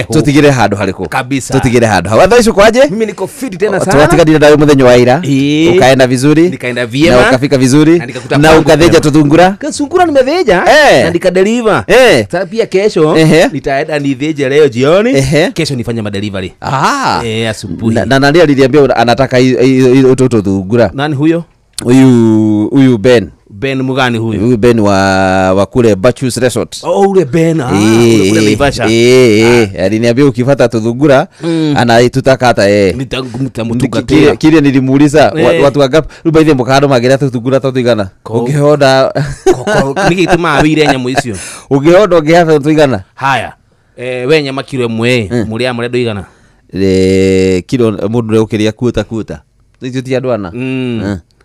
Tutigire handu hariku. Kabisa. Tutigire handu. Hawa icio kwaje? Mimi niko fit tena sana. Twatiganire nawe muthenya wa ira. Ukaenda vizuri. Nikaenda vyema. Na ukafika vizuri. Na ukatheja tuthungura. Kasungura nimetheja. Na nikadeliver. Sasa pia kesho nitaenda nitheje leo jioni. Kesho nifanye madelivery. Asubuhi. Na nani aliniambia anataka hiyo tuthungura? Nani huyo? Huyu Ben. Ben mugani huyu? Huyu Ben wa kule Bachus Resort. Oh, ule Ben. Kule Naivasha. Aliniambia ukifuata tuthungura anaitutaka hata yeye. Nitamtukatia. Kile nilimuuliza watu wangapi rĩu baithe mukando magira tuthungura tũigana. Ũngĩhonda niki gĩtũmaga wĩire nyamũ icio? Ũngĩhonda ũngĩhata tũigana. Haya. We nyama kilo ĩmwe mũrĩa mũrĩa ndũigana? Kilo mũndũ nĩ ũkĩrĩa kuota kuota. Icio ti andũ ana.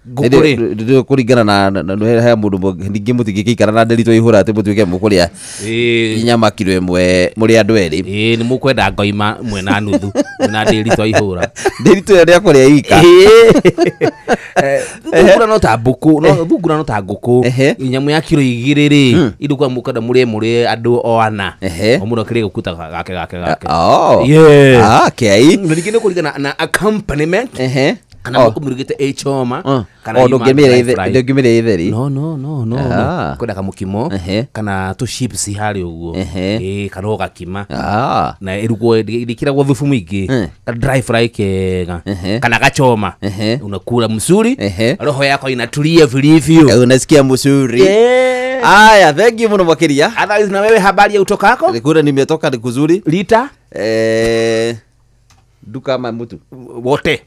Ngũkũ kũringana na he mũndũ ningĩ mũtingĩgĩikara na nderitũ ihũra atĩ mũtuĩke mũkũrĩa nyama kilo ĩmwe mũrĩ andũ erĩ. Nĩ mũkwenda ngoima mwena nuthu na nderitũ ihũra. Nderitũ ĩyo nĩ akũrĩa ika. Thungura no ta mbũkũ, no thungura no ta ngũkũ. Nyamũ ya kilo 2 rĩ, indũkwa mũkwenda mũrĩe mũrĩ andũ o ana. O mũndũ akĩrĩe gũkuta gake gake gake. Okay. Na ningĩ nĩ kũringana na accompaniment. Kana mũkũmĩrugĩte ĩ choma kana ndũngĩmĩrĩa itheri. No no no no. Kwenda kamũkimo kana tũ chips harĩa ũguo. Kana ũgakima. Na ĩrugwo ĩkĩragwo thubu mũingĩ. Ka dry fry kega. Kana gachoma. Unakula mzuri. Roho yako inatulia vilivyo. Unasikia mzuri. Aya, thank you muno makiria. Otherwise na wewe habari ya utokako? Kule nimetoka ni kuzuri. Lita? Duka ama mutu wote.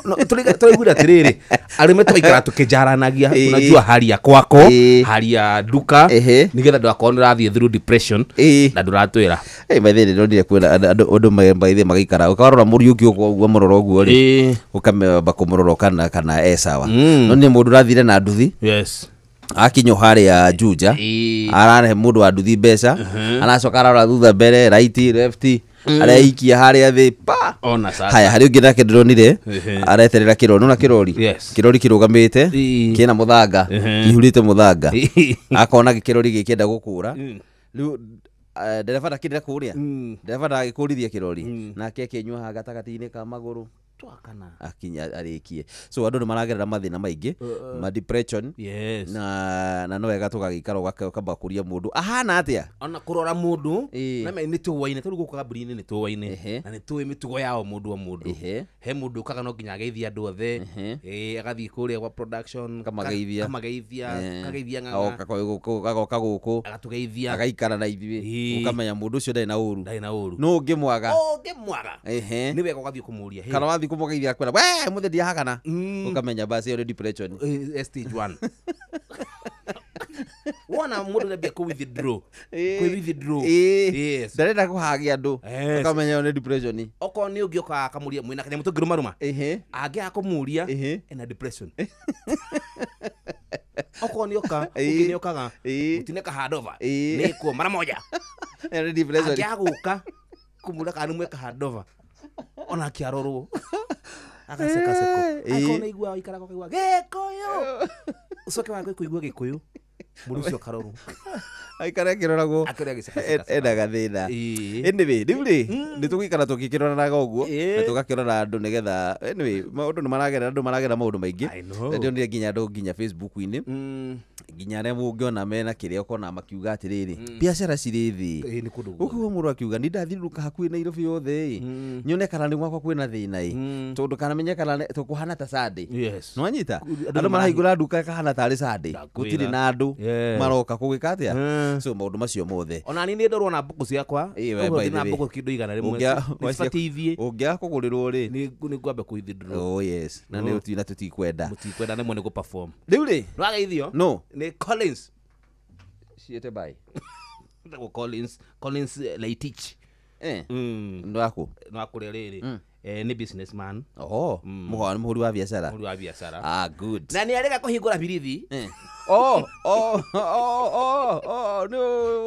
No, tulaigwira atiriri arume twaikara tukijaranagia, unajua hali ya kwako, hali ya duka, nigetha ndwakorwo nĩũrathiĩ through depression na ndũratwĩra. By the way ndonire kwĩna andũ by the magaikara ũkarora Mũriũki ũguo mũrora ũguo rĩ, ũkameba kũmũrora kana e sawa. No nĩ mũndũ ũrathire na nduthi. Yes. Akinyo harĩa Juja, ararehe mũndũ wa nduthi mbeca, aracoka ararora thutha mbere, right, left, araikia harĩa thĩ pa. Ona sasa. Haya, harĩ ũngĩ nake ndĩronire areterera kĩrori, nona kĩrori. Kĩrori kĩrũgamĩte kĩna mũthanga, kĩihũrĩte mũthanga. Akona kĩrori gĩkĩenda gũkũra. Rĩu ndereba ndakĩrĩra kũrĩa. Ndereba ndagĩkũrithia kĩrori. Nake akĩnyua haha gatagatĩ-inĩ ka magũrũ. Twakana. Akinya arĩkie. So andũ nĩ maragerera mathĩna maingĩ, ma depression. Yes. Na no wega tũgagĩikara ũkamba kũria mũndũ ahana atĩa? Ona kũrora mũndũ na nĩ tũwaine tondũ gũkũ kambuni-inĩ nĩ tũwaine na nĩ tũĩ mĩtugo yao mũndũ o mũndũ. He mũndũ ũkaga no nginya ageithie andũ othe, agathiĩ kũrĩa gwa production kamageithia, kageithia ng'ang'a, agoka gũkũ agatũgeithia, agaikara na ithuĩ, ũkamenya mũndũ ũcio ndarĩ na ũru, ndarĩ na ũru. No ũngĩmwaga, nĩ wega ũgathiĩ kũmũria, kana wathiĩ kũmũgeithia akwĩra we mũthĩ ndiahakana, ũkamenya basi ĩyo nĩ depression stage 1. Wona mũndũ nĩambia kũ withdraw, kũ withdraw. Yes. Ndarenda kũhagia andũ, ũkamenya ĩyo nĩ depression. Okorwo nĩ ũngĩ ũkaga akamũria mwĩna kanyamũ tũngĩrũmarũma, angĩaga kũmũria ena depression. Okorwo nĩ oka, ũngĩ nĩ okaga mũtineka handover nĩkuo mara moja. Ĩyo nĩ depression. Angĩaga gũka kũmũria kana nĩ mweka handover, ona akĩarorwo agasekaseko. Akorwo nĩ aiguaga aikaraga ũkaigua Gĩkũyũ, ũcoke wage kũigua Gĩkũyũ, mũndũ ũcio akarorwo aikara akĩroragwo ena gathĩna. Anyway, rĩu rĩ nĩ tũgũikara tũgĩkĩroranaga ũguo na tũgakĩrora andũ nĩgetha anyway maũndũ nĩ maragerera, andũ maragerera maũndũ maingĩ. Ndĩronire nginya andũ nginya Facebook-inĩ, nginya arĩa mũngĩona mena kĩrĩa ũkona makiuga atĩrĩrĩ, biacara cirĩ thĩ. Ũkauga mũndũ akiuga nĩ ndathiũrũrũka hakuhĩ Nairobi yothe ĩ, nyone kana nĩ gwakwa kwĩna thĩna ĩ, tondũ kana menye kana tũkũhana ta Sunday. Nĩwanyita? Andũ marahingũra nduka ĩkahana tarĩ Sunday, gũtirĩ na andũ maroka kũgĩka atĩa. So maũndũ macio mothe. Ona niĩ nĩ ndorwo na mbũkũ ciakwa, na mbũkũ kĩndũ 100 nĩcibatiĩ ithiĩ. Ũngĩaga kũgũrĩrwo rĩ, nĩ ngwamba kũ withdraw. Oh yes, na nĩ na tũtikwenda. Mũtikwenda nĩ mwene gũ perform. Rĩu rĩ, nĩwageithio? No. Nĩ Collins. Ciĩte bye. Ndagwo Collins, Collins Leitich. Nĩ waku? Nĩ wa kũrĩa rĩrĩ. Nĩ businessman. Oh, mũhũri wa biacara. Mũhũri wa biacara. Ah, good. Na nĩ arega kũhingũra birithi. Oh, oh, oh, oh, oh, no,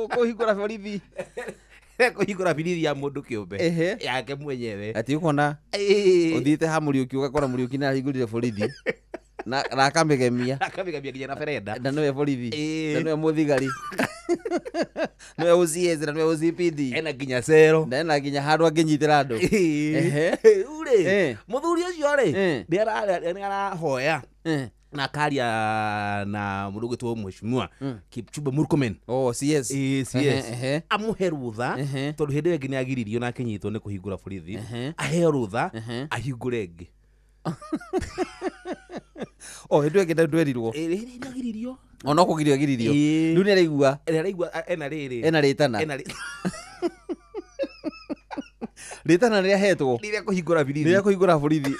kũhingũra borithi. Kũhingũra birithi ya mũndũ kĩũmbe yake mwenyewe. Ati ũkona ũthiĩte ha Mũriũki ũgakora Mũriũki nĩ arahingũrire borithi. Na akamĩgemia. Akamĩgemia nginya na berenda. Na nĩwe borithi. Na nĩwe mũthigari. Nĩwe OCS na nĩwe OCPD. Ena nginya cero. Na ena nginya handũ angĩnyitĩra andũ. Rĩu rĩ, mũthuri ũcio rĩ, nĩ arahoya na akaria na mũndũ ũgwĩtwo mheshimiwa Kipchumba Murkomen. Oh, CS. CS. Amũhe rũtha tondũ hĩndĩ ĩyo ĩngĩ nĩ agiririo na akĩnyitwo nĩ kũhingũra borithi. Aheo rũtha ahingũre ĩngĩ. Oh, hĩndĩ ĩyo ĩngĩ ndwerirwo. Nĩ agiririo. Ona kũgirio agiririo. Rĩu nĩ araigua. Nĩ araigua ena rĩrĩ. Ena rĩtana. Rĩtana rĩrĩa ahetwo. Rĩrĩa kũhingũra borithi. Rĩrĩa kũhingũra borithi.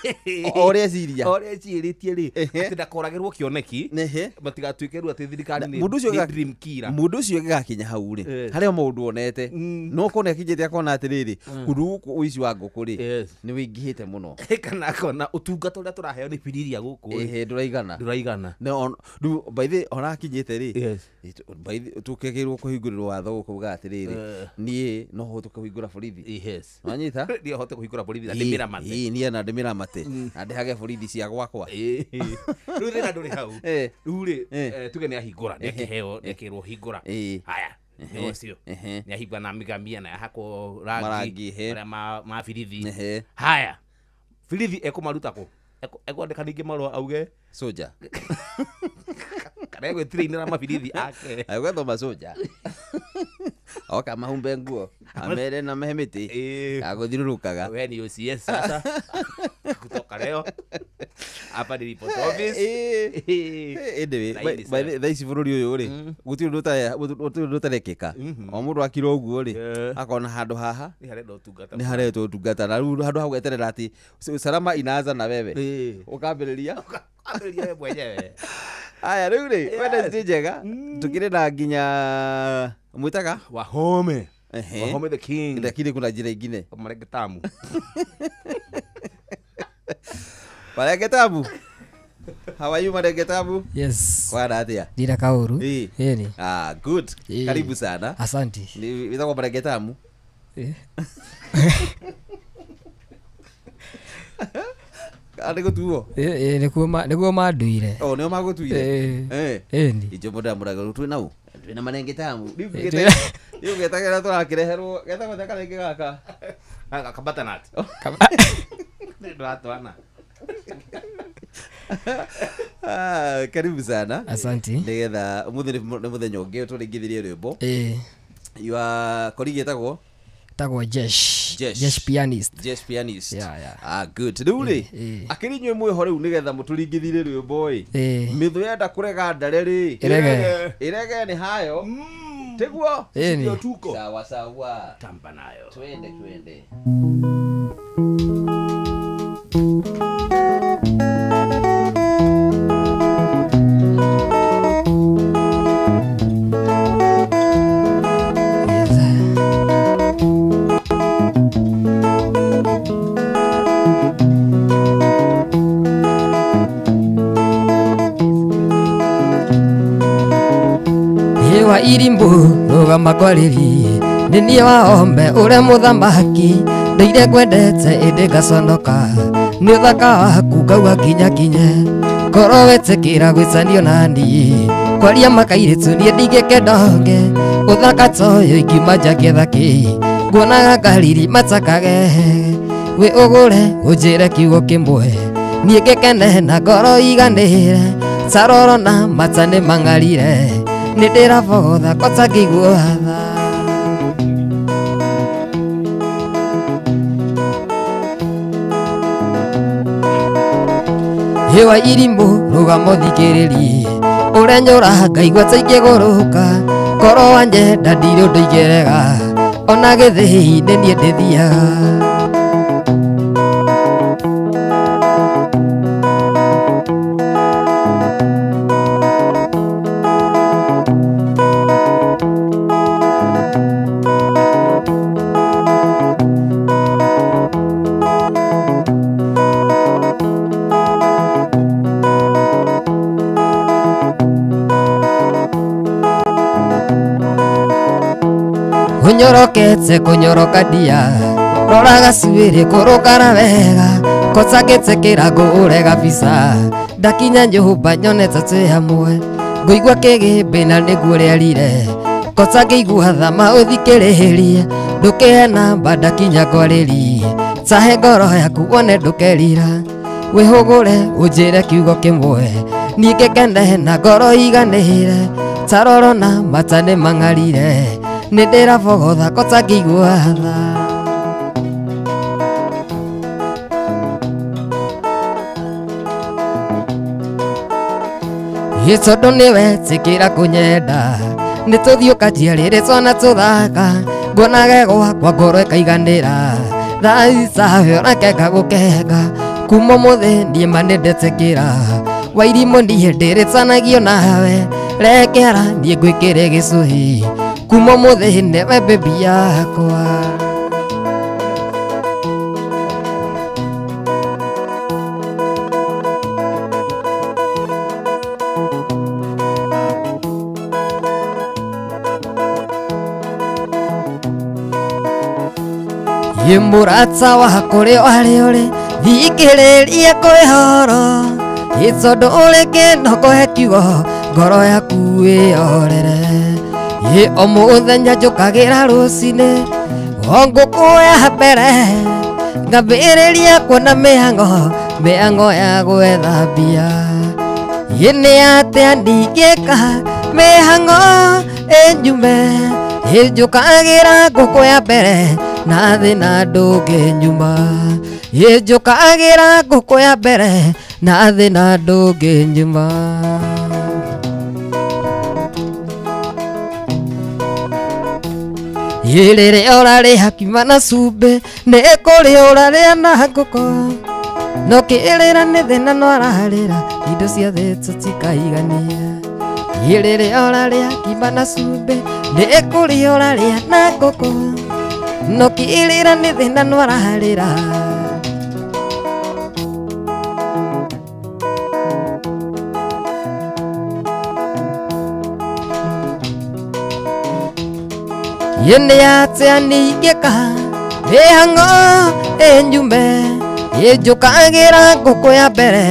O ũrĩa eciria. O ũrĩa ecirĩtie rĩ, atĩ ndakoragĩrwo kĩoneki. Matigatuĩke rĩu atĩ thirikari nĩ dream killer. Mũndũ ũcio gĩgakinya hau rĩ, harĩa maũndũ onete. No korwo nĩakinyĩte akona atĩrĩrĩ, kũndũ gũkũ ũici wa ngũkũ rĩ, nĩ wĩingĩhĩte mũno. Kana akona ũtungata ũrĩa tũraheo nĩ biriria gũkũ rĩ. Ndũraigana. Ndũraigana. Rĩu by the way, ona akinyĩte rĩ, by the way, tũkĩagĩrĩirwo kũhingũrĩrwo watho gũkũ uga atĩrĩrĩ, niĩ no hote kũhingũra borithi. Wanyita? Niĩ hote kũhingũra borithi na ndĩmĩramate. Niĩ na ndĩmĩramate. Na ndĩhage borithi cia gwakwa. Rĩu thĩna ndũrĩ hau. Rĩu rĩ, tuge nĩ ahingũra, nĩ akĩheo, nĩ akĩrwo hingũra. Haya, nĩ ũcio. Nĩ ahingũra na mĩgamia na ahakwo rangi marĩa ma birithi. Haya, birithi ekũmaruta kũ? Ekwandĩka ningĩ marũa auge soja. Kana egwĩtirainĩra mabirithi ake. Egwethwo masoja. Oka mahumbe nguo, amere na mehe mĩtĩ agũthiũrũrũkaga. We ni OCS sasa. Kutoka leo hapa ni report office. Anyway, by the thaa ici bũrũri ũyũ rĩ, gũtirĩ ũndũ ũtarekĩka. O mũndũ akira ũguo rĩ, akona handũ haha nĩ haretwo ũtungata. Na rĩu handũ ha gweterera atĩ salama inaanza na wewe. Ũkambĩrĩria ambĩrĩria we mwenyewe. Aya rĩu rĩ, Wednesday njega, tũkĩrĩ na nginya mwĩtaga Wahome. Wahome the king. Lakini kuna jina ingine. Marenge Tamu. Marenge Tamu. How are you, Marenge Tamu? Yes. Kwa atia? Ndira kauru. Yeni. Ah, good. Karibu sana. Asante. Ni witagwo Marenge Tamu. Arĩ gũtuo? Nĩguo manduire. Oh, nĩo magũtuire? Ĩni. Ijo mũndũ amũraga twĩ nau. Twĩna Marenge Tamu. Rĩu getagĩra tũrakĩreherwo getagwo atĩa karenge gaka? Gaka butternut. Ndĩratwana. Karibu sana. Asante. Nĩgetha ũmũthĩ nĩ mũthenya ũngĩ tũringithirie rwĩmbo. You are colleague etagwo? Tagwo Jesh. Jesh pianist. Jesh pianist. Yeah. Ah, good. Rĩu rĩ, akĩrĩ inyuĩ mwĩho rĩu nĩgetha mũtũringithirie rwĩmbo ĩ. Mĩthũ yenda kũrega ndare rĩ. Ĩrege nĩ hayo. Tiguo? Ndio tuko. Sawa sawa. Tamba nayo. Twende twende. Wa irimbu ruga makwariri nĩ niĩ wa ombe ũrĩa mũthamaki ndeire ngwendete ĩndĩ ngaconoka nĩ ũthaka waku ngauga nginya kinye korwo wetĩkĩra gwĩtanio na niĩ kwaria makairĩtu niĩ ndingĩkenda onge ũthaka ta ũyũ ingiuma nja ngĩetha kĩ nguonaga ngariri matakage wĩ ũgũre ũnjĩre kiugo kĩmwe niĩ ngĩkene na ngoro iganĩre taroro na mata nĩ mang'arire nĩ ndĩrabotha kota ngĩigua tha. Hewa irimũ rũgamo thikĩrĩrie ũrĩa nyũra ngaigua ta ingĩgũrũka korwo wanyenda ndirĩ ũndũ ingĩrega ona gĩthĩi-inĩ niĩ ndĩthiaga. Kunyorokete kunyoroka dia rora gacuĩrĩ kũrũkara wega kota ngĩtĩkĩra ngũũre kabisa Ndakinya nyũmba nyonete twĩ hamwe ngũigua kĩgĩmbĩ na nĩguo rĩarire kota ngĩigua thama ũthikĩrĩrie ndũkĩhe namba ndakinya ngwarĩrie tahe ngoro yaku wone ndũkerira wĩhũgũre ũnjĩre kiugo kĩmwe niĩ ngĩkene na ngoro iganĩre taroro na mata nĩ mang'arire nĩ ndĩrabogotha kota ngĩigua tha. Ĩ tondũ nĩwe tĩkĩra kũnyenda nĩ tũthiĩ ũkanjiarĩre twana tũthaka nguonage gwakwa ngoro ĩkaiganĩra thaa icawe onake ngagũkenga kuma ũmũthĩ niĩ ma nĩndetĩkĩra Wairimũ niĩ ndĩrĩtanagio nawe rekera niĩ ngwĩkĩre gĩcũhĩ kuma ũmũthĩ nĩwe baby yakwa. Ĩ mũrata wakwa ũrĩa warĩ ũrĩ thikĩrĩria kwĩhoro ĩ tondũ ũrĩ kĩno kũhe kiugo ngoro yaku ĩyorere ĩ o mũthenya njũkagĩra rũcinĩ o ngũkũ ya mbere ngambĩrĩria kuona mĩhang'o mĩhang'o ya gwetha mbia ĩ nĩ atĩa ndingĩka mĩhang'o ĩnjume ĩ njũkagĩra ngũkũ ya mbere na thĩna ndũngĩnyuma ĩ njũkagĩra ngũkũ ya mbere na thĩna ndũngĩnyuma. Ĩ rĩrĩa ũrarĩa kima na cumbĩ nĩ kũrĩa ũrarĩa na ngũkũ no kĩrĩra nĩ thĩna no ararĩra indo ciothe tũtikaigania. Ĩ rĩrĩa ũrarĩa kima na cumbĩ nĩ kũrĩa ũrarĩa na ngũkũ no kĩrĩra nĩ thĩna no ararĩra. Ĩ nĩ atĩa ningĩka mĩhang'o ĩnjume ĩ njũkagĩra ngũkũ ya mbere.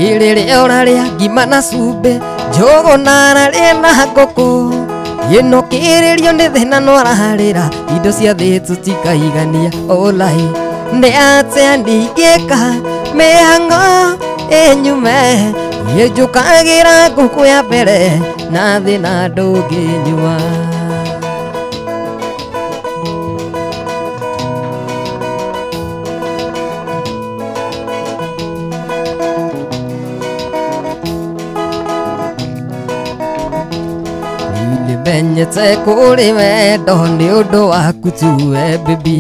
Ĩ rĩrĩa ũrarĩa ngima na cumbĩ njũgũ na ararĩa na ngũkũ ĩ no kĩrĩrio nĩ thĩna no ararĩra indo cia thĩ tũtikaigania ũlai nĩ atĩa ndingĩka mĩhang'o ĩnyume ĩ njũkagĩra ngũkũ ya mbere na thĩna ndũngĩnyua. Nĩmenyete kũrĩ wendo nĩ ũndũ waku tu we baby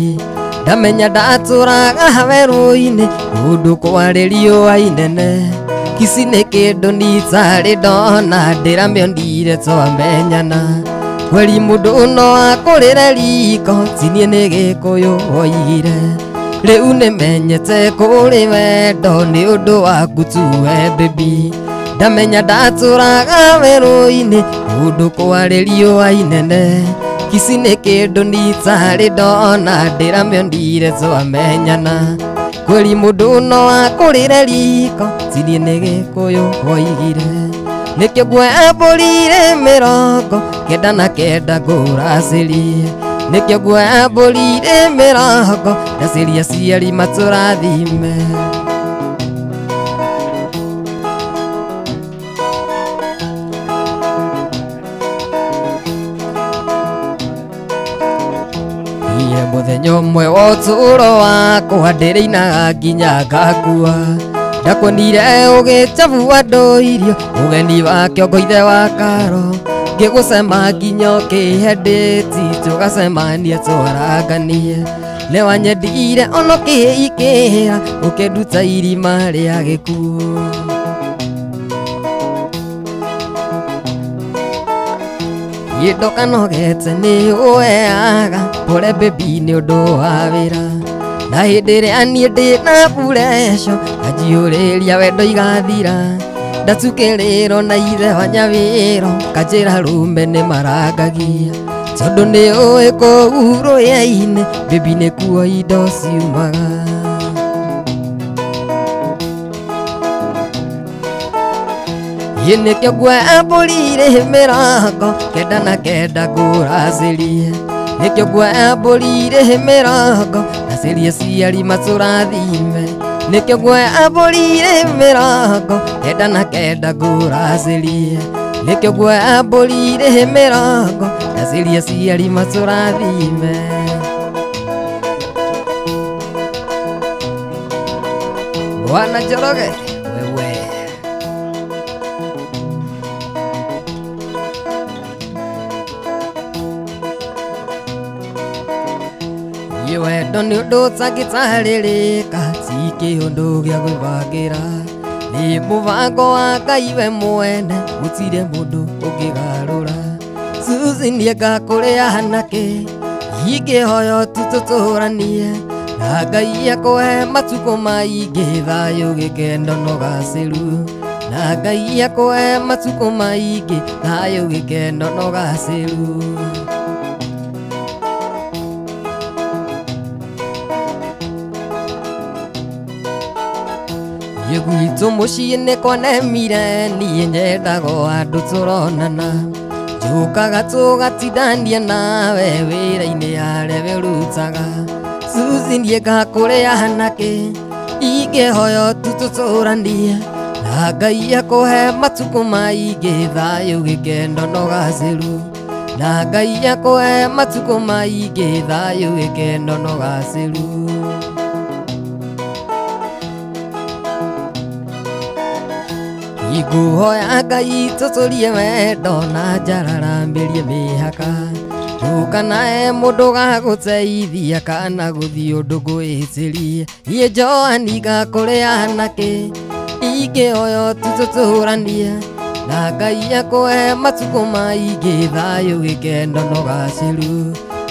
ndamenya ndatũraga werũ-inĩ kũndũ kwarĩ riũa inene kici nĩ kĩndũ nitarĩ ndona ndĩramĩonire twamenyana kweri mũndũ no akũrĩre riko tinie nĩ Gĩkũyũ oigire rĩu nĩmenyete kũrĩ wendo nĩ ũndũ waku tu we baby ndamenya ndatũraga werũ-inĩ kũndũ kwarĩ riũa inene kici nĩ kĩndũ nitarĩ ndona ndĩramĩonire twamenyana kweri mũndũ no akũrĩre riko tinie nĩ Gĩkũyũ oigire nĩkĩo nguoya mbũri 99 ngũracĩrie nĩkĩo nguoya mbũri 90 ndacĩria aciari matũrathime. Mũthenya ũmwe wa ũtũũro wakwa ndĩrĩinaga nginya ngakua ndakuonire ũgĩcabua andũ irio ũgeni wa kĩongo ithe wa karo ngĩgũcema nginya ũkĩhe ndĩti tũgacemania twaranganie nĩwanyendire ona ũkĩikĩra ũkĩnduta irima rĩa gĩkuũ. Ĩ ndokanogete nĩ ũeaga pore baby nĩ ũndũ wa wĩra na hĩndĩ ĩrĩa niĩ ndĩ na pureco nganjiyũrĩria wendo igathira Ndatukĩrĩrwo na ithe wa Nyawĩro kanjĩra rume nĩ marangagia tondũ nĩ ũĩ kũu rũĩ-inĩ bibi nĩkuo indo ciumaga. Ĩ nĩkĩo ngwambũrire mĩrango 99 ngũracĩrie nĩkĩo ngwambũrire mĩrango ngacĩrie ciari matũrathime nĩkĩo ngwambũrire mĩrango 99 ngũracĩrie nĩkĩo ngwambũrire mĩrango ngacĩrie ciari matũrathime. Bwana Njoroge wewe wendo nĩ ũndũ ũtangĩtarĩrĩka ti kĩũndũ gĩa gwĩbangĩra nĩ mũbango wa Ngai we mwene gũtirĩ mũndũ ũngĩgarũra. Suzy nĩengakũrĩa anake ingĩhoya tu tũtũranie na Ngai akũhe matukũ maingĩ thayũ gĩkeno na ũgacĩru na Ngai akũhe matukũ maingĩ thayũ gĩkeno na ũgacĩru. Gwitũ mũciĩ nĩ kwanemire niĩ nyendaga o andũ tũronana njũkaga tũgatindania nawe wĩra-inĩ harĩa we ũrutaga. Suzy niĩ ngakũrĩa anake ingĩhoya tu tũtũranie na Ngai akũhe matukũ maingĩ thayũ gĩkeno na ũgacĩru na Ngai akũhe matukũ maingĩ thayũ gĩkeno na ũgacĩru. Ngũhoya Ngai tũtũrie wendo na njararambĩrie mĩhaka ndũkanae mũndũ gagũteithia kana gũthiĩ ũndũ ngwĩtĩrie niĩ Joani ngakũrĩa anake ingĩhoya tu tũtũranie na Ngai akũhe matukũ maingĩ thayũ gĩkeno na ũgacĩru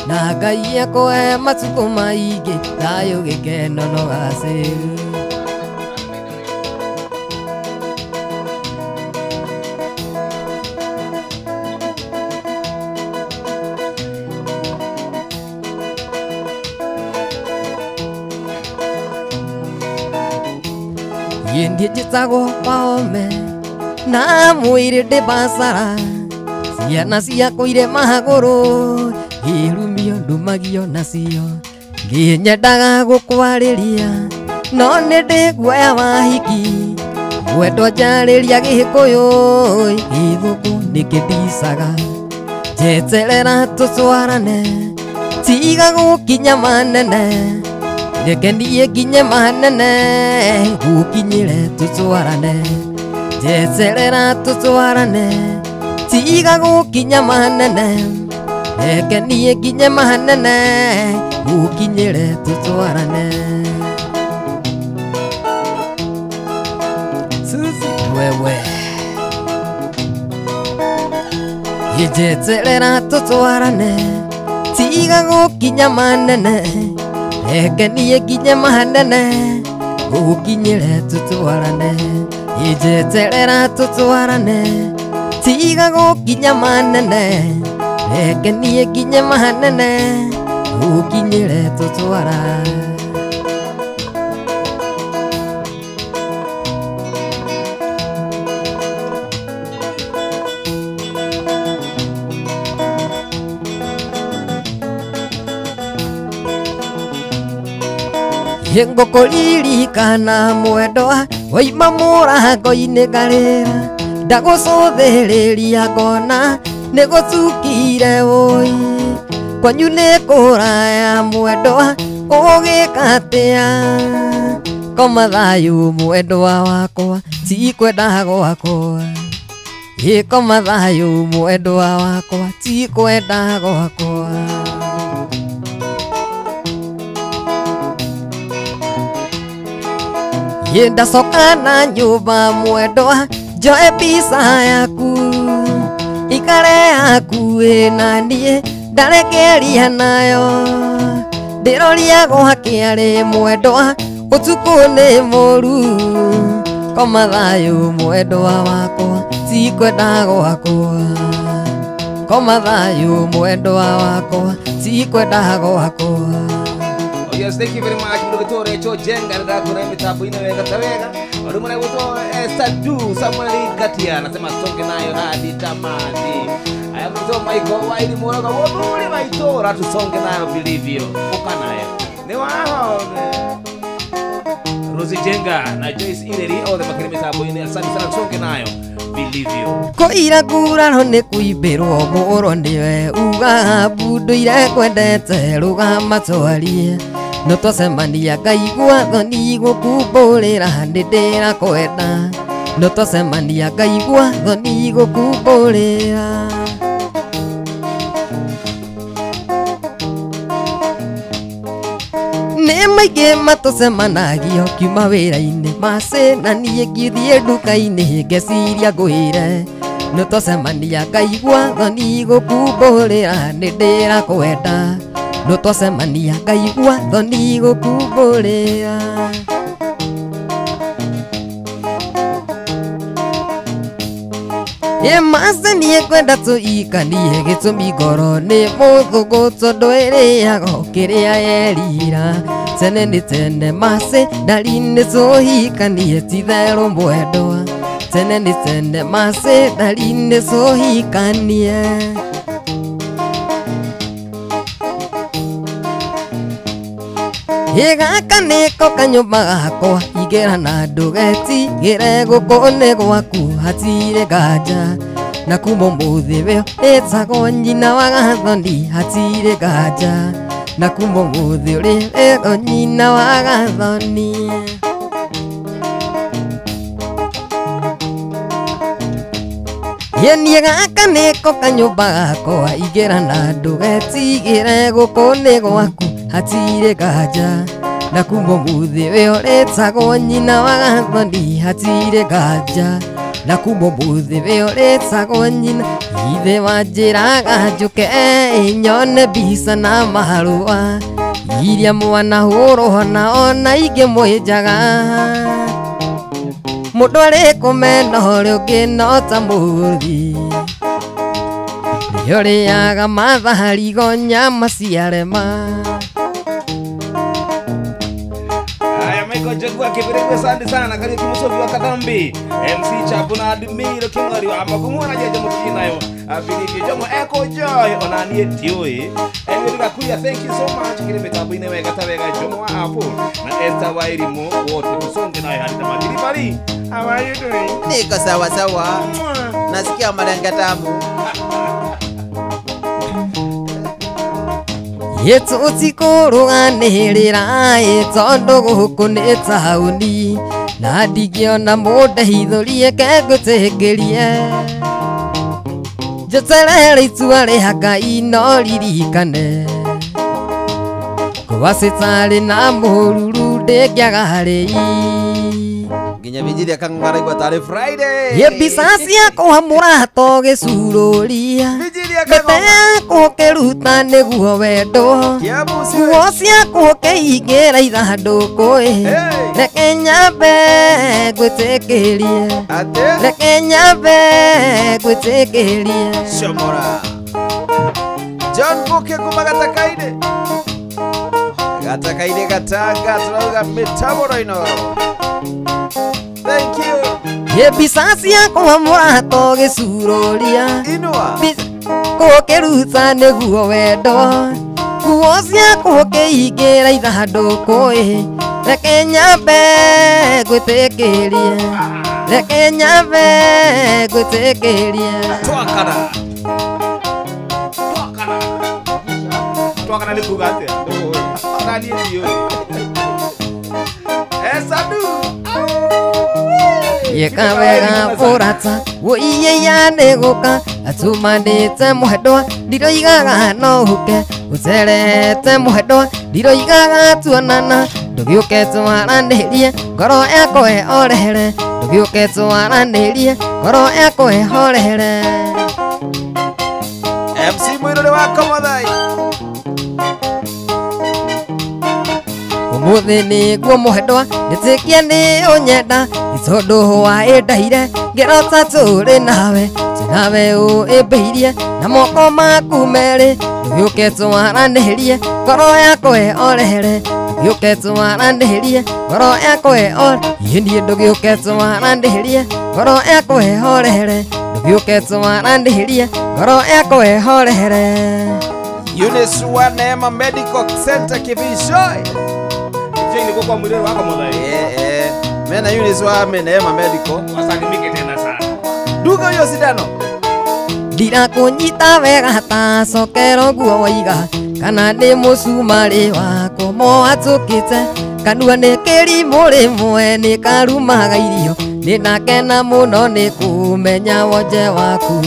na Ngai akũhe matukũ maingĩ thayũ gĩkeno na ũgacĩru. Niĩ njĩtagwo Wahome na mwĩrĩ ndĩ bacara ciana ciakwa irĩ magũrũ ngĩrumio ndumagio nacio ngĩnyendaga gũkwarĩria no nĩ ndĩ guoya wa hiki mwendwa njarĩria Gĩkũyũ Gĩthũngũ nĩkĩndicaga njeterera tũtwarane tiga gũkinya manene reke niĩ nginye manene gũkinyĩre tũtwarane njeterera tũtwarane tiga gũkinya manene reke niĩ nginye manene gũkinyĩre tũtwarane. Suzy wewe njeterera tũtwarane tiga gũkinya manene reke niĩ nginye manene gũkinyĩre tũtwarane njeterera tũtwarane tiga gũkinya manene reke niĩ nginye manene gũkinyĩre tũtwarane. Ngũkũririkana mwendwa waima mũrango-inĩ ngarĩra ndagũcũthĩrĩria ngona nĩgũtukire ũi kwanyu nĩ kũraya mwendwa ũgĩka atĩa koma thayũ mwendwa wakwa ti kwenda gwakwa ĩ koma thayũ mwendwa wakwa ti kwenda gwakwa. Ndacoka na nyũmba mwendwa njoe mbica yaku ikare hakuhĩ na niĩ ndarekeria nayo ndĩroria gwakĩarĩ mwendwa ũtukũ nĩ mũru Koma thayũ mwendwa wakwa tikwenda gwakwa. Koma thayũ mwendwa wakwa tikwenda gwakwa. Oh yes, thank you very much. Mdogo Recho Jenga ndakuna mitambo inaweka tawega. Odumana woto Esther Du Samuel Gatia anasema songe nayo hadi tamati. Aya mtoto Michael Waidi Moroga woduri maitora tusonge nayo vilivyo. Uka nayo. Ni wao. Rosie Jenga na Joyce Ireri othe makiri mitambo ine asante sana tusonge nayo vilivyo. Ko ira nguraro nĩ kũimbĩrwo mũro nĩwe uga bunduire kwendete rũgama twarie no twacemania ngaigua thoni gũkumbũrĩra nĩ ndĩrakwenda no twacemania ngaigua thoni gũkumbũrĩra. Nĩ maingĩ matũcemanagio kiuma wĩra-inĩ macĩ na niĩ ngĩthiĩ nduka-inĩ ngeciria ngwĩre no twacemania ngaigua thoni gũkumbũrĩra nĩ ndĩrakwenda no twacemania ngaigua thoni gũkumbũrĩra. Ĩ macĩ niĩ ngwenda tũikanie gĩtũmi ngoro nĩ mũthũngũ tondũ ĩrĩaga kĩrĩa yerira tene nĩ tene macĩ ndari nĩ tũhikanie ti-itherũ mwendwa tene nĩ tene macĩ ndari nĩ tũhikanie. Ĩ gaka nĩko kanyũmba gakwa ingĩra na ndũgetigĩre gũkũ nĩ gwaku hatirĩ nganja na kuma ũmũthĩ we ĩtagwo nyina wa gathoni hatirĩ nganja na kuma ũmũthĩ ũrĩ nyina wa gathoni. Ĩ niĩ gaka nĩko kanyũmba gakwa ingĩra na ndũgetigĩre gũkũ nĩ gwaku hatirĩ nganja na kuma ũmũthĩ we ũrĩtagwo nyina wa gathoni hatirĩ nganja na kuma ũmũthĩ we ũrĩtagwo nyina. Ithe wanjĩraga njũke nyone mbica na marũa iria mwanahũrwo na ona ingĩ mwĩnjaga mũndũ arĩ kũmena ũrĩa ũngĩ no ta mũrũthi nĩũrĩaga matharigo nyama ciarema. Michael Jagua kivirego asante sana karibu musobi wa Kadhambi MC Chapu na Admiro Kingori wa makumuna jeje mukinayo vilivyo jomo Echo Joy ona nie tioi enwe ndikakuya thank you so much kile mitambo ineweka tawega jomo wa hapo na Esther Wairimu wote tusonge nayo hadi tamati. Bali how are you doing? Niko sawa sawa. Nasikia maranga tamu. Tũtikũrũganĩrĩra ĩ tondũ gũkũ nĩ taũni na ndingĩona mũndeithũrie ke ngwĩtĩkĩrie njeterere itua rĩa Ngai no ririkane gwacĩtarĩ na mũruru ndĩngĩaga rĩi nginya Vigilia Kang'o araigua tarĩ Friday. Ĩ mbica ciakwa mũrato gĩcurũria mbete yakwa ũkĩruta nĩguo wendo nguo ciakwa ũkĩhingĩra ithandũkũ ĩ reke nyambe ngwĩtĩkĩrie reke nyambe ngwĩtĩkĩrie. Shomora John Buke kuma Gatakaine Gatakaine Gatanga turauga mitambo ino. Thank you. Ĩ mbica ciakwa mũrato gĩcurũria inua kũkĩruta nĩguo wendo nguo ciakwa ũkĩhingĩra ithandũkũ ĩ reke nyambe ngwĩtĩkĩrie reke nyambe ngwĩtĩkĩrie. Twakana twakana twakana nĩ kuga atĩa ona niĩ ndiũĩ Esadu Ĩka wega mũrata wũiye nĩ gũka atumanĩte mwendwa ndiroigaga no ũke ũcerete mwendwa ndiroigaga tuonana ndũgĩũke twaranĩrie ngoro yakwa ĩhorehere ndũgĩũke twaranĩrie ngoro yakwa ĩhorehere. MC Mwiruri wa Komothai Ũmũthĩ nĩguo mwendwa njĩtĩkie nĩ ũnyenda Tondu wa ĩndaire ngĩrota tũrĩ nawe nawe ũĩmbĩirie na moko maku merĩ ndũgĩũke twaranĩrie ngoro yakwa ĩhorehere ndũgĩũke twaranĩrie ngoro yakwa ĩhore niĩ ndũgĩũke twaranĩrie ngoro yakwa ĩhorehere ndũgĩũke twaranĩrie ngoro yakwa ĩhorehere. Eunice wa Neema Medical Center Kivishoi. Jeni kwa mwili wako mudhai. Mena Eunice wa Neema Medical. Wasalimike tena sana. Duka hiyo sindano. Ndirakunyita wega ta cokero guo waiga kana nĩ mũcumarĩ wakwa moatũkĩte kanua nĩ kĩrimũ rĩmwe nĩ karumaga irio nĩ ndakena mũno nĩ kũmenya wonje waku.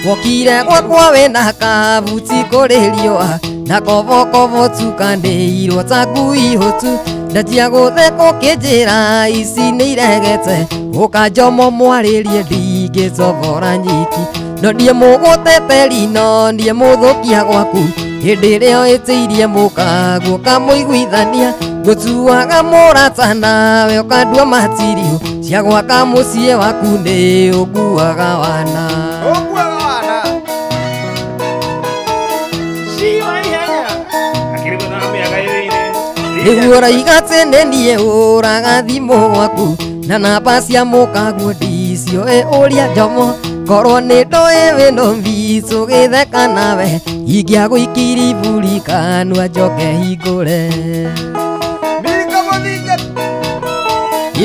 Wokire gwakwa wĩna kabuti kũrĩ riũa na kobokobo tukanĩirwo ta ngui hũtu ndanjia gũtheka ũkĩnjĩra ici nĩ iregete ũkanjomo mwarĩrie ndingĩtobora nyiki no niĩ mũgũteteri no niĩ mũthũkia gwaku hĩndĩ ĩrĩa ĩtĩirie mũkaguo kamũiguithania ngũtuaga mũrata nawe ũkandua matirio cia gwaka mũciĩ waku nĩ ũnguaga wana. Rĩu ũraiga atĩ nĩ niĩ hũraga thimũ gwaku na namba cia mũkaguo ndicioĩ ũrĩa njomo korwo nĩ ndoĩ wĩno mbitũ gĩtheka nawe ingĩagũikirie iburi kanua njoke hingũre.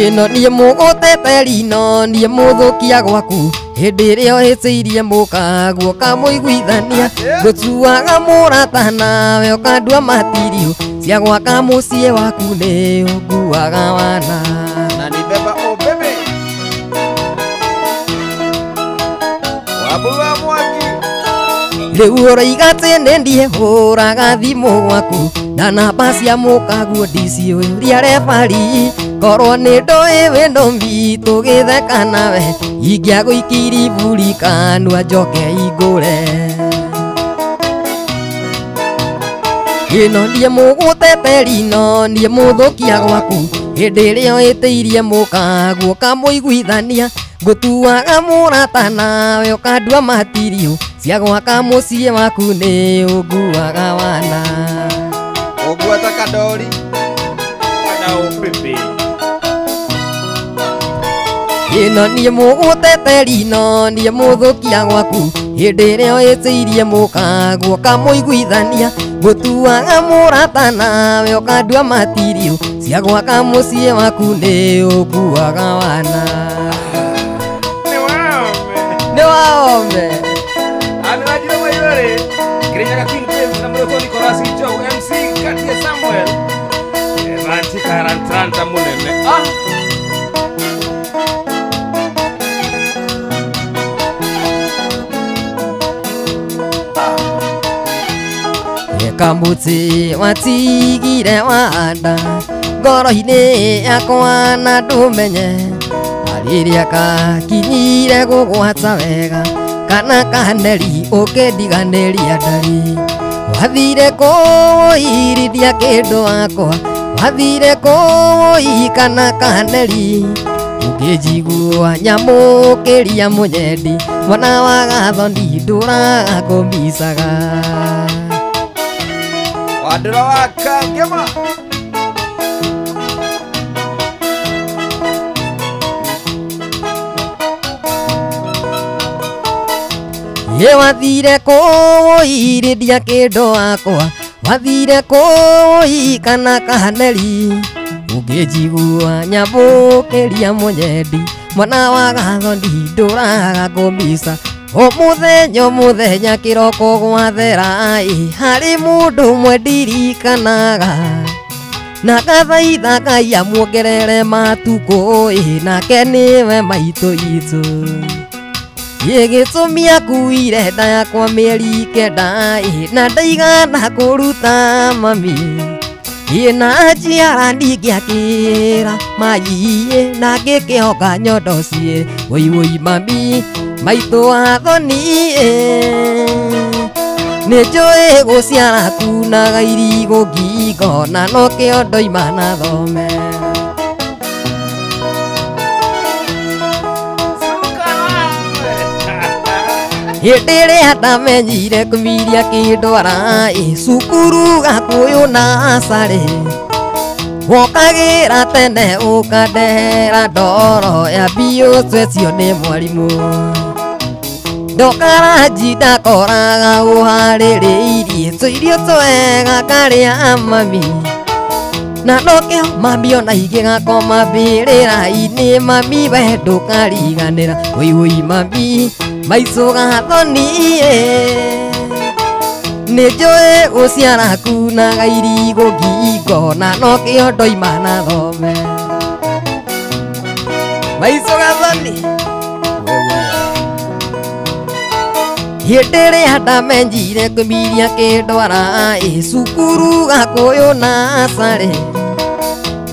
Ĩno niĩ mũgũteteri no niĩ mũthũkia gwaku hĩndĩ ĩrĩa ũhĩtĩirie mũkaguo kamũiguithania ngũtuaga mũrata nawe ũkandua matirio cia gwaka mũciĩ waku nĩ ũnguaga wana. Na ni beba o bebe wabua mwaki. Rĩu ũraiga atĩ nĩ niĩ hũraga thimũ gwaku na namba cia mũkaguo ndiciũĩ ũrĩa rebari korwo nĩ ndoĩ wĩno mbitũ gĩtheka nawe ingĩagũikirie iburi kanua njoke hingũre. Ĩno niĩ mũgũteteri no niĩ mũthũkia gwaku hĩndĩ ĩrĩa ũhĩtĩirie mũkaguo kamũiguithania ngũtuaga mũrata nawe ũkandua matirio cia gwaka mũciĩ waku nĩ ũnguaga wana. Ũnguata kadori kana ũpepe. Ĩno niĩ mũgũteteri no niĩ mũthũkia gwaku hĩndĩ ĩrĩa ũhĩtĩirie mũkaguo kamũiguithania ngũtuaga mũrata nawe ũkandua matirio cia gwaka mũciĩ waku nĩ ũnguaga wana. Nĩ waome. Nĩ waome. Anajira Mayore Kirinyaga Queen Babes na Muroko Nicholas Joe MC Katie Samuel Evanti Karantranta munene. Ah. Kambuti watigire wanda ngoro-inĩ yakwa na ndũmenye rĩrĩa kakinyire gũgwata wega kana kaneri ũkĩndiganĩria ndari wathire kũirithia kĩndũ wakwa wathire kũi kana kaneri ũkĩnjigua nyamũkĩria mũnyendi mwana wa gathoni ndũraga kũmbicaga. Wadura wa Kangema. Ye wathire kũirithia kĩndũ wakwa wathire kũi kana kaneri ũngĩnjigua nyamũkĩria mũnyendi mwana wa gathoni ndũraga kũmbica o mũthenya kĩroko gwathera harĩ mũndũ ũmwe ndirikanaga na gathaitha Ngai amuongerere matukũ nake nĩwe maitũ itũ gĩgĩtũmi akuire nda yakwa mĩeri kenda na ndaigana kũruta mami na njiara ndingĩakĩra mai na ngĩkĩhoka nyondo ciĩ woi woi mami maitũ wa thoni. Nĩ njũĩ gũciara kunaga irigũ ngingo na nokĩo ndoima na thome. Hĩndĩ ĩrĩa ndamenyire kũmiria kĩndwara cukuru Gakũyũ na acarĩ wokagĩra tene ũkandehera ndoro ya biũ twecio nĩ mwarimũ. Ndokara ndakoraga ũharĩrĩirie tũirio twega ngarĩa mami na nokĩo mami ona ingĩgakoma mbĩrĩra-inĩ mami we ndũkariganĩra wũi wũi mami maitũ gathoni. Nĩ njũĩ gũciara kunaga irigũ ngingo na nokĩo ndoima na thome. Maitũ gathoni. Hĩndĩ ĩrĩa ndamenyire kũmiria kĩndwara cukuru Gakũyũ na acarĩ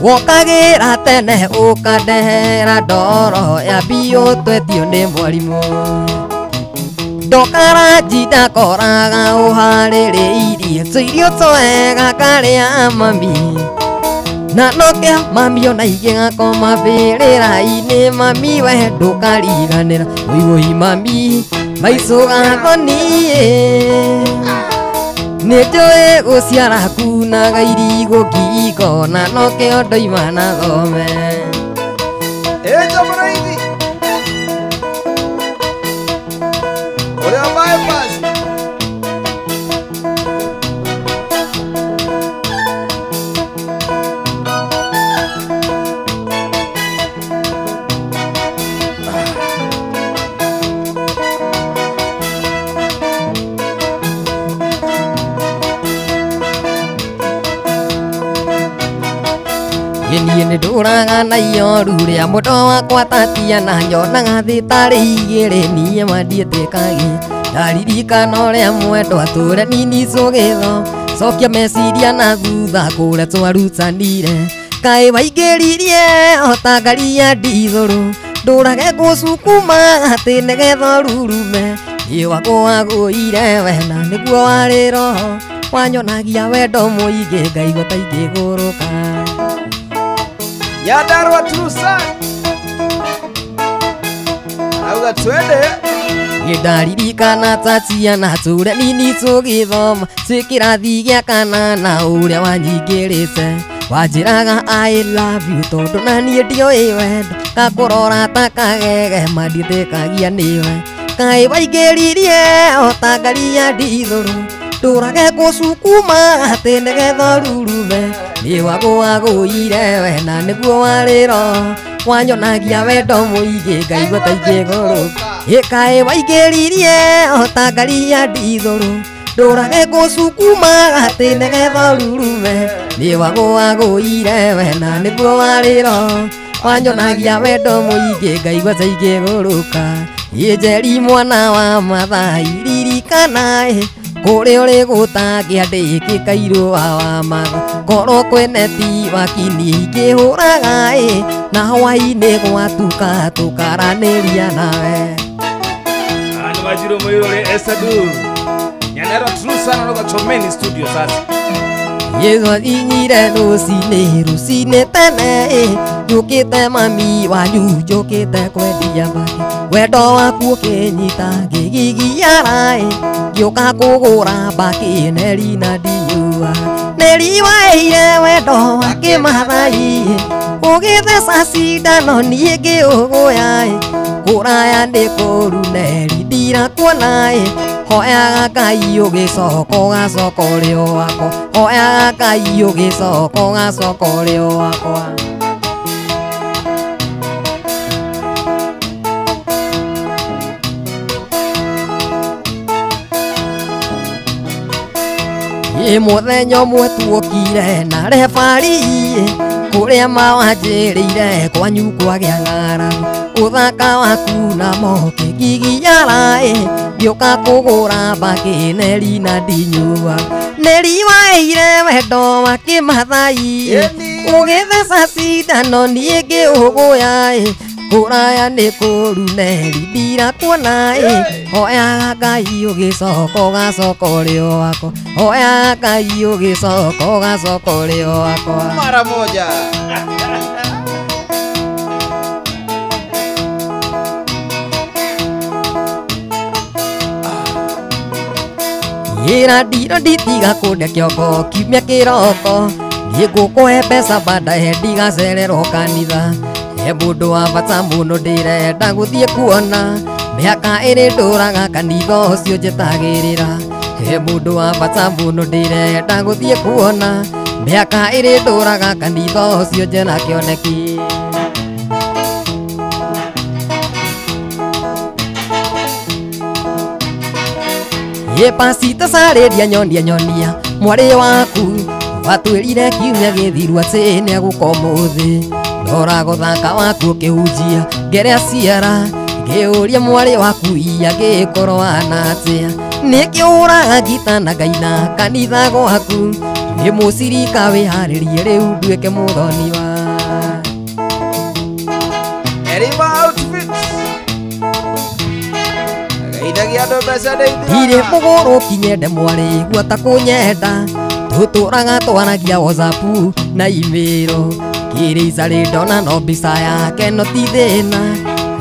wokagĩra tene ũkandehera ndoro ya biũ twetio nĩ mwarimũ. Ndokara ndakoraga ũharĩrĩirie tũirio twega ngarĩa mami na nokĩo mami ona ingĩgakoma mbĩrĩra-inĩ mami we ndũkariganĩra wũi wũi mami maitũ gathoni. Nĩ njũĩ gũciara kunaga irigũ ngingo na nokĩo ndoima na thome. Niĩ nĩ ndũraga na ioru rĩa mũndũ wakwa Tatiana nyonaga thĩ tarĩ igĩrĩ niĩ ma ndiĩtĩkagia ndaririkana ũrĩa mwendwa tũrĩa nini tũgĩtho cokia meciria na thutha kũrĩa twarutanire kaĩ waingĩririe o ta ngari ya ndithũrũ ndũrage gũcukuma atĩ nĩgetha ũrurume niĩ wakwa wagũire we na nĩguo warĩ roho wanyonagia wendo mũingĩ ngaigua ta ingĩgũrũka. Nyandarua Trusan auga twende. Ndaririkana Tatiana tũrĩa nini tũgĩthoma twĩ kĩrathi gĩa kanana ũrĩa wanyingĩrĩte wanjĩraga I love you tondũ na niĩ ndioĩ wendo ngakũrora ta kagege ma ndiĩtĩkagia nĩwe kaĩ waingĩririe o ta ngari ya ndithũrũ ndũrage gũcukuma atĩ nĩgetha ũrurume niĩ wagũagũire we na nĩguo warĩ roho wanyonagia wendo mũingĩ ngaigua ta ingĩgũrũka. Kaĩ waingĩririe o ta ngari ya ndithũrũ ndũrage gũcukuma atĩ nĩgetha ũrurume niĩ wagũagũire we na nĩguo warĩ roho wanyonagia wendo mũingĩ ngaigua ta ingĩgũrũka. Njeri mwana wa Mathai ririkana kũrĩa ũrĩ gũtangĩandĩkĩka irũa wa matha korwo kwene ti wakini ingĩhũraga na hwaĩ-inĩ gwatuka tũkaranĩria nawe. Andu Majiro Mũirũrĩ Esadu Nyandarua Trusan onoga Chomeni studio sasa. Yesu inyire rũcinĩ rũcinĩ tene njũkĩte mami wanyu njũkĩte kwendia mbakĩ wendo waku ũkĩnyita ngĩgigiara ngĩũka kũgũra mbakĩ neri na ndinyua neri waheire wendo wa kĩmathai ũgĩtheca cindano niĩ ngĩũgũya kũraya nĩ kũũru neri ndirakuona hoyaga Ngai ũgĩcoka ũgacoka ũrĩ o wakwa hoyaga Ngai ũgĩcoka ũgacoka ũrĩ o wakwa. Mũthenya ũmwe tuokire na rebari kũrĩa mawanjĩrĩire kwanyu kwagĩa ng'aragu ũthaka waku na mokĩgigiara ngĩũka kũgũra mbakĩ neri na ndinyua neri waheire wendo wa kĩmathai ũgĩtheca cindano niĩ ngĩũgũya Kũraya nĩ kũũru neri ndirakuona ĩ hoyaga Ngai ũgĩcoka ũgacoka ũrĩ o wakwa hoyaga Ngai ũgĩcoka ũgacoka ũrĩ o wakwa mara moja. Ĩra ndiro nditiga kũndĩa kĩongo kiumia kĩroko niĩ ngũkũhe mbeca baadaye ndigacererwo kanitha he mũndũ wa bata mũno ndĩrenda gũthiĩ kuona mĩaka ĩrĩ ndũraga kanitha ũcio njetagĩrĩra he mũndũ wa bata mũno ndĩrenda gũthiĩ kuona mĩaka ĩrĩ ndũraga kanitha ũcio njena kĩoneki. Ye pasita sarĩria nyonia nyonia mwarĩ waku watwĩrire kiumia gĩthiru atĩ nĩegũka ũmũthĩ ndora gũthaka waku ũkĩhunjia ngerea ciara ngĩũria mwarĩ waku ia ngĩkorwo ana atĩa nĩkĩ ũraga ngita na ngaina kanitha gwaku nĩ mũcirika wĩharĩrie rĩu nduĩke mũthoni wa Erima outfit. Gaithagia andũ mbeca nĩ ndirĩ mũgũrũki nyende mwarĩ guota kũnyenda tũtũraga twaragia WhatsApp na email kĩrĩ icarĩ ndona no mbica yake no ti thĩna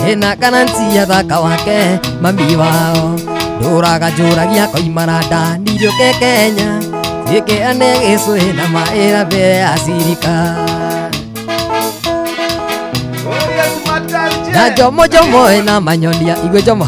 ĩna garanti ya thaka wake mami wao ndũraga njũragia koimara nda niriũke Kenya ĩkĩane gĩcũhĩ na maĩra mbere ya cirika na njomo njomo ĩna manyonia igwe njomo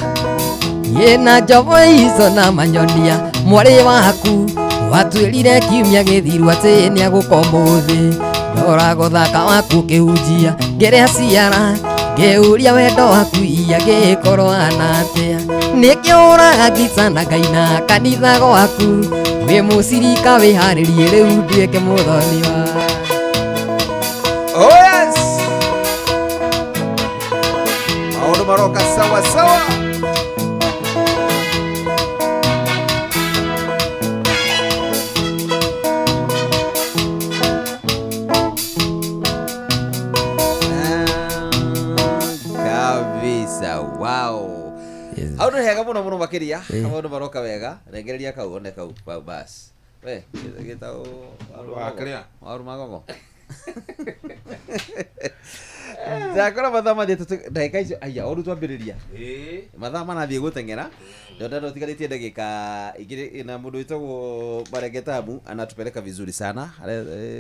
ĩna njomo ico na manyonia mwarĩ waku watwĩrire kiumia gĩthiru atĩ nĩegũka ũmũthĩ ndora gũthaka waku ũkĩhunjia ngerea ciara ngĩũria wendo waku ia ngĩkorwo ana atĩa nĩkĩ ũraga ngita na ngaina kanitha gwaku wĩ mũcirika wĩharĩrie rĩu nduĩke mũthoni wa. Oh yes. Maũndũ maroka sawa sawa. Kabisa. Wow. Au nĩ hega mũno mũno makĩria maũndũ maroka wega rengereria kau one kau bas we gĩtagwo waru magogo ndakora mathaa mathiĩ ndagĩka icio aya ũru twambĩrĩria mathaa marathiĩ gũteng'era ndona ũtigarĩtie ndagĩka igĩrĩ na mũndũ wĩtagwo Marengetamu anatupeleka vizuri sana.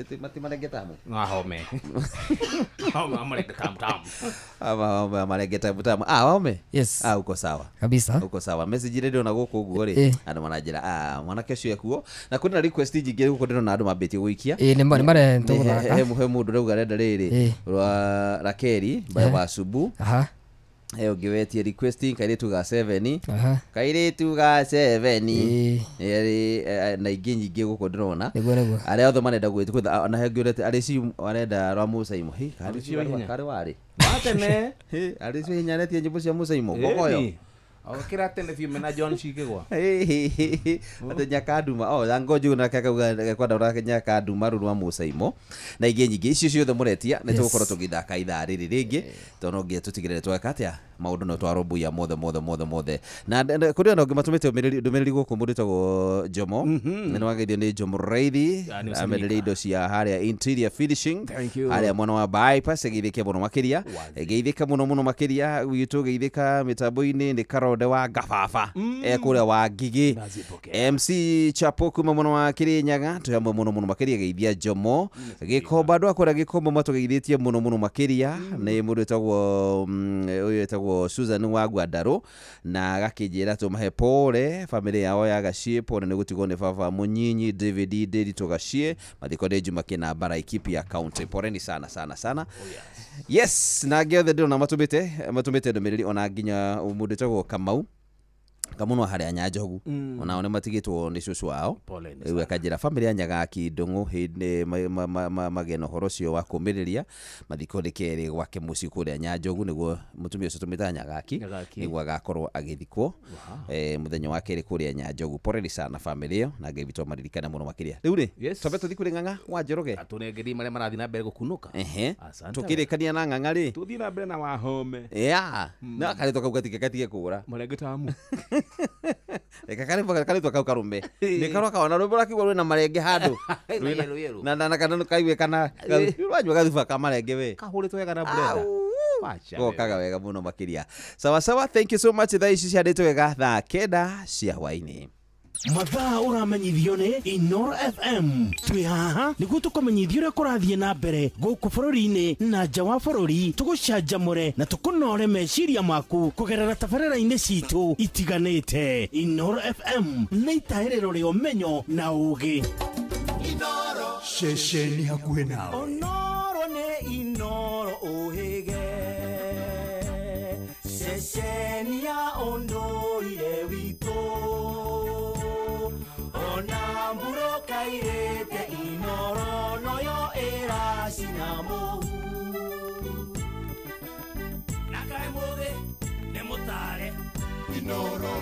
Ti Marengetamu Wahome. Marengetamu tamu. Ama Marengetamu tamu. Ah, wahome. Yes. Ah, uko sawa. Kabisa. Uko sawa. Message ile ndona gũkũ ũguo rĩ andũ maranjĩra ah mwanake ũcio ekuo na kwĩna request nyingĩ gũkũ ndĩrona andũ mambĩtie gũikia. Nĩ mare tũgũthaka. He mũndũ rauga arenda rĩrĩ rwa Rakeri by Wasubu. Aha. He ũngĩ requesting kairĩtu ga 7 kairĩtu ga 7 eri na ingĩ nyingĩ gũkũ ndĩrona arĩa othe marenda gwĩtwo na he ngĩũrĩte arĩ ci arenda rwa Musa Imo hi karĩ warĩ watene hi arĩ ci hinya aretie nyĩmbo cia Musa Imo gogoyo Okira tene biũ mena John Shikigwa ate nyakanduma oh yango na kaka kwenda ũrake nyakanduma rũrũ rwa Musa Imo na ingĩ nyingĩ icio ciothe mũretia nĩ tũgũkorwo tũgĩthaka ithaa rĩrĩ rĩngĩ tondũ no nginya tũtigĩrĩre tweka atĩa maũndũ no twarũmbũiya mothe mothe mothe mothe na kũrĩ ona ũngĩ matũmĩte ndũmĩrĩri gũkũ mũndũ wĩtagwo Jomo nĩ wageithio nĩ Jomo Reithi amenderia indo cia harĩa interior finishing harĩa mwena wa bypass ĩgeithĩke mũno makĩria ĩgeithĩka mũno mũno makĩria gwitũ geithĩka mĩtambo-inĩ nĩ Karode wa Gababa ekũrĩa wa Ngigĩ MC Chapo kuma mũno wa Kĩrĩnyaga twĩ hamwe mũno mũno makĩria geithia Jomo Gĩkomba andũ a kũrĩa Gĩkomba matũgeithĩtie mũno mũno makĩria nĩ mũndũ wĩtagwo ũyũ wĩtagwo Susan wa Gwandarũ na agakĩnjĩra tũmahe pole family yao ya Gaciĩ pole nĩ gũtigwo nĩ baba mũnyinyi David Ndiritu Gaciĩ mathiko nĩ Juma kĩnamba Laikipia County poleni sana sana sana. Yes na angĩ othe ndĩrona matũmĩte ndũmĩrĩri ona nginya mũndũ wĩtagwo Kamau Kamuno harĩa Nyanjogu onao nĩ matigĩtwo nĩ cũcũ wao. Rĩu akanjĩra famĩlĩ ya Nyagaki Ndũng'ũ hĩndĩ magĩe na ũhoro ũcio wa kũmĩrĩria mathiko nĩ kerĩ gwake mũciĩ kũrĩa Nyanjogu nĩguo mũtumia ũcio tũmĩtaga Nyagaki nĩguo agakorwo agĩthikwo mũthenya wa kerĩ kũrĩa Nyanjogu. Poleni sana famĩlĩ ĩyo na Ngai witũ amaririkane mũno makĩria. Rĩu rĩ twambe tũthiĩ kũrĩ Ng'ang'a wa Njoroge atũnengerie marĩa marathiĩ na mbere gũkunũka. Tũkĩrĩkania na Ng'ang'a rĩ tũthiĩ na mbere na Wahome na karĩtwa kau gatige kũra marenge tamu reka karĩtwa kau karume nĩ karwa kaona rwĩmbo rwakiuga rwĩna marenge handũ na kana kaigue kana wanyua gathuba ka marenge we kahũrĩtwo wega na blender gokaga wega mũno makĩria. Sawa sawa, thank you so much. Thaa ici ciandĩtwo wega thaa 9 cia hwaĩ-inĩ. Mathaa ũramenyithio nĩ Inoro FM. Twĩ haha nĩguo tũkũmenyithie ũrĩa kũrathiĩ na mbere gũkũ bũrũri-inĩ na nja wa bũrũri, tũgũcanjamũre na tũkũnore meciria maku kũgerera tabarĩra-inĩ citũ itiganĩte. Inoro FM nĩ itahĩrĩro rĩa ũmenyo na ũũgĩ. Ceceni hakuhĩ nawe. Onoro nĩ Inoro ũhĩge, ceceni ya ũndũire witũ. Ona mburo kairete Inoro noyo ĩracina mũhu. Na kaĩ mũthĩ nĩ mũtare. Inoro,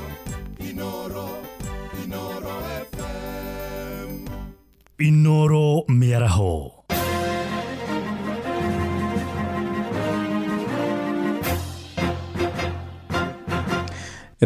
Inoro, Inoro FM. Inoro mĩaraho.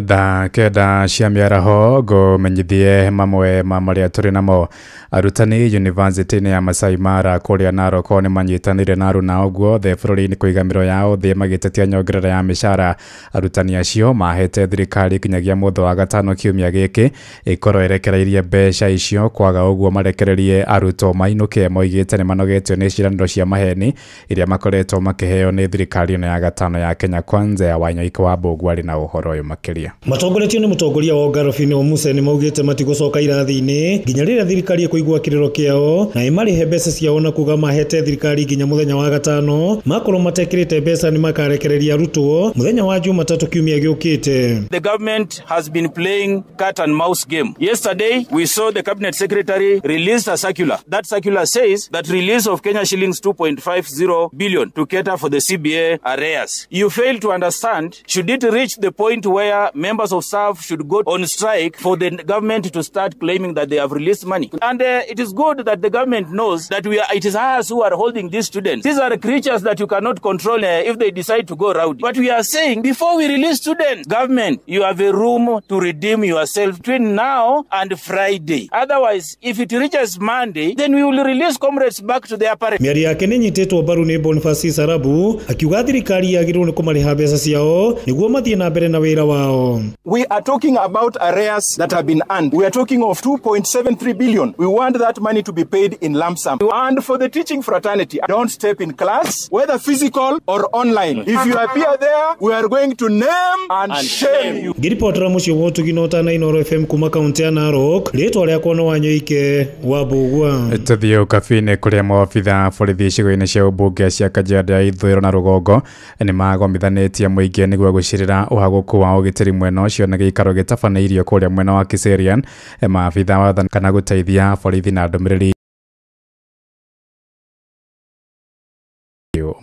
Thaa 9 cia mĩaraho ngũmenyithie mamwe ma marĩa tũrĩ namo. Arutani yunivasĩtĩ-inĩ ya Masai Mara kũrĩa Narok nĩ manyitanĩire na aruna guothe bũrũri-inĩ kũiga mĩro yao thĩ magĩtetia nyongerera ya mĩcara. Arutani acio mahete thirikari kinyagia mũthĩ wa gatano kiumia gĩkĩ ĩkorwo ĩrekereirie mbeca icio, kwaga ũguo marekererie arutwo mainũke. Moigĩte nĩ manogetio nĩ ciĩranĩro cia maheni iria makoretwo makĩheo nĩ thirikari ĩno ya gatano ya Kenya Kwanza ya Wanyoike wa Mbũgua arĩ na ũhoro ũyũ makĩria. Matongoretio nĩ mũtongoria wa Ngarobini Omuse nĩ maugĩte matigũcoka irathi-inĩ nginya rĩrĩa thirikari ĩkũigua kĩrĩro kĩao na ĩmarĩhe mbeca ciao, na kuga mahete thirikari nginya mũthenya wa gatano. Makorwo matekĩrĩte mbeca nĩ makarekereria arutwo mũthenya wa Jumatatũ kiumia gĩũkĩte. The government has been playing cat and mouse game. Yesterday we saw the cabinet secretary release a circular. That circular says that release of Kenya shillings 2.50 billion to cater for the CBA arrears. You fail to understand, should it reach the point where members of staff should go on strike for the government to start claiming that they have released money? And it is good that the government knows that it is us who are holding these students. These are creatures that you cannot control if they decide to go rowdy. But we are saying, before we release students, government, you have a room to redeem yourself between now and Friday. Otherwise, if it reaches Monday, then we will release comrades back to their parents. Mĩario yake nĩ nyitĩtwo mbaru nĩ Boniface Sarabu akiuga thirikari yagĩrĩirwo nĩ kũmarĩha mbeca ciao nĩguo mathiĩ na mbere na wĩra wao. We are talking about arrears that have been earned. We are talking of 2.73 billion. We want that money to be paid in lump sum. And for the teaching fraternity, don't step in class, whether physical or online. If you appear there, we are going to name and shame you. Ngiripotera mũciĩ wa ũtugi na ũtana Inoro FM kuma kaunti ya Narok, rĩtwa rĩakwa no Wanyoike wa Mbũgua. Tũthiĩ ũkabi-inĩ kũrĩa maobitha borithi icigo-inĩ cia ũmbunge cia Kajiado ya ithũĩro na rũgongo nĩ magomithanĩtie mũingĩ nĩguo gũcirĩra ũhagũku wa ũgitĩri mwena ũcio na gĩikaro gĩtabanĩirio kũrĩa mwena wa Kiserian. Maabitha wathani kana gũteithia borithi na ndũmĩrĩri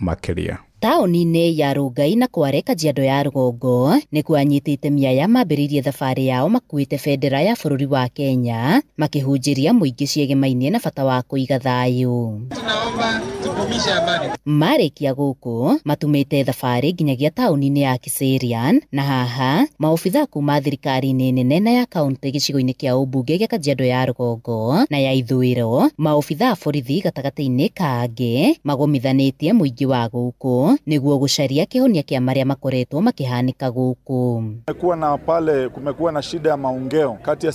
makĩria. Taũni-inĩ ya Rongai na Kware Kajiado ya rũgongo nĩkuo anyitĩte miaya mambĩrĩirie thabarĩ yao makuĩte bendera ya bũrũri wa Kenya makĩhunjĩria mũingĩ ciĩgemaine na bata wa kũiga thayũ. Tunaomba tudumishe amani. Marĩkia gũkũ matumĩte thabarĩ nginyagia taũni-inĩ ya Kiserian na haha maobitha kuma thirikari-inĩ nene na ya kaũntĩ gĩcigo-inĩ kĩa ũmbunge gĩa Kajiado ya rũgongo na ya ithũĩro maobitha a borithi gatagatĩ-inĩ kangĩ magomithanĩtie mũingĩ wa gũkũ nĩguo gũcaria kĩhonia kĩa marĩa makoretwo makĩhanĩka gũkũ. Kumekuwa na pale, kumekuwa na shida ya maongeo kati ya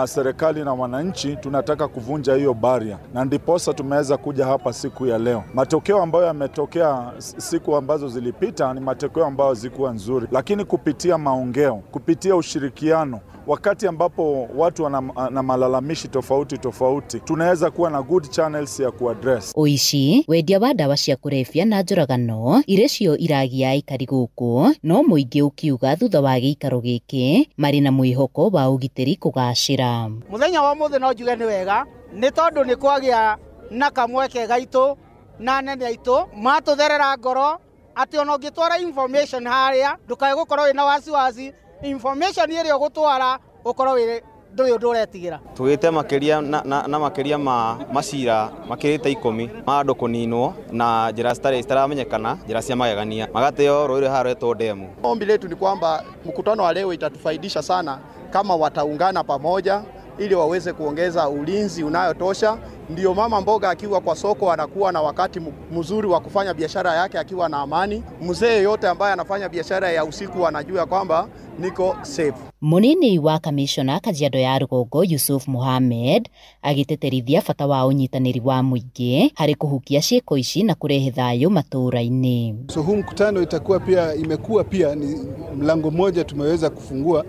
serikali na wananchi. Tunataka kuvunja hiyo baria na ndiposa tumeweza kuja hapa siku ya leo. Matokeo ambayo yametokea siku ambazo zilipita ni matokeo ambayo zikuwa nzuri, lakini kupitia maongeo, kupitia ushirikiano Wakati ambapo watu wana na malalamishi tofauti tofauti, tunaweza kuwa na good channels ya kuaddress. Ũici, wendia wa ndawa cia kũrebia na njũragano irĩ cio iragia aikari gũkũ, no mũingĩ ũkiuga thutha wa gĩikaro gĩkĩ marĩ na mwĩhoko wa ũgitĩri kũgacĩra. Mũthenya wa ũmũthĩ no njuge nĩ wega nĩ tondũ nĩ kwagĩa na kamweke gaitũ na anene aitũ matũtherera ngoro atĩ ona ũngĩtwara information harĩa ndũkae gũkorwo wĩna wasiwasi, information ĩrĩa ũgũtwara ũkorwo wĩ ndũrĩ ũndũ ũretigĩra. Tugĩte makĩria na makĩria ma macira makĩrĩte 10 ma andũ kũninwo na njĩra citaramenyekana, njĩra cia magegania, magateo rũĩ haha rwetwo demu. Ombi letu ni kwamba mkutano wa leo itatufaidisha sana kama wataungana pamoja ili waweze kuongeza ulinzi unayotosha. Ndio mama mboga akiwa kwa soko anakuwa na wakati mzuri wa kufanya biashara yake akiwa na amani. Mzee yote ambaye anafanya biashara ya usiku anajua kwamba niko safe. Munini wa kamishona Kajiado ya Rũgongo Yusuf Mohamed agĩtĩtĩrithia bata wa ũnyitanĩri wa mũingĩ harĩ kũhukia ciĩko ici na kũrehe thayũ matũũra-inĩ. So huu mkutano itakuwa pia, imekuwa pia ni mlango mmoja tumeweza kufungua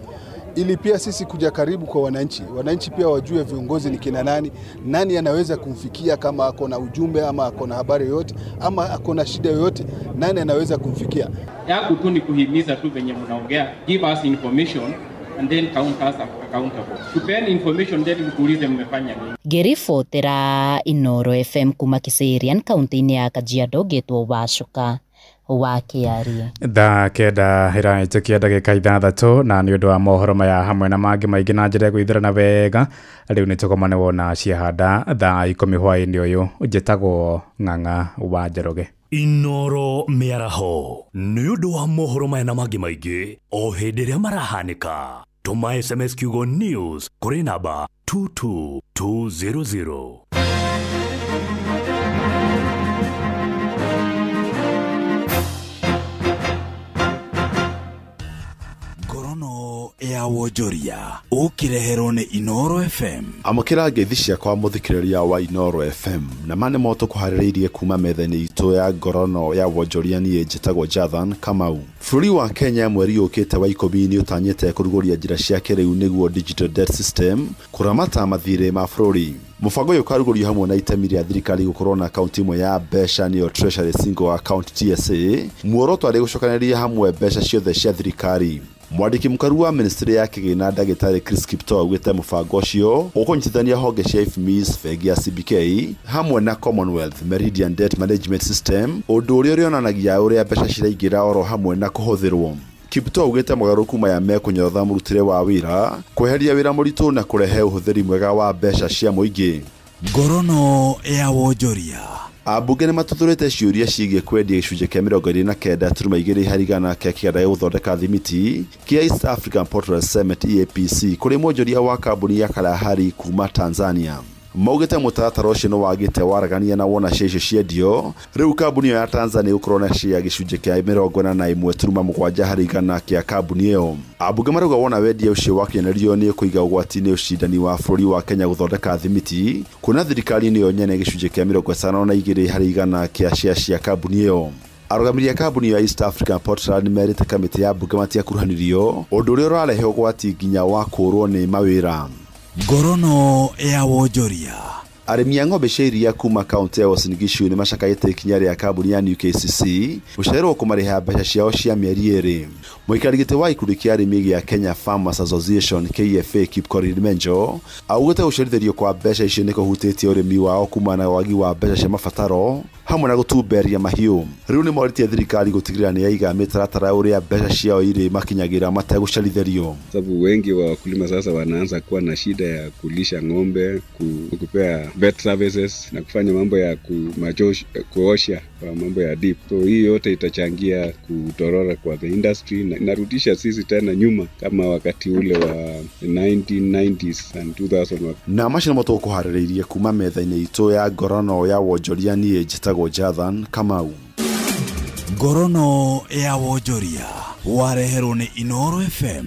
ili pia sisi kuja karibu kwa wananchi. Wananchi pia wajue viongozi ni kina nani, nani anaweza kumfikia kama ako na ujumbe ama ako na habari yoyote ama ako na shida yoyote, nani anaweza kumfikia. Yangu tu ni kuhimiza tu venye mnaongea, give us information and then count us accountable. Tupeni information then mkuulize mmefanya nini. Ngĩribotera Inoro FM kuma Kiserian kaunti-inĩ ya Kajiado, ngĩtwo Wacuka wa Kĩarie. Thaa 9 ĩrahĩtũkia ndagĩka 6 na nĩ ũndũ wa mohoro maya hamwe na mangĩ maingĩ na njĩra ya gwĩthurana wega, rĩu nĩ tũgomane wona ciahanda thaa 10 hwaĩ-inĩ ũyũ. Njĩtagwo Ng'ang'a wa Njoroge. Inoro mĩaraho nĩ ũndũ wa mohoro maya na mangĩ maingĩ o hĩndĩ ĩrĩa marahanĩka. Tũma SMS kiugo news kũrĩ namba 22200. Ya wonjoria ũkĩreherwo nĩ Inoro FM. Amũkĩra ngeithi ciakwa mũthikĩrĩria wa Inoro FM na ma nĩ mo tũkũharĩrĩirie kuma metha-inĩ itũ ya ngorono ya wonjoria. Niĩ njĩtagwo Jathan Kamau. Bũrũri wa Kenya mweri ũkĩte wa 10 nĩ ũtanyĩte kũrugũria njĩra cia kĩrĩu nĩguo digital debt system kũramata mathirĩ ma bũrũri. Mũbango ũyũ ũkarugũrio hamwe na itemi rĩa thirikari gũkorwo na akaunti ĩmwe ya mbeca nĩyo Treasury Single Account TSA, muoroto arĩ gũcokanĩrĩria hamwe mbeca ciothe cia thirikari. Mwandĩki mũkaru wa ministry ya kĩgĩna ndagĩtarĩ Chris Kiptoo augĩte mũbango ũcio ũkũnyitithania honge cia IFMIS, bengi ya CBK hamwe na Commonwealth Meridian Debt Management System, ũndũ ũrĩa ũrĩonanagia ũrĩa mbeca ciraingĩra oro hamwe na kũhũthĩrwo. Kiptoo augĩte mogarũrũku maya mekũnyorotha mũrutĩre wa wĩra, kweheria wĩra mũritũ na kũrehe ũhũthĩri mwega wa mbeca cia mũingĩ. Ngorono ya wonjoria. Ambunge nĩ matuthũrĩte ciũria ciĩgiĩ kwendia gĩcunjĩ kĩa 29.2 harĩ igana kĩa kĩganda gĩa gũthondeka thimiti kĩa East African Portland Cement EAPC kũrĩ mwonjoria wa kambuni ya Kalahari kuma Tanzania. Maugĩte mũtaratara ũcio nĩ wagĩte waragania na wona cia icio ciendio, rĩu kambuni ĩyo ya Tanzania ĩgũkorwo na share gĩcunjĩ kĩa 41.7 harĩ igana kĩa kambuni ĩyo. Ambunge marauga wona wendia ũcio wakinyanĩrio nĩ ũkũiga ũgwati-inĩ ũcindani wa bũrũri wa Kenya gũthondeka thimiti, kuona thirikari nĩyo nyene gĩcunjĩ kĩa 52 harĩ igana kĩa share cia kambuni ĩyo. Arũgamĩrĩri a kambuni ya East African Portland merĩte kamĩtĩ ya mbunge matiakuruhanirio, ũndũ ũrĩa ũrarehe ũgwati nginya wa kũũrwo nĩ mawĩra. Ngorono ya wonjoria. Arĩmi a ng'ombe cia iria kuma kaunti ya Uasin Gishu nĩ macakaĩte ikinya rĩa kambuni ya New KCC gũcererwo kũmarĩha mbeca ciao cia mĩeri 2. Mũikarĩri gĩtĩ wa ikundi kĩa arĩmi gĩa Kenya Farmers Association KFA Kipkorir Menjo augĩte gũcerithĩrio kwa mbeca icio nĩ kũhutĩtie ũrĩmi wao kumana na wagi wa mbeca cia mabataro hamwe na gũtumberia mahiũ. Rĩu nĩ morĩtie thirikari gũtigĩrĩra nĩ yaiga mĩtaratara ũrĩa mbeca ciao irĩ makinyagĩra mategũcerithĩrio. Sababu wengi wa wakulima sasa wanaanza kuwa na shida ya kulisha ng'ombe, kupea vet services na kufanya mambo ya kuosha kwa mambo ya deep. So hii yote itachangia kutorora kwa the industry na inarudisha sisi tena nyuma kama wakati ule wa 1990s and 2000. Na macio nĩmo tũkũharĩrĩirie kuma metha-inĩ itũ ya ngorono ya wonjoria. Niĩ njĩtagwo Jathan Kamau. Ngorono ya wonjoria wareherwo nĩ Inoro FM.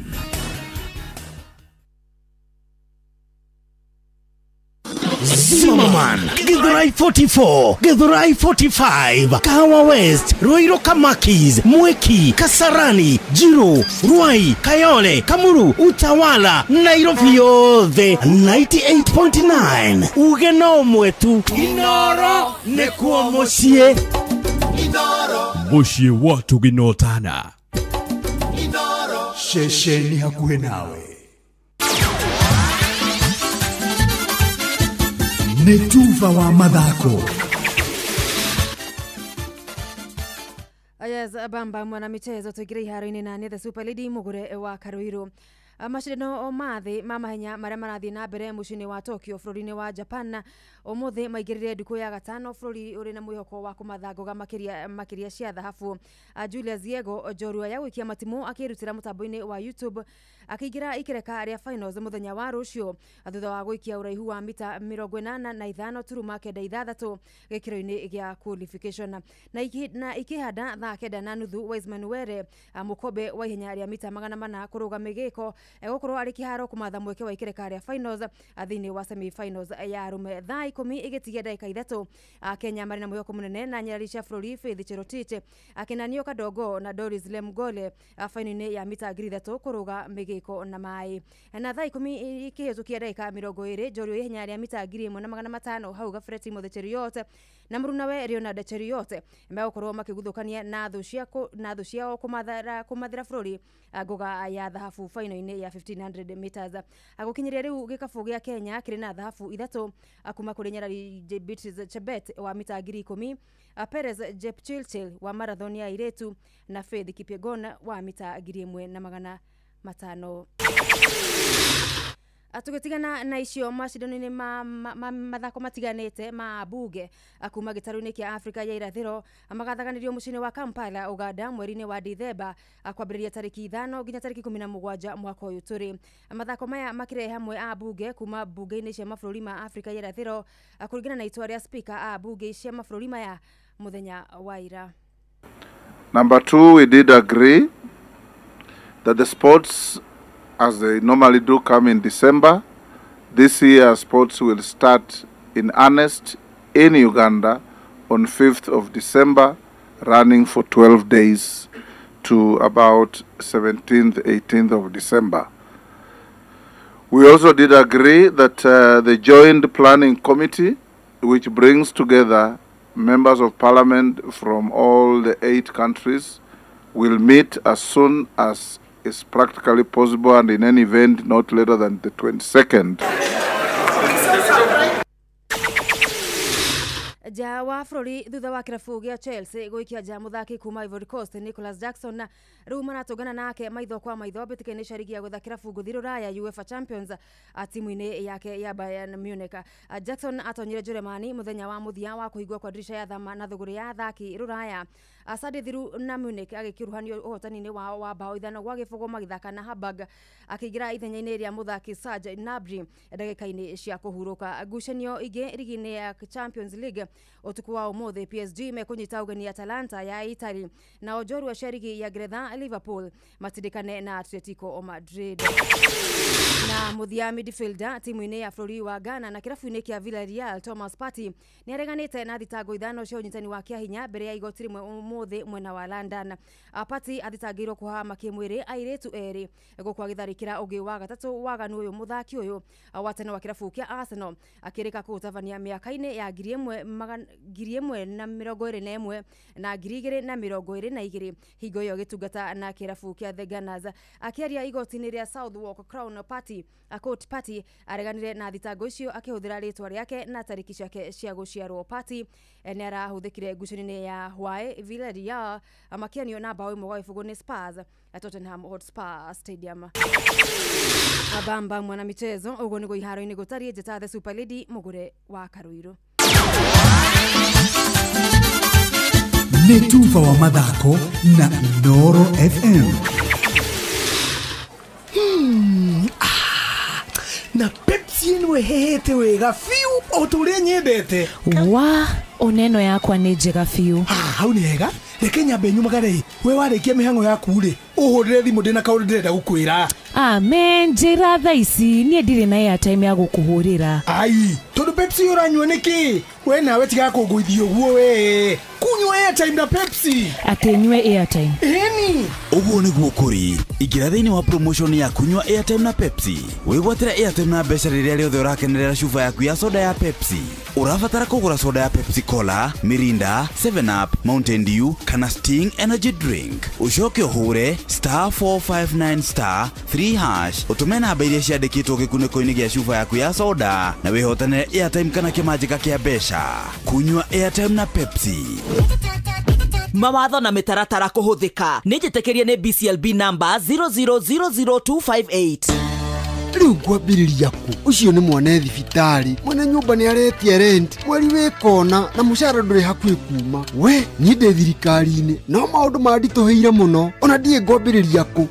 Zimmerman, Githurai 44, Githurai 45, Kahawa West, Ruiru Kamakis, Mwiki, Kasarani, Jiru, Ruai, Kayole, Kamuru, Utawala, Nairobi yothe 98.9. Uge no mwetu Inoro nekuo muciĩ. Inoro muciĩ watu ginotana. Inoro ceceni hakuhĩ nawe. Nĩ tuba wa mathako. Yes, bamba mwana michezo tuingire iharo-inĩ na nĩ the Super Lady Mugure wa Karuiru. Mashindano ma thĩ ma mahenya marĩa marathiĩ na mbere mũciĩ-inĩ wa Tokyo bũrũri-inĩ wa Japan ũmũthĩ maingĩrire ndukũ ya gatano bũrũri ũrĩ na mwĩhoko wa kũmatha ngoga makĩria cia thahabu. Julius Yego njorua ya gũikia matimũ akĩrutĩra mũtambo-inĩ wa YouTube akĩingĩra ikereka rĩa finals mũthenya wa rũciũ thutha wa gũikia ũraihu wa mita 85.96 gĩkĩro-inĩ gĩa qualification. Na ikĩhanda thaa 9:30 Wiseman Were mũkombe wa ihenya rĩa mita 400 kũrũga mĩgĩko egũkorwo arĩ kĩharo kũmatha mweke wa ikereka rĩa finals thĩinĩ wa semi finals ya arũme. Thaa 10 ĩgĩtigia ndagĩka 3 Kenya marĩ na mwĩhoko mũnene na nyarari cia bũrũri Faith Cherotich akenanio Kadongo na Doris Lemgole faino-inĩ ya mita 3000 kũrũga mĩgĩko na maĩ. Na thaa 10 ikĩhĩtũkia ndagĩka 20 njorua ya ihenya rĩa mita 1500 hau gabere Timothy Cheruiyot na mũrunawe Leonard Cheruiyot megũkorwo makĩguthũkania na thũ ciao kũmathĩra bũrũri ngoga ya thahabu faino-inĩ ya 1500 meters. Gũkinyĩria rĩu gĩkabũ gĩa Kenya kĩrĩ na thahabu 3 kuma kũrĩ nyarari Beatrice Chebet wa mita 10,000, Perez Jepchirchir wa marathon ya airĩtu na Faith Kipyegon wa mita 1500. Tũgĩtigana na icio macindano-inĩ ma mathako matiganĩte ma bunge kuma gĩtarũ-inĩ kĩa Afrika ya irathĩro magathaganĩrio mũciĩ-inĩ wa Kampala Uganda mweri-inĩ wa Dithemba kwambĩrĩria tarĩki 5 nginya tarĩki 17 mwaka ũyũ tũrĩ. Mathako maya makĩrehe hamwe a bunge kuma bunge-inĩ cia mabũrũri ma Afrika ya irathĩro kũringana na itua rĩa speaker a bunge cia mabũrũri maya mũthenya wa ira. Number 2, we did agree that the sports, as they normally do, come in December. This year, sports will start in earnest in Uganda on 5th of December, running for 12 days to about 17th, 18th of December. We also did agree that the Joint Planning Committee, which brings together members of parliament from all the 8 countries, will meet as soon as is practically possible, and in any event not later than the 22nd. Ja wa bũrũri thutha wa kĩrabu gĩa Chelsea gũikia nja mũthaki kuma Ivory Coast Nicolas Jackson rĩu maratũngana nake maitho kwa maitho mbĩtĩka-inĩ cia rigi ya gwetha kĩrabu ngũthi rũraya UEFA Champions timu-inĩ yake ya Bayern Munich. Jackson atonyire Jeremani mũthenya wa mũthia wa kũhingwo kwa ndirisha ya thama na thũgũrĩ ya athaki rũraya. Asade Thiru na Munich agĩkĩruhanio ũhotani-inĩ wao wa bao 5-0 magĩthaka na Hamburg akĩingĩra ithenya-inĩ rĩa mũthaki Serge Gnabry ndagĩka-inĩ cia kũhurũka. Ngucanio ingĩ rigi-inĩ ya Champions League ũtukũ wa ũmũthĩ PSG mekũnyita ũgeni Atalanta ya Italy nao njorua cia rigi ya Ngeretha Liverpool matindĩkane na Atletico Madrid. Na mũthia midfielder timu-inĩ ya bũrũri wa Ghana na kĩrabu-inĩ kĩa Villarreal Thomas Partey nĩareganĩte na thitango 5 cia ũnyitani wa kĩahinya mbere ya igoti rĩmwe ũmũthĩ mwena wa London. Partey athitangĩirwo kũhama kĩmwĩrĩ airĩtu erĩ gũkũ agĩtharĩkĩra ũngĩ wa gatatũ waganu ũyũ mũthaki ũyũ wa tene wa kĩrabu kĩa Arsenal akĩrĩka kũũtabania mĩaka-inĩ ya 1121 na 2022 hingo ĩyo agĩtungata na kĩrabu kĩa The Gunners. Akĩaria igoti-inĩ rĩa Southwark Crown Party Court Partey areganire na thitango icio akĩhũthĩra rĩtwa rĩake na tarĩki ciake cia gũciarwo. Partey nĩ arahũthĩkire ngucanio-inĩ ya Hwaĩ Villarreal makĩanio na bao 1-0 nĩ Spurs at Tottenham Hotspur Stadium. Abamba mwana michezo ũguo nĩguo iharo-inĩ gũtariĩ. Njĩta The Super Lady Mugure wa Karuiru. Nĩ tuba wa mathako na Inooro FM. Na Pepsi ĩno ĩhehete wega biũ o ta ũrĩa nyendete. Wa oneno yakwa nĩ njega biũ. Hau nĩ hega. Reke nyambe nyumagare. We warĩkia mĩhang'o yaku rĩ, ũhũrĩre thimũ ndĩna kaũndũ ndĩrenda gũkwĩra. Amen njĩra thaa ici niĩ ndirĩ na airtime ya gũkũhũrĩra. Ai, tondũ Pepsi ũranyua nĩkĩ? We nawe tiga kũngũithia ũguo we. Kunyua airtime na Pepsi. Atĩ nyue airtime. Ĩni. Ũguo nĩguo kũrĩ. Ingĩra thĩinĩ wa promotion ya kunyua airtime na Pepsi. Wĩgwatĩre airtime na mbeca rĩrĩa rĩothe ũrakenerera cuba yaku ya soda ya Pepsi. Ũrabatara kũgũra soda ya Pepsi Cola, Mirinda, 7 Up, Mountain Dew kana Sting Energy Drink. Ũcoke ũhũre *459 *3# ũtũme namba iria ciandĩkĩtwo gĩkunĩko-inĩ gĩa cuba yaku ya soda na wĩhotanĩre airtime kana kĩmanjĩka kĩa mbeca. Kunyua airtime na Pepsi. Mawatho na mĩtaratara kũhũthĩka nĩ njĩtĩkĩrie nĩ BCLB number 0000258. Rĩu ngwambĩrĩria kũ? Ũcio nĩ mwana thibitarĩ, mwene nyũmba nĩ aretia rent, mweri wĩ kona na mũcara ndũrĩ hakuhĩ kuma. We niĩ ndĩ thirikari-inĩ no maũndũ manditũhĩire mũno, ona ndiĩ ngwambĩrĩria kũ.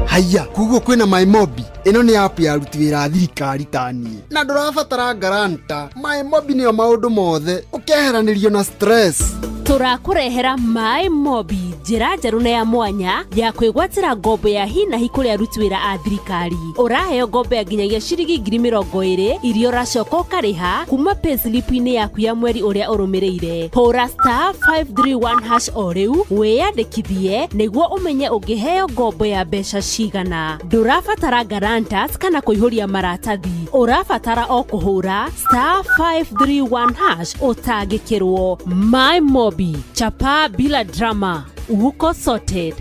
Haiya, koguo kwĩna MyMobi. Ĩno nĩ app ya aruti wĩra a thirikari ta niĩ, na ndũrabatara guarantor. MyMobi nĩyo maũndũ mothe, ũkeheranĩrio na stress. Tũrakũrehera MyMobi, njĩra njerũ na ya mwanya ya kwĩgwatĩra ngombo ya hi na hi kũrĩ aruti wĩra a thirikari. Ũraheo ngombo ya nginyagia ciringi 20,000 iria ũracoka ũkarĩha kuma payslip-inĩ yaku ya mweri ũrĩa ũrũmĩrĩire. Hũra *531# o rĩu wĩyandĩkithie nĩguo ũmenye ũngĩheo ngombo ya mbeca cigana. Ndũrabatara guarantors kana kũihũria maratathi, ũrabatara o kũhũra *531# ũtangĩkĩrwo. MyMobi, chapa bila drama, uko sorted.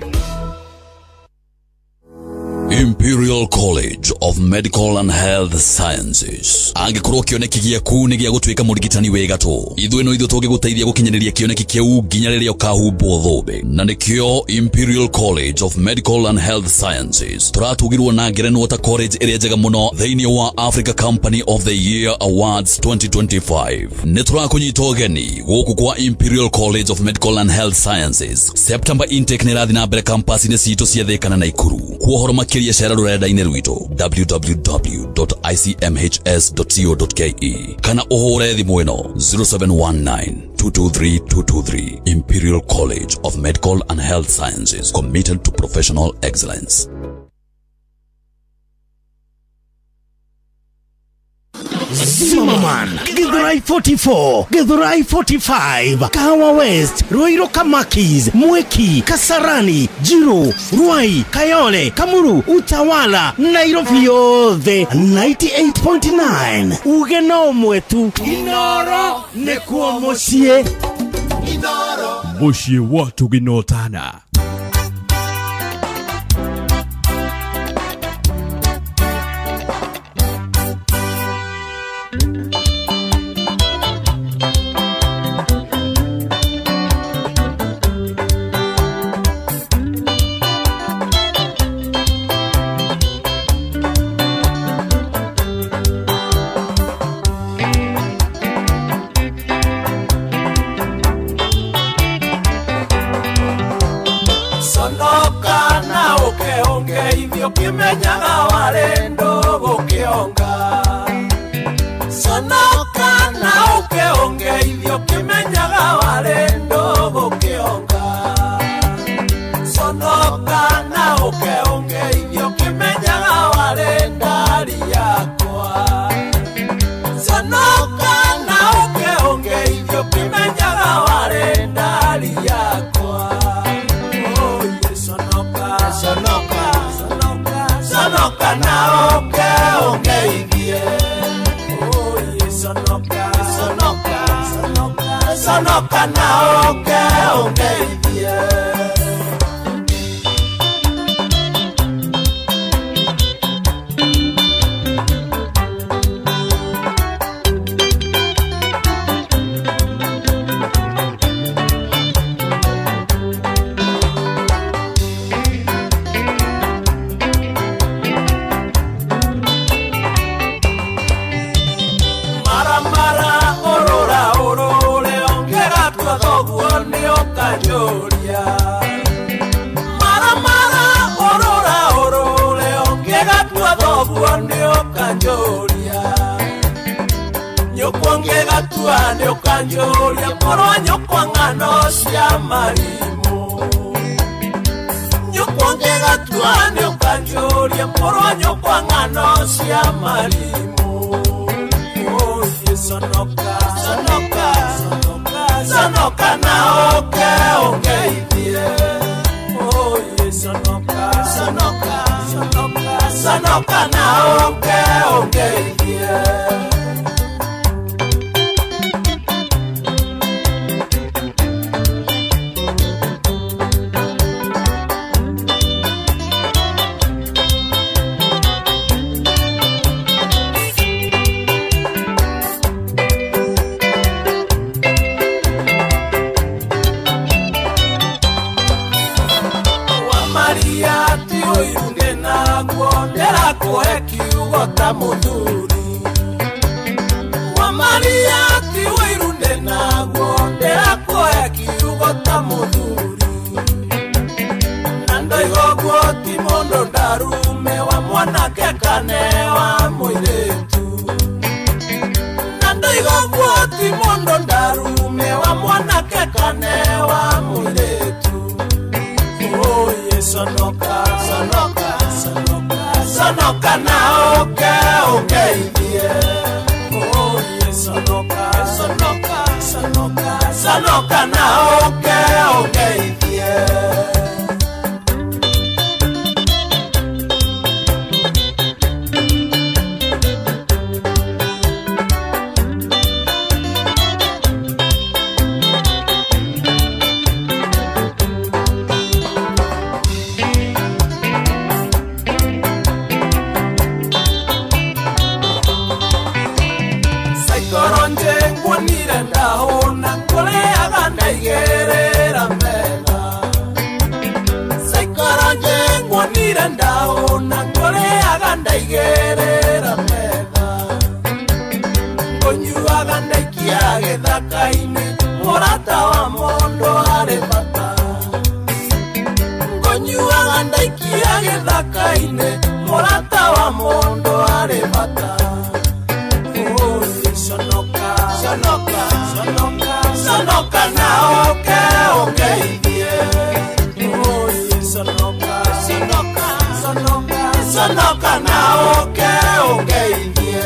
Imperial College of Medical and Health Sciences. Angĩkorwo kĩoneki gĩaku nĩ gĩa gũtuĩka mũrigitani wĩ gatũ, ithuĩ no ithuĩ tũngĩgũteithia gũkinyanĩria kĩoneki kĩu nginya rĩrĩa ũkahumbwo thũmbĩ. Na nĩkĩo Imperial College of Medical and Health Sciences tũratugirwo na ngerenwa ta college ĩrĩa njega mũno thĩinĩ wa Africa Company of the Year Awards 2025. Nĩ tũrakũnyita ũgeni gũkũ kwa Imperial College of Medical and Health Sciences. September intake nĩ ĩrathiĩ na mbere campus-inĩ citũ cia Thĩka na Naikuru. Kwa ũhoro makĩria cera rũrenda-inĩ rwitũ www.icmhs.co.ke kana ũhũre thimũ ĩno 0719 223 223. Imperial College of Medical and Health Sciences, committed to professional excellence. Zimmerman, Githurai 44, Githurai 45, Kahawa West, Ruiru Kamakis, Mwiki, Kasarani, Jiru, Ruai, Kayole, Kamuru, Utawala, Nairobi yothe 98.9. Uge no mwetu Inoro nĩkuo mũciĩ. Inoro mũciĩ wa tũginotana. Ukimenyaga wale ndogo kionga sonoka na ukeonge hivyo kimenyaga wale ndogo kionga sonoka na ukeonge hivyo kimenyaga wale ndari yakwa sonoka na ukeonge hivyo kimenyaga wale ndari yakwa. Oh yes, sonoka sonoka sonoka na ukeonge hivyo. Oh yes, sonoka sonoka sonoka sonoka na ukeonge hivyo. Nyokanjoria korwa nyokwang'ano cia marimu nyokwongega tua. Ũkanjũria mũrũ wa nyũkwa ng'ano cia marimũ. Oye conoka, conoka, conoka, conoka na ũke ũngeithie. Oye conoka, conoka, conoka, conoka na ũke ũngeithie. Ta mũthuri wa Maria ti ũiru ndĩnaguo ndĩrakũhe kiugo ta mũthuri na ndoiga ũguo ti mũndũ ndarume wa mwanake kane wa mũirĩtu na ndoiga ũguo ti mũndũ ndarume wa mwanake kane wa mũirĩtu. Oye conoka, conoka, conoka, conoka na ũke ũngeithie. Oye conoka, conoka, conoka, conoka na ũke ũngeithie. Mũrata wa mũndũ arĩ bata ngũnyuaga ndaikia gĩthaka-inĩ mũrata wa mũndũ arĩ bata. Oye conoka, conoka, conoka, conoka na ũke ũngeithie. Oye conoka, conoka, conoka, conoka na ũke ũngeithie.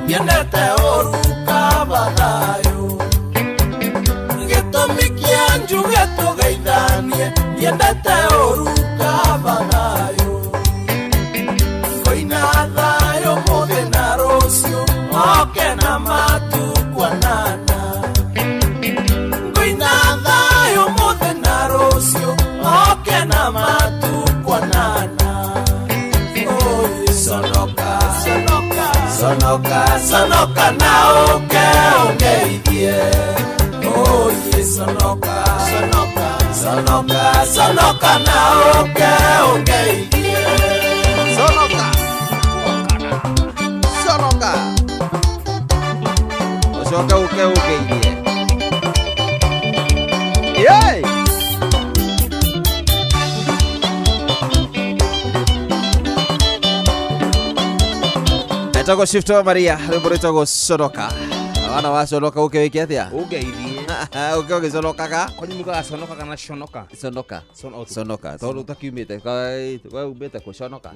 Nyendete ũru kaba thayũ gĩtũmi kĩa njuge tũgeithanie nyendete ũru kaba thayũ ngũina thayũ mũthĩ na rũciũ oke na matukuonana ngũina thayũ mũthĩ na rũciũ oke na matukuonana. Oye conoka, conoka, conoka, conoka na ũke ũngeithie. Oye conoka, conoka, conoka, conoka na ũke ũngeithie. Conoka, conoka, ũcoke ũke ũngeithie. Yay! Etagwo Shift wa Maria rwĩmbo rwĩtagwo conoka. Wana wa conoka ũke wĩke atĩa? Ũngeithie. Ũke ũgĩconokaga. Kwanyu mugaga conoka kana conoka? Conoka. Conoka. Tondũ ũtakiumĩte we umĩte kũ conoka?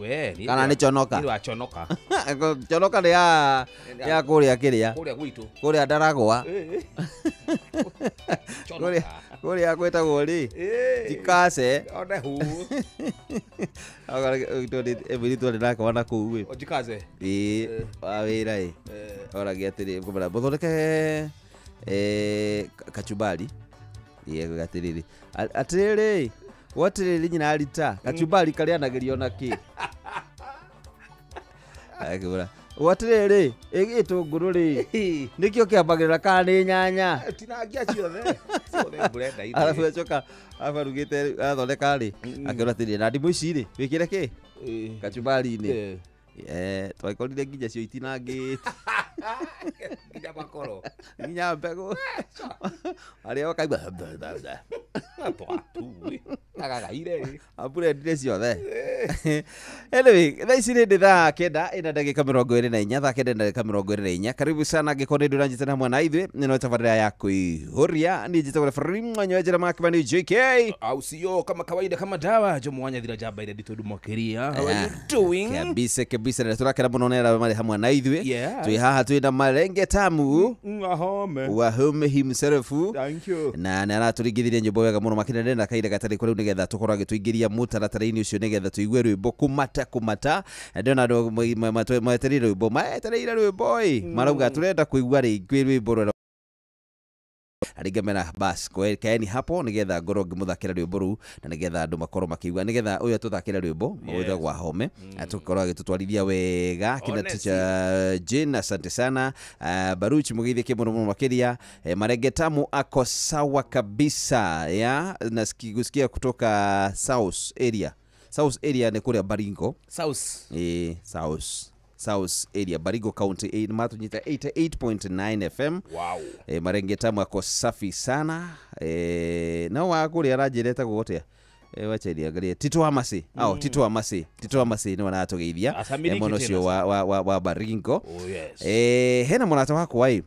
Kana nĩ conoka? Nĩ wa conoka. Conoka nĩ ya kũrĩa kĩrĩa. Kũrĩa gwitũ. Kũrĩa Ndaragwa. Kũrĩa gwĩtagwo rĩ? Jikace. One hu. Emiri twarĩ nake wana kũu ĩ. Jikace. Ĩĩ wa wĩra ĩ. Oragia atĩrĩ ngũmera mũthondeke kachumbari. Ĩĩ atĩrĩrĩ. Atĩrĩrĩ gwatirĩrĩ nyina arita kachumbari karĩanagĩrio na kĩ? Akĩmwĩra gwatirĩrĩ gĩtũngũrũ rĩ nĩkĩo kĩambagĩrĩra kana nĩ nyanya? Tinangia ciothe ciothe blender-inĩ. Arabu acoka abarugĩte athondeka rĩ akĩona atĩrĩrĩ na ndimũ ici rĩ wĩkĩre kĩ kachumbari-inĩ. Twakorire nginya cio itinangĩte nginya makoro nginya mbegũ arĩa wakaigua agagaire amburendire ciothe. Anyway, thaa ici nĩ thaa 9 ina ndagĩka 24, thaa 9 ndagĩka 24. Karibu sana angĩkorwo nĩ ndũranyitana hamwe na ithuĩ, nĩ tabarĩra ya kwĩhũria. Niĩ njĩtagwo referee mwanyo njĩra Makibani JK au sio, kama kawaida kama dawa jo mwanya thira jamba ile ndito makiria. How are you doing? Kabisa kabisa, na turakera muno nera mari hamwe na ithuĩ. Twĩ haha twĩ na Marenge Tamu Wahome himself. Thank you. Na nĩ aratũringithirie nyĩmbo wega mũno makĩria na kaira gatarĩ kũrĩu nĩgetha tũkorwo agĩtũingĩria mũtaratara-inĩ ũcio nĩgetha tũigue rwĩmbo kũmata kũmata. Ndĩrona andũ maetereire rwĩmbo, maetereire rwĩmbo ĩ marauga tũrenda kũigua rĩngĩ rwĩmbo rũrĩa aringamena bas kaeni hapo nigetha ngorwo ngĩmũthakĩra rwĩmbo rũu na nigetha andũ makorwo makĩigua nigetha ũyũ atũthakĩra rwĩmbo wĩtagwo Wahome atũkorwo agĩtũtwarithia wega kina teacher Jane, asante sana. Baruchi mũgeithĩke mũno mũno makĩria. Marenge Tamu ako sawa kabisa ya nasikia kutoka South area. South area nĩ kũrĩa Baringo. South. South South area Baringo County matunyita 88.9 FM. Wow. Marenge Tamu ako safi sana. No wa kũrĩa aranjĩra etagwo atĩa? Wacha niangalie. Tito Amasi. Tito Amasi. Tito Amasi nĩ aratũgeithia. Mũno ũcio wa Baringo. Oh yes. Hena mũrata wakwa ĩ.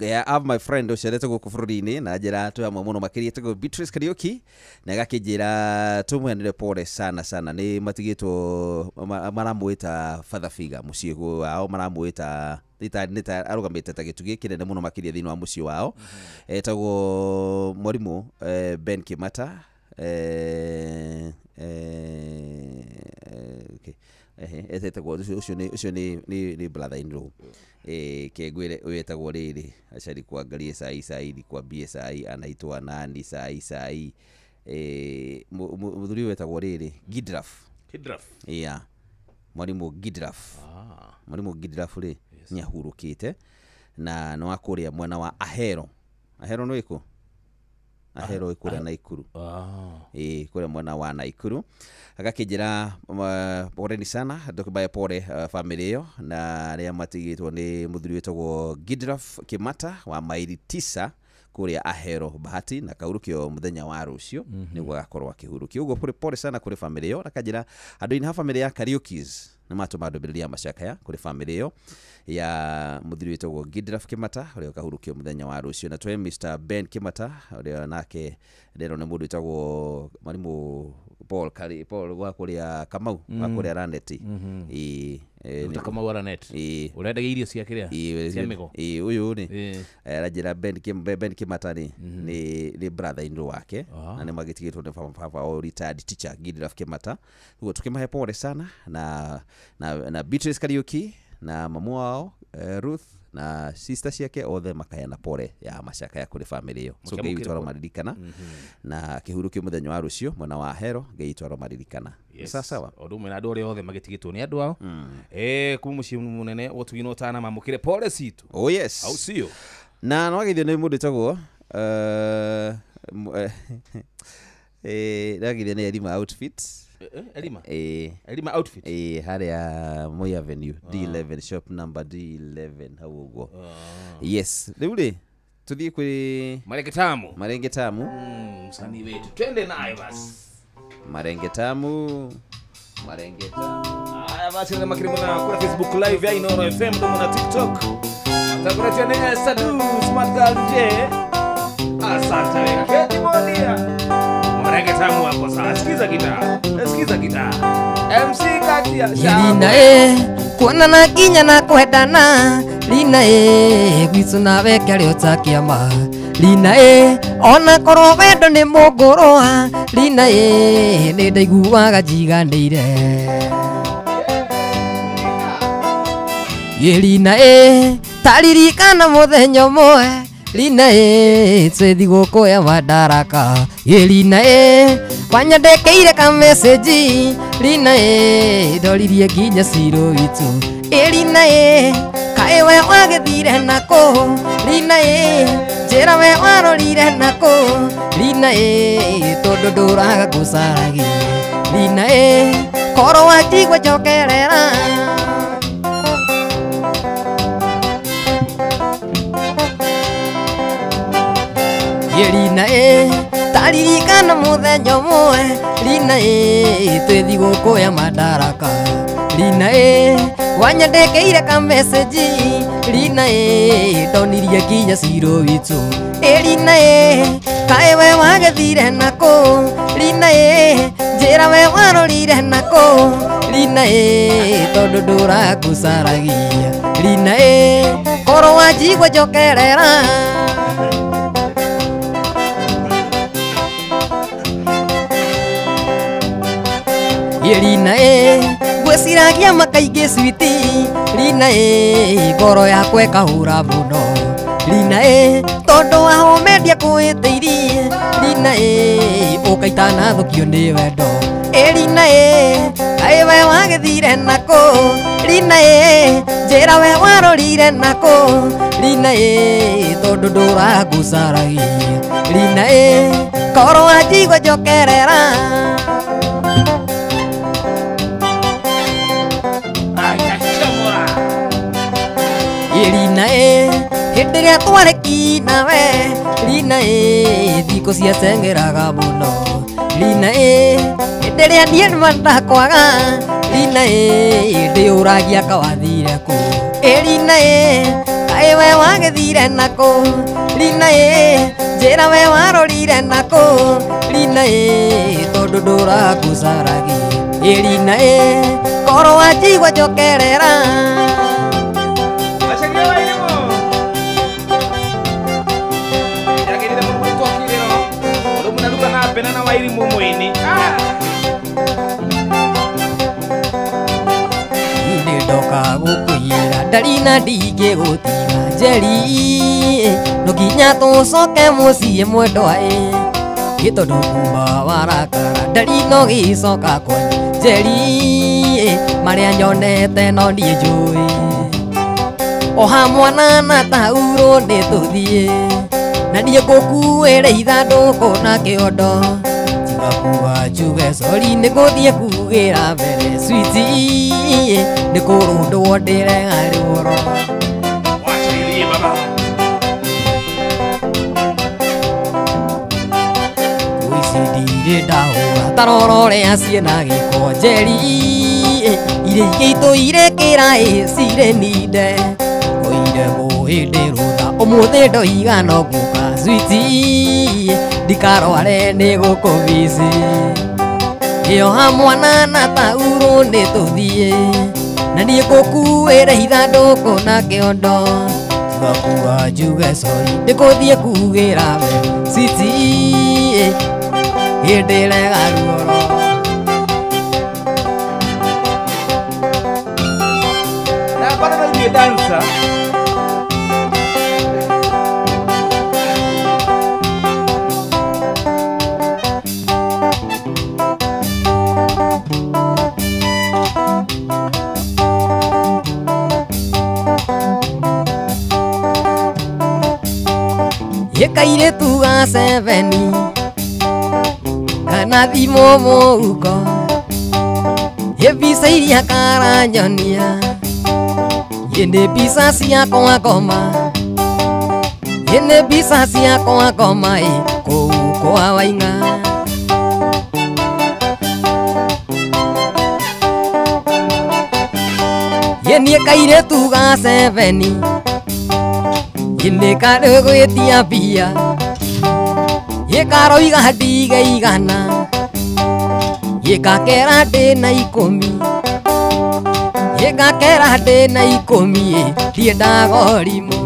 I have my friend ũcio gũkũ bũrũri-inĩ na njĩra twĩ hamwe mũno makĩria etagwo Beatrice Kariuki na agakĩnjĩra tũmwenere pole sana sana nĩ matigĩtwo maramwĩta father figure mũciĩ wao, maramwĩta nĩ arũgamĩte ta gĩtugĩ kĩnene mũno makĩria thĩinĩ wa mũciĩ wao. Etagwo mwarimũ Ben Kimata. Okay. Etagwo ũcio nĩ brother in law. Kegwire ũyũ etagwo rĩrĩ aca kuangalie sai sai nikwambie sai anaitwa nani sai sai mũthuri ũyũ etagwo rĩrĩ Gidraf. Gidraf. Yeah. Mwalimu Gidraf. Mwalimu Gidraf rĩ nĩ ahurũkĩte na nĩ wa kũrĩa mwena wa Ahero. Ahero nĩ ĩkũ? Ahero ĩkũrĩa Naikuru. Kũrĩa mwena wa Naikuru. Agakĩnjĩra poleni sana ndũkĩmbaye pole family ĩyo na arĩa matigĩtwo nĩ mũthuri wĩtagwo Gidraf Kimata wa maili 9 kũrĩa Ahero Bahati na kaurukio mũthenya wa rũciũ nĩguo agakorwo akĩhurũkio. Ũguo pole pole sana kũrĩ family ĩyo. Akanjĩra andũ-inĩ ha family ya Kariukis nĩ matũma ndũmĩrĩri ya macakaya kũrĩ family ĩyo ya mũthuri wĩtagwo Gidraf Kimata ũrĩa ũkahurũkio mũthenya wa rũciũ, na twe Mr Ben Kimata ũrĩa nake ndĩrona nĩ mũndũ wĩtagwo mwarimũ Paul Kari Paul wa kũrĩa Kamau wa kũrĩa Raneti. Kamau Ranet. Ũrendagia irio cia kĩrĩa cia mĩgo. Ũyũ nĩ aranjĩra Ben Kimata nĩ brother in law wake na nĩ magĩtigĩtwo nĩ baba o retired teacher Gidraf Kimata. Ũguo tũkĩmahe pole sana na Beatrice Kariuki na mamu wao Ruth na sister ciake othe makayana pole ya macakaya kũrĩ family ĩyo. So Ngai witũ aromaririkana na kĩhurũkio mũthenya wa rũciũ mwena wa Ahero, Ngai witũ aromaririkana. Sawa sawa. Ũndũ ũmwe na andũ arĩa othe magĩtigĩtwo nĩ andũ ao kuma mũciĩ mũnene ũtugi no tana mamũkĩre pole citũ. Oh yes. Au sio? Na no agĩthio nĩ mũndũ wĩtagwo ndagithio nĩ Elima outfit. Elima? Elima outfit? Harĩa Moi Avenue, D11, shop number D11 hau ũguo. Yes. Rĩu rĩ tuthiĩ kwĩ Marenge Tamu. Marenge Tamu. Msanii wetu. Twende naye basi. Marenge Tamu. Marenge Tamu. Haya basi na makirimu na kuna Facebook live ya Inooro FM ndomo na TikTok. Takuletea ni Sadu Smart Girl J. Asante wega. Keti modia. Marenge Tamu hapo sasa. Sikiza gitaa. Sikiza gitaa. MC Katia. Lina kuonana kinya na kwendana. Lina gwicu nawe kĩarĩ ta kĩama. Lina ona korwo wendo nĩ mũngũrũa. Lina nĩ ndaiguaga njiganĩire. Lina taririkana mũthenya ũmwe. Lina twĩ thigũkũ ya Madaraka. Lina wanyandekeire ka message. Lina ndoririe nginya ciro witũ. Lina kaĩ we wagĩthire nakũ. Lina njĩra we warorire nakũ. Lina tondũ ndũraga ngũcaragia. Lina korwo wanjigua njokerera. Rina ĩ taririkana mũthenya ũmwe Rina ĩ twĩ thigũkũ ya Madaraka Rina ĩ wanyandekeire ka message Rina ĩ ndonirie kinya ciro witũ ĩ Rina ĩ kaĩ we wagethire nakũ Rina ĩ njĩra we warorire nakũ Rina ĩ tondũ ndũrakucaragia Rina ĩ korwo wanjigua njokerera Rina ĩ ngwĩciragia makaingĩ switi Rina ĩ ngoro yakwa ĩkahũra mũno Rina ĩ tondũ wahomendia kwĩtĩirie Rina ĩ ũkaitana thũkio nĩ wendo ĩ Rina ĩ kaĩ we wagĩthire nakũ Rina ĩ njĩra we warorire nakũ Rina ĩ tondũ ndũragucaragia Rina ĩ korwo wanjigua njokerera Rina ĩ hĩndĩ ĩrĩa twarĩ nawe Rina ĩ thikũ ciacengeraga mũno Rina ĩ hĩndĩ ĩrĩa niĩ ndakwaga Rina ĩ ndĩũragia kawathire kũ ĩ Rina ĩ kaĩ we wagĩthire nakũ Rina ĩ njĩra we warorire nakũ Rina ĩ tondũ ndũragucaragia ĩ Rina ĩ korwo wanjigua njokerera na Wairimu mwini ndoka gũkũiyĩra Ndarina ndingĩgũtiga Njeri no nginya tũcoke mũciĩ mwendwa ĩ ĩ tondũ kuma warakara Ndarina ũgĩcoka kwanyu Njeri marĩa nyonete no niĩ njũĩ oha mwana na taurũ nĩ tũthiĩ na niĩ ngũkuĩre ithandũkũ na kĩondo tiga kuga njuge sori nĩ ngũthiĩ kugĩra mbere switi nĩ kũrũndwo ndĩrega rũro ici ndirĩ ndahũra tarora ũrĩa ciĩna gĩko Njeri iria ingĩ itũire kĩraĩ cirĩ ninde oire mũhĩndĩ rũtha ũmũthĩ ndoiga no ngũka switi ndikarware nĩ gũkũbici ĩoha mwana na taurũ nĩ tũthiĩ na niĩ ngũkuĩre ithandũkũ na kĩondo tiga kuga njuge sori nĩ ngũthiĩ kugĩra we switi hĩndĩ ĩrega ruoro na bado no ithuĩ dancer Kairĩtu ga seveni kana thimũ mũhuko ĩ mbica iria karanyonia ĩ nĩ mbica ciakwa ngoma ĩ nĩ mbica ciakwa ngoma ĩ kũu kwa Waing'a ĩ niĩ kairĩtu ga seveni ĩ nĩ karĩgwĩtia mbia ĩ karoiga ndige igana ĩ gakera ndĩna ikũmi ĩ gakera ndĩna ikũmi ĩ ndiendaga ũrimũ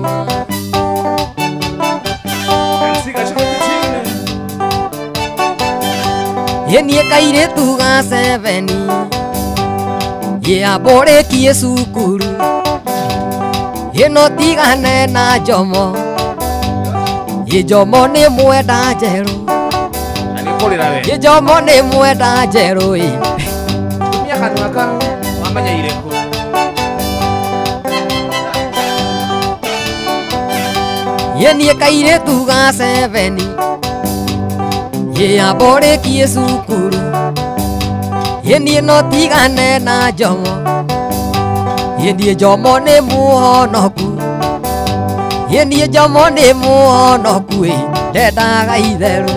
ĩ niĩ kairĩtu ga seveni ĩ ambũrĩkie cukuru ĩ no tigane na Njomo ĩ Njomo nĩ mwenda njerũ ĩ Njomo nĩ mwenda njerũ ĩ tumia kanua ka wamenyeire kũ ĩ niĩ kairĩtu ga seveni ĩ ambũrĩkie cukuru ĩ niĩ no tigane na Njomo ĩ niĩ Njomo nĩ mũhonoku ĩ niĩ Njomo nĩ mũhonoku ĩ Ndendaga itherũ.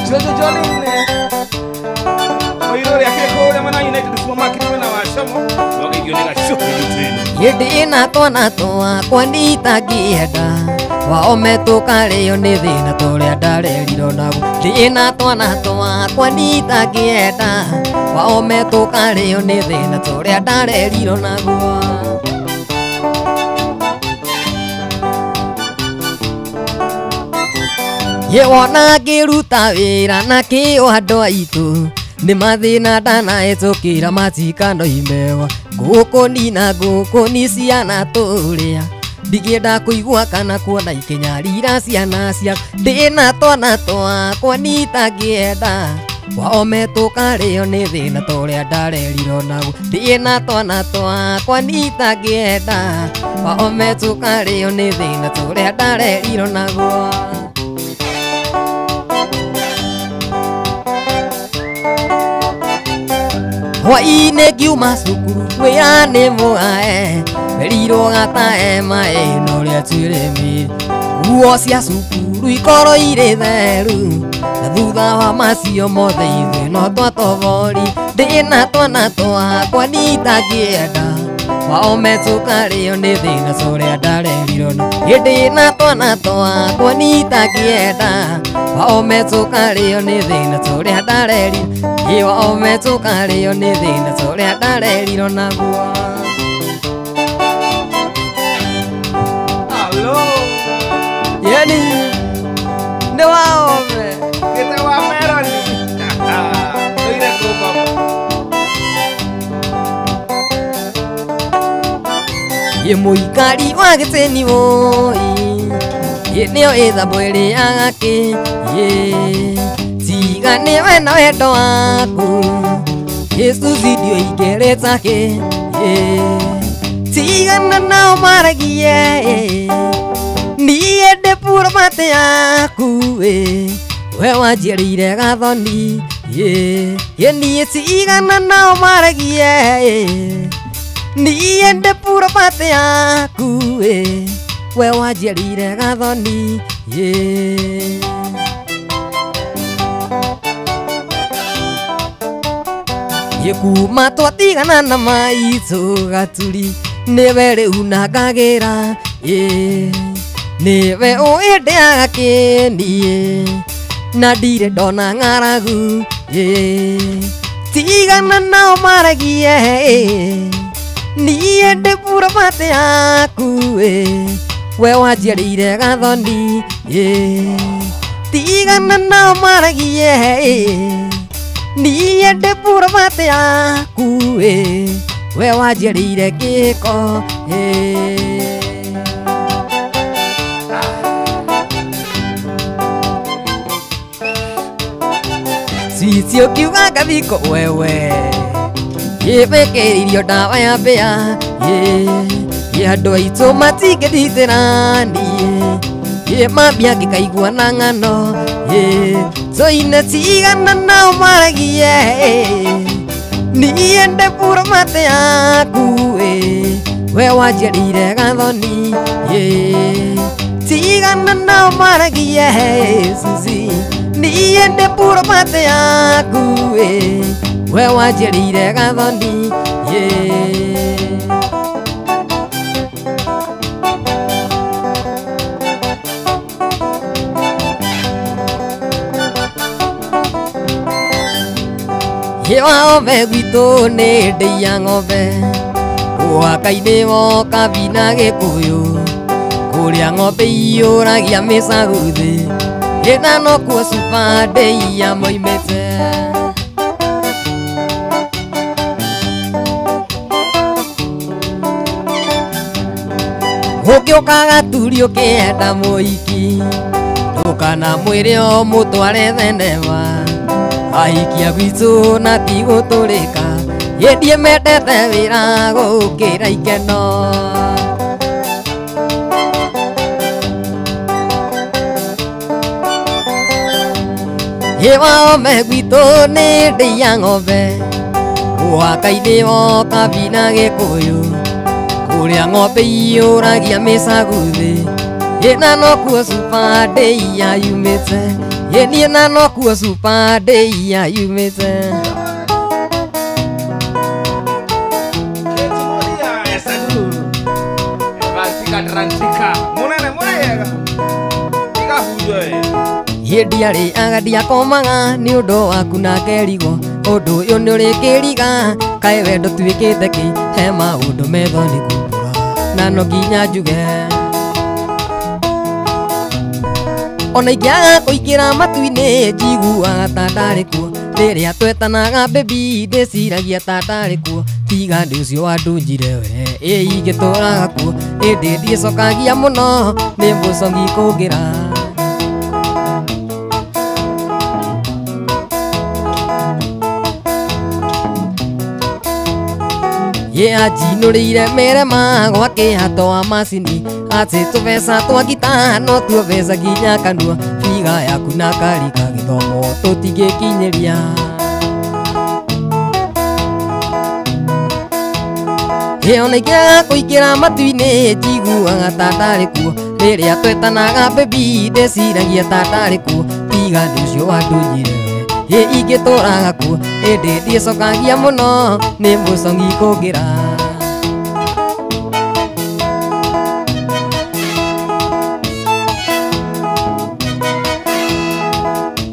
Jojo Jolin Mũirũ ũrĩa akĩrĩ kũrĩa mwena wa United Supermarket mwena wa Shomo nogeithio nĩ gacuku jutĩno. Hĩndĩ ĩna twana twakwa nitangĩenda waome tũkarĩo nĩ thĩna tũrĩa ndarerirwo naguo. Ndĩna twana twakwa nitangĩenda waome tũkarĩo nĩ thĩna tũrĩa ndarerirwo naguo. Ye wona ngĩruta wĩra na kĩo andũ aitũ nĩ mathĩna ndanahĩtũkĩra matikanoimewa. Ngũkũ nina ngũkũ ni ciana tũrĩa ndingĩenda kũigua kana kuona ikĩnyarira ciana ciakwa. Ndĩna twana twakwa nitangĩenda waome tũkarĩo nĩ thĩna tũrĩa ndarerirwo naguo. Ndĩna twana twakwa nitangĩenda waome tũkarĩo nĩ thĩna tũrĩa ndarerirwo naguo. Hwaĩ-inĩ ngiuma cukuru wĩra nĩ mũgae merirwo gatae maĩ na ũrĩa twĩrĩmire. Nguo cia cukuru ikorwo irĩ theru na thutha wa macio mothe ithuĩ no twatobori. Ndĩna twana twakwa nitangĩenda waome tũkarĩo nĩ thĩna tũrĩa ndarerirwo naguo. Ndĩna twana twakwa nitangĩenda waome tũkarĩo nĩ thĩna tũrĩa ndarerirwo. Waome tũkarĩo nĩ thĩna tũrĩa ndarerirwo naguo. Halo. Yeni nĩ waome Gĩte wa Meroni. Tũire kũ baba. Ye mũikari wa gĩtĩni woi ye nĩyo ĩthambo ĩrĩaga kĩ ye tiga nĩwe na wendo waku Yesu zindio ingĩrĩta kĩ ye tigana nao maragie niĩ ndĩ puro mate yaku we wanjiarĩire gathoni ye niĩ tigana nao maragie niĩ ndĩ puro mate yaku we wanjiarĩire gathoni ye. Ye kuma twatigana na maitũ gaturi nĩwe rĩu nangagĩra nĩwe ũĩ ndĩaga kĩniĩ na ndirĩ ndona ng'aragu tigana nao maragie niĩ ndĩ puro mate yaku we wanjiarĩire gathoni tigana nao maragie niĩ ndĩ puro mate yaku we wanjiarĩire gĩko. Sisi ũkiuga ngathiko wewe ĩwĩkĩrĩirio ndawa ya mbĩa ye andũ aitũ matingĩnditĩra niĩ ye mambia ngĩkaigua na ng'ano ye tũine tigana nao maragie niĩ ndĩ puro mate yaku we wanjiarĩire gathoni ye tigana nao maragie Suzy niĩ ndĩ puro mate yaku we wanjiarĩire gathoni ye. Ye waome gwitũ nĩ ndĩia ng'ombe gwaka-inĩ woka bina Gĩkũyũ kũrĩa ng'ombe iyũragia mĩcaguthĩ ĩna nokuo cuba ndĩia moimĩte. Ũngĩũka gaturi ũkĩenda mũhiki ndũkana mwĩre o mũtware thenema ahikia gwitũ na ti gũtũrĩka ĩndie mendete wĩra gũkĩra ikeno. Ye waome gwitũ nĩ ndĩia ng'ombe gwaka-inĩ woka bina Gĩkũyũ kũrĩa ng'ombe iyũragia mĩcaguthĩ Ĩ na nokuo Super Day yumĩte. Ĩ niĩ na nokuo Super Day yumĩte. Rantika munene murega tiga hujo. Ĩ ndiarĩaga ndiakomaga nĩ ũndũ waku na ngerigwo ũndũ ũyũ nĩ ũrĩkĩriga kaĩ wendo tuĩkĩte kĩ he maũndũ metho nĩ kumbũra na no nginya njuge ona ingĩaga kũingĩra matu-inĩ njiguaga ta ndarĩ kuo rĩrĩa twetanaga baby ndĩciragia ta ndarĩ kuo tiga ndĩ ũcio wandunjire we ĩ ingĩtũraga kuo ĩndĩ ndiĩcokagia mũno nĩ mũcongi kũngĩra. Ye anjinũrĩire merema gwa kĩhato wa macini atĩ tũbeca twa ngita no tuo mbeca nginya kanua biga yaku na karika gĩthomo tũtingĩkinyĩria. Ĩ ona ingĩaga kũingĩra matu-inĩ njiguaga ta ndarĩ kuo rĩrĩa twetanaga baby ndĩciragia ta ndarĩ kuo tiga ndĩ ũcio wandunjire ĩ ingĩtũraga kuo ĩndĩ ndiĩcokagia mũno nĩ mũcongi kũngĩra.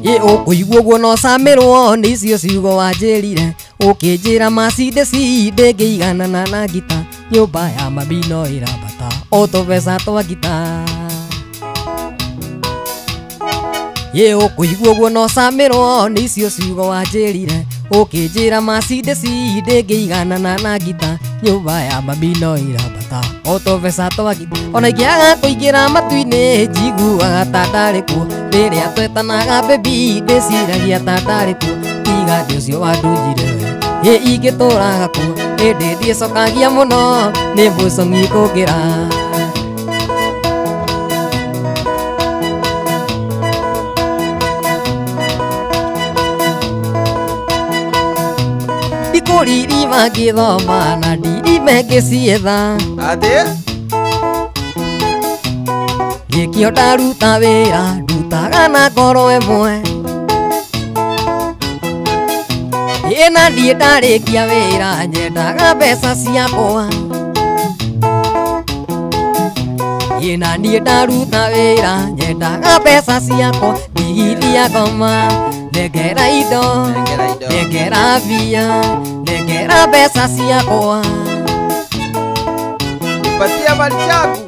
Ĩ ũkũigua ũguo no camĩrwo nĩ icio ciugo wanjĩrire ũkĩnjĩra macindeci ndĩngĩiganana na ngita nyũmba ya mami no ĩrambata o tũbeca twa ngita. Ĩ ũkũigua ũguo no camĩrwo nĩ icio ciugo wanjĩrire ũkĩnjĩra macindeci ndĩngĩiganana na ngita nyũmba ya mami no ĩrambata o tũbeca twa ngita. Ona ingĩaga kũingĩra matu-inĩ njiguaga ta ndarĩ kuo rĩrĩa twetanaga baby ndĩciragia ta ndarĩ kuo tiga ndĩ ũcio wandunjire we ĩ ingĩtũraga kuo ĩndĩ ndiĩcokagia mũno nĩ mũcongi kũngĩra. Ndikũririma ngĩthoma na ndirime ngĩcietha atĩ gĩkĩo ndaruta wĩra ndutaga na ngoro ĩmwe ĩ na niĩ ndarĩkia wĩra nyendaga mbeca ciakwa ĩ na niĩ ndaruta wĩra nyendaga mbeca ciakwa ndigithia ngoma nengera indo nengera mbia nengera mbeca ciakwa nipatia mali chaku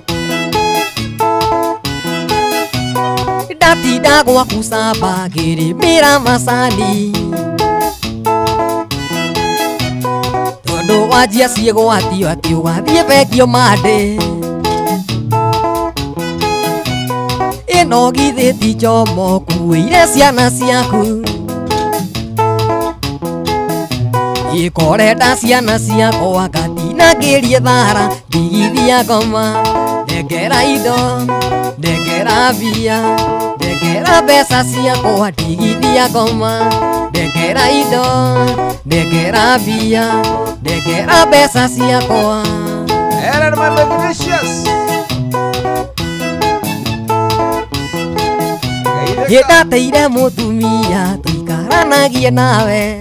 ndatinda gwaku camba ngĩrĩmĩra macani tondũ wanjia ciĩgwatio atĩ ũgathiĩ bengio mandĩ ĩno githĩ ti njomo kuĩire ciana ciaku ĩkorenda ciana ciakwa ngatinangĩrie thara ndigithia ngoma nengera indo nengera mbia nengera mbeca ciakwa ndigithia ngoma nengera indo nengera mbia nengera mbeca ciakwa. Ellen my Vinicius. Ĩ ndateire mũtumia tũikaranagie nawe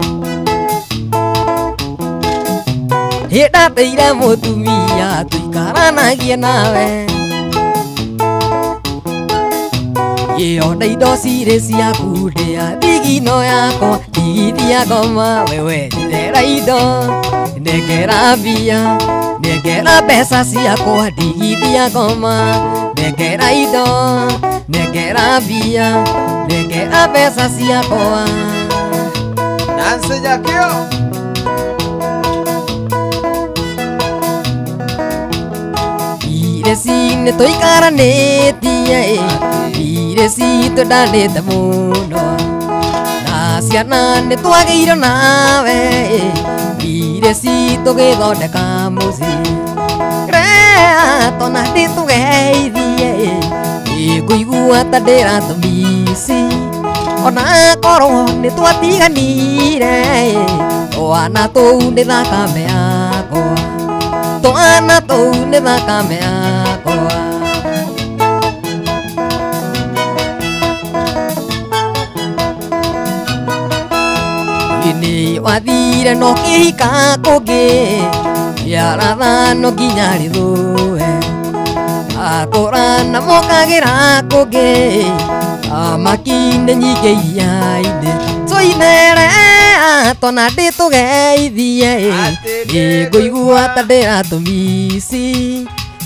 ĩ ndateire mũtumia tũikaranagie nawe ĩ ona indo cirĩ ciaku ndĩa thigino yakwa ndigithia ngoma wewe njethera indo nengera mbia nengera mbeca ciakwa ndigithia ngoma nengera indo nengera mbia nengera mbeca ciakwa. Nancy Jakio Ireci nĩ tũikaranĩtie ireci twendanĩte mũno na ciana nĩ twagĩirwo nawe ireci tũgĩthondeka mũciĩ rea tona ndĩtũgeithie ngũigua ta ndĩratũmici ona korwo nĩ twatiganire twana tũu nĩ thakame yakwa twana tũu nĩ thakame yakwa. Nĩ wathire no kĩhika kũngĩ Yarathano nginya rĩthũe Akũrana mokagĩra kũngĩ Amaki-inĩ nyingĩ iria-inĩ Tũinere tona ndĩtũgeithie Nĩngũigua ta ndĩratũmici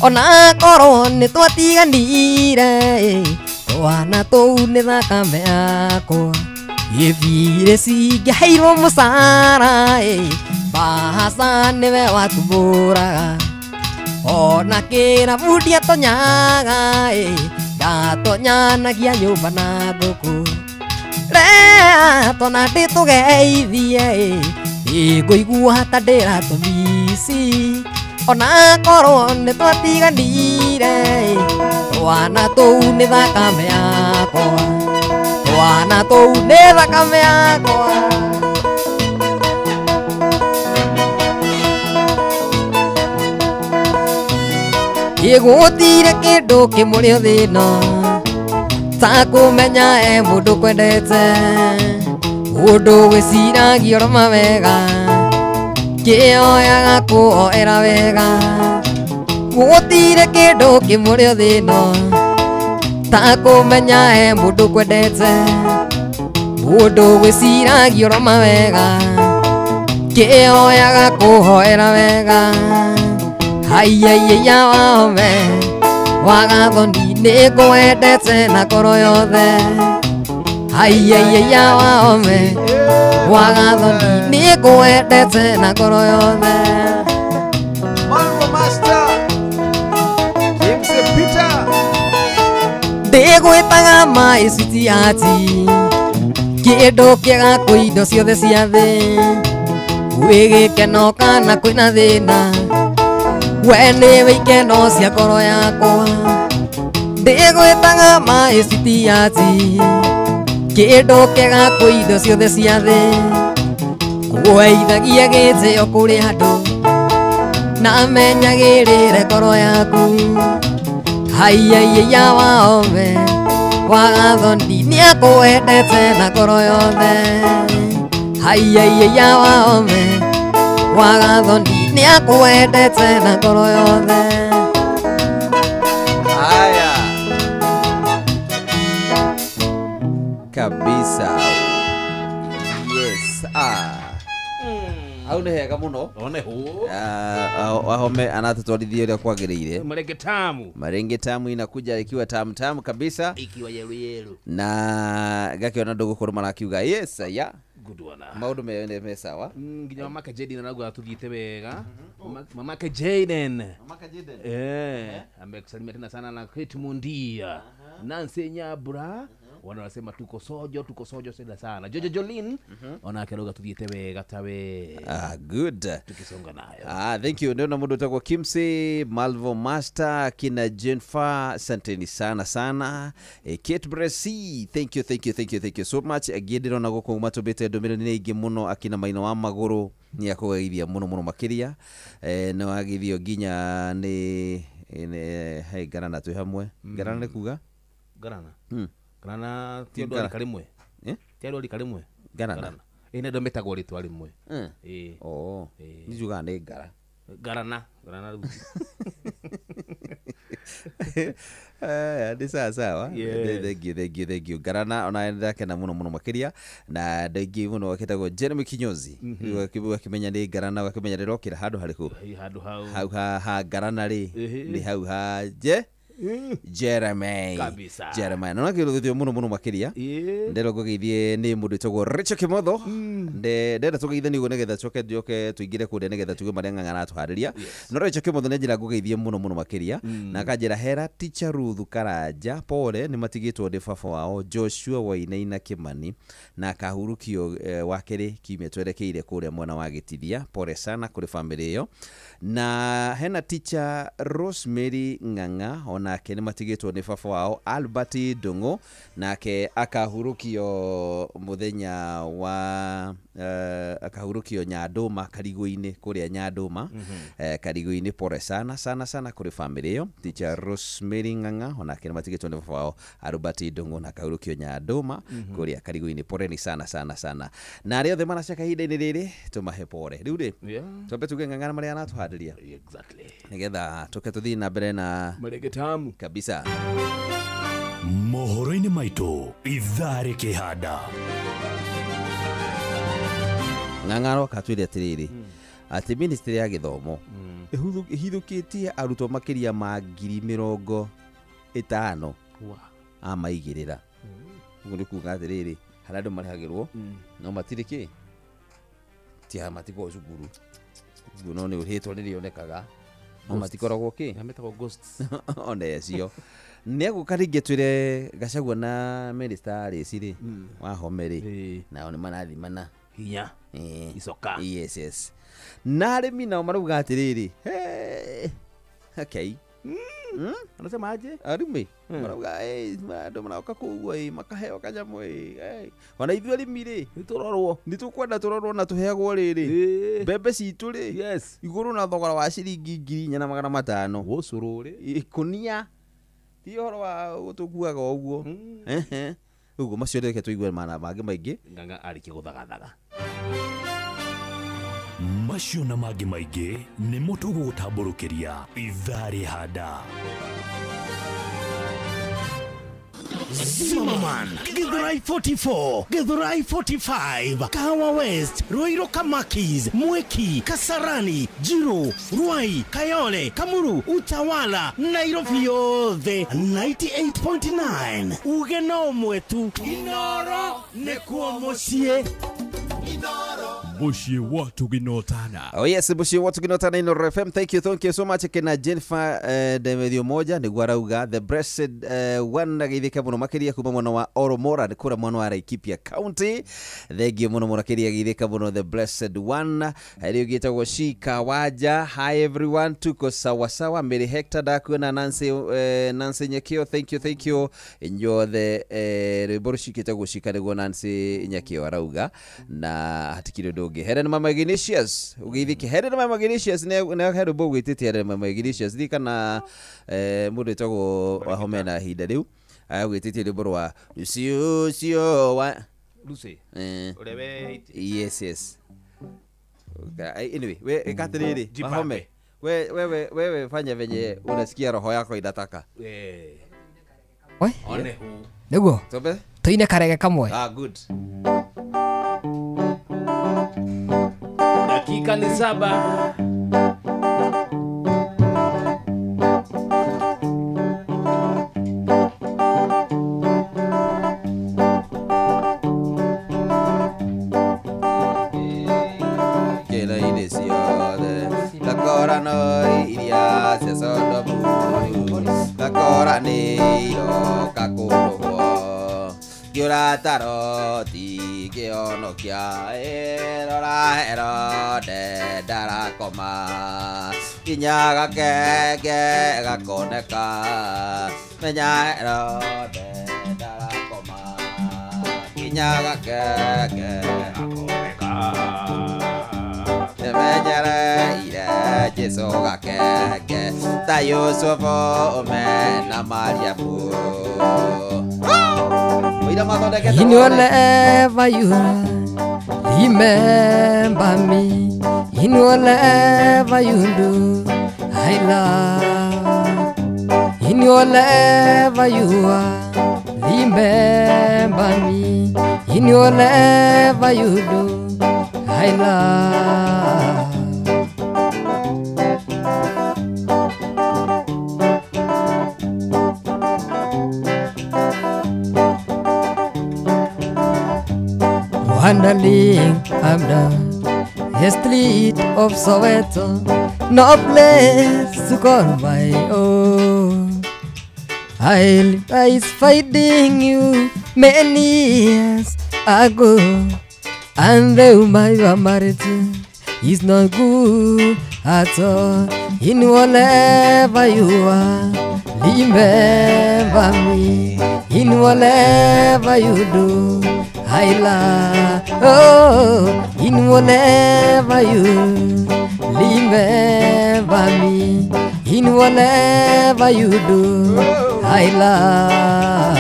Ona korwo nĩtwatiganire Twana tũu nĩ thakame yakwa Gĩthirĩ cingĩheirwo mũcara Bahaca nĩwe watũmbũraga Ona kĩrabu ndiatonyaga Ndatonyanagia nyũmba na ngũkũ Rea tona ndĩtũgeithie Nĩngũigua ta ndĩratũmici Ona korwo nĩtwatiganire Twana tũu nĩ thakame yakwa Twana tũu nĩ thakame yakwa Gĩgũtire kĩndũ kĩmũrĩ thĩna Ta kũmenya e mũndũ kwendete Mũndũ wĩciragia ũroma wega Kĩoyaga kũoera wega Gũtire kĩndũ kĩmũrĩ thĩna Ta kũmenya e mũndũ kwendete Mũndũ wĩciragia ũroma wega Kĩoyaga kũhoera wega Haiya wahome Wagathoni nĩngwendete na ngoro yothe Haiya wahome Wagathoni nĩngwendete na ngoro yothe Mambo Master James Peter Ndĩgwĩtaga maĩ citiati Kĩndũ kĩega kwĩ indo ciothe cia thĩ Gwĩ gĩkeno kana kwĩna thĩna We nĩwe ikeno cia ngoro yakwa Ndĩgwĩtaga maĩ citiati Kĩndũ kĩega kwĩ indo ciothe cia thĩ Kũheithagia gĩtĩo kũrĩ andũ Na menyagĩrĩre ngoro yaku Haiya wahome Wagathoni nĩakwendete na ngoro yothe Haiya wahome Wagathoni nĩakwendete na ngoro yothe Haya kabisa. Yes. Au nĩ hega mũno. One ho. Wahome anatutwarithia ũrĩa kwagĩrĩire. Marenge tamu. Marenge tamu inakuja ikiwa tamu tamu kabisa. Ikiwa yelu yelu. Na gakiona ndũgũkorwo marakiuga yes ya. Good one. Maũndũ me sawa. Nginya mamake Jaden arauga tuthiĩte wega. Mamake Jaden. Mamake Jaden. Amekusalimia tena sana na Kate Mundia. Nancy Nyabura. Wana wanasema tuko sojo seda sana. Jojo Jolin ona akiroga tuthiĩte wega tawe. Good. Tukisonga nayo. Thank you. Ndio na mundu utakwa Kimsi, Malvo Master, kina Jennifer, asanteni sana sana. Kate Bresi, thank you so much. Agĩndĩro na gũkũ matũmbĩte ndũmĩrĩri nĩ ingĩ mũno akina maino wa magũrũ nĩ akũgeithia mũno mũno makĩria. No agithio nginya nĩ hey garana twĩ hamwe. Garana nĩ kuga? Garana. Garana ti andũ a rika rĩmwe. Ti andũ a rika rĩmwe. Garana. Nĩ andũ metagwo rĩtwa rĩmwe. Oh. Nĩ njugaga nĩ ngara. Garana, garana rĩu. Nĩ sawa sawa. Thank you. Garana ona ndakena mũno mũno makĩria na ndaingĩ mũno akĩtagwo Jeremy Kinyozi. Ũgakĩmenya nĩ Garana ũgakĩmenya rĩrokĩra handũ harĩkũ. Handũ hau. Hau ha Garana rĩ nĩ hau ha je Jeremy kabisa. Jeremy no nakĩrũthĩtio mũno mũno makĩria ndero ngũgeithie nĩ mũndũ wĩtagwo Rachel Kimotho ndenda tũgeithanie ũguo nĩgetha coke njoke tũingĩre kũrĩa nĩgetha tuge marĩa ng'ang'a aratũharĩria no Rachel Kimotho nĩ njĩra ngũgeithie mũno mũno makĩria na akanjĩra hera teacher Ruth Karanja pole nĩ matigĩtwo nĩ baba wao Joshua Wainaina Kimani na akahurukio wa kerĩ kiumia twerekeire kũrĩa mwena wa Gĩtithia pole sana kũrĩ family ĩyo na hena teacher Rosemary Ng'ang'a ona onake nĩ matigĩtwo nĩ baba wao Albert Ndung'u, nake akahurũkio mũthenya wa akahurũkio Nyandũma Karigũ-inĩ, kũrĩa Nyandũma. Karigũ-inĩ. Pole sana sana sana kũrĩ family ĩyo. Teacher Rosemary Ng'ang'a onake nĩ matigĩtwo nĩ baba wao Albert Ndung'u na akahurũkio Nyandũma kũrĩa Karigũ-inĩ. Poleni sana sana sana, na arĩa othe maracaka ihinda-inĩ rĩrĩ tũmahe pole. Rĩu rĩ, twambe tuge Ng'ang'a na marĩa aratũhandĩria nĩgetha tũke tũthiĩ na mbere na marege tamu kabisa. Mohoro-inĩ maitũ ithaa rĩkĩhanda. Ng'ang'a aroka atwĩre atĩrĩrĩ, atĩ ministry ya gĩthomo ĩhithũkĩtie arutwo makĩria ma 50,000 amaigĩrĩra. Ũguo nĩ kuga atĩrĩrĩ, harĩa andũ marĩhagĩrwo no matirĩ kĩ tia matikoragwo cukuru, ũguo no nĩ rĩtwa nĩrĩonekaga no matikoragwo kĩ metagwo ghosts. Ona ecio nĩ egũka rĩngĩ twĩre Gachagua na minister Rĩci rĩ Wahome rĩ, nao nĩ marathimana hinya icoka. Yes, yes. Na arĩmi nao marauga atĩrĩrĩ, okay. Anasema aje? Arĩmi marauga andũ maroka kũu makaheo kanyamũ, ona ithuĩ arĩmi rĩ nĩtũrorwo, nĩtũkwenda tũrorwo na tũheagwo rĩrĩ mbembe citũ rĩ igũrũ na thogora wa ciringi 4,500 gũcũrũrĩ ikũnia, ti ũhoro wa tũkuaga ũguo. Ũguo macio reke tũigue mana mangĩ maingĩ. Ng'ang'a arĩkia gũthagathaga. Macio na mangĩ maingĩ nĩmo tũgũgũtambũrũkĩria ithaa rĩhanda. Zimmerman, Githurai 44, Githurai 45, Kahawa West, Ruiru Kamakis, Mwiki, Kasarani, Jiru, Ruai, Kayole, Kamuru, Utawala, Nairobi yothe 98.9. Uge no mwetu Inoro nekuo muciĩ. Muciĩ watu ginotana. Oh yes, muciĩ watu ginotana Inoro FM. Thank you so much kina Jennifer Demedio moja nĩguo arauga the blessed one ageithĩka mũno makĩria kuma mwena wa Oromora nĩ kũrĩa mwena wa Laikipia County. Thank you mũno mũno makĩria, ageithĩka mũno the blessed one. Rĩu gĩtagwo Shika Waja. Hi everyone, tuko sawa sawa. Mary Hector ndakuona, Nancy Nancy Nyakio, thank you, thank you inyuothe. Rwĩmbo rũcikĩtagwo Shika nĩguo Nancy Nyakio arauga na hatikire ũndũ ũngĩ. Helen Mama Ignatius ũgeithĩke. Helen Mama Ignatius nĩ he rwĩmbo ũgwĩtĩte Helen Mama Ignatius ndiĩ kana mũndũ wĩtagwo Wahome na ihinda rĩu agwĩtĩtie rwĩmbo rwa Lucy ũcio wa Lucy ũrĩa we yes yes. Anyway, we ĩka atĩrĩrĩ Wahome, wewe wewe fanya venye unasikia roho yako inataka. We one hu nĩguo Tobe tũine karege kamwe. Ah, good. Dakika ni 7. Kela-inĩ ciothe ngakora no iria cia Sodomu, ngakora nĩ iroka kũndũhwo, ngĩũra ta Loti ngĩhonokia, rora Herode ndarakoma, nginya gakenge gakoneka, menya Herode ndarakoma, nginya gakenge gakoneka. Nĩmenyereire Jesũ gakenge ta Yusufu mena Mariamu. In whatever you are, remember me. In whatever you do, I love. In whatever you are, remember me. In whatever you do, I love. Wandering up the street of Soweto, no place to call my own. I was fighting you many years ago, and the woman you are married to is not good at all. In whatever you are, Remember me in whatever you do. I love, oh, in whatever you remember me in whatever you do. I love.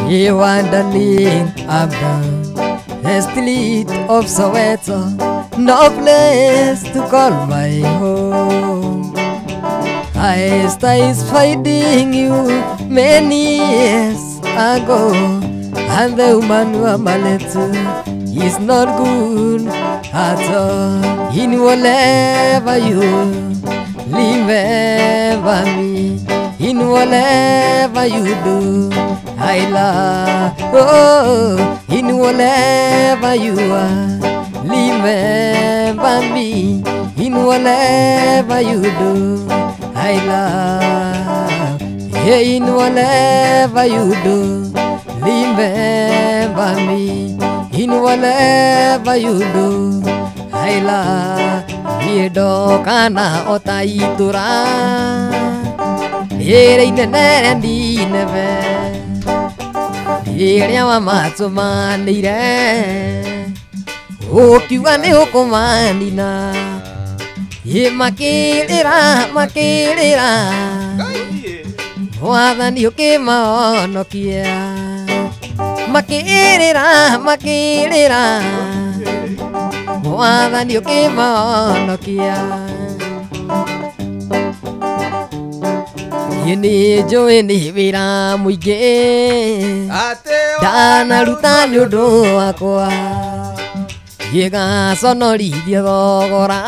You wandering up down the street of Soweto, no place to call my home. I started finding you many years ago, and the woman who I'm married to is not good at all. In whatever you remember me, in whatever you do, I love, oh, in whatever you are, remember me, in whatever you do, I love, yeah, in whatever you do, remember me, in whatever you do, I love, kana otaitura, ĩrĩa wamatũmanĩire ũkiuga nĩ ũkũmanina ĩ makĩrĩra makĩrĩra mwathani ũkĩmahonokia makĩrĩra makĩrĩra mwathani ũkĩmahonokia. Nĩ njũĩ nĩ wĩra mũingĩ ndanaruta nĩ ũndũ wakwa gĩgaconorithia thogora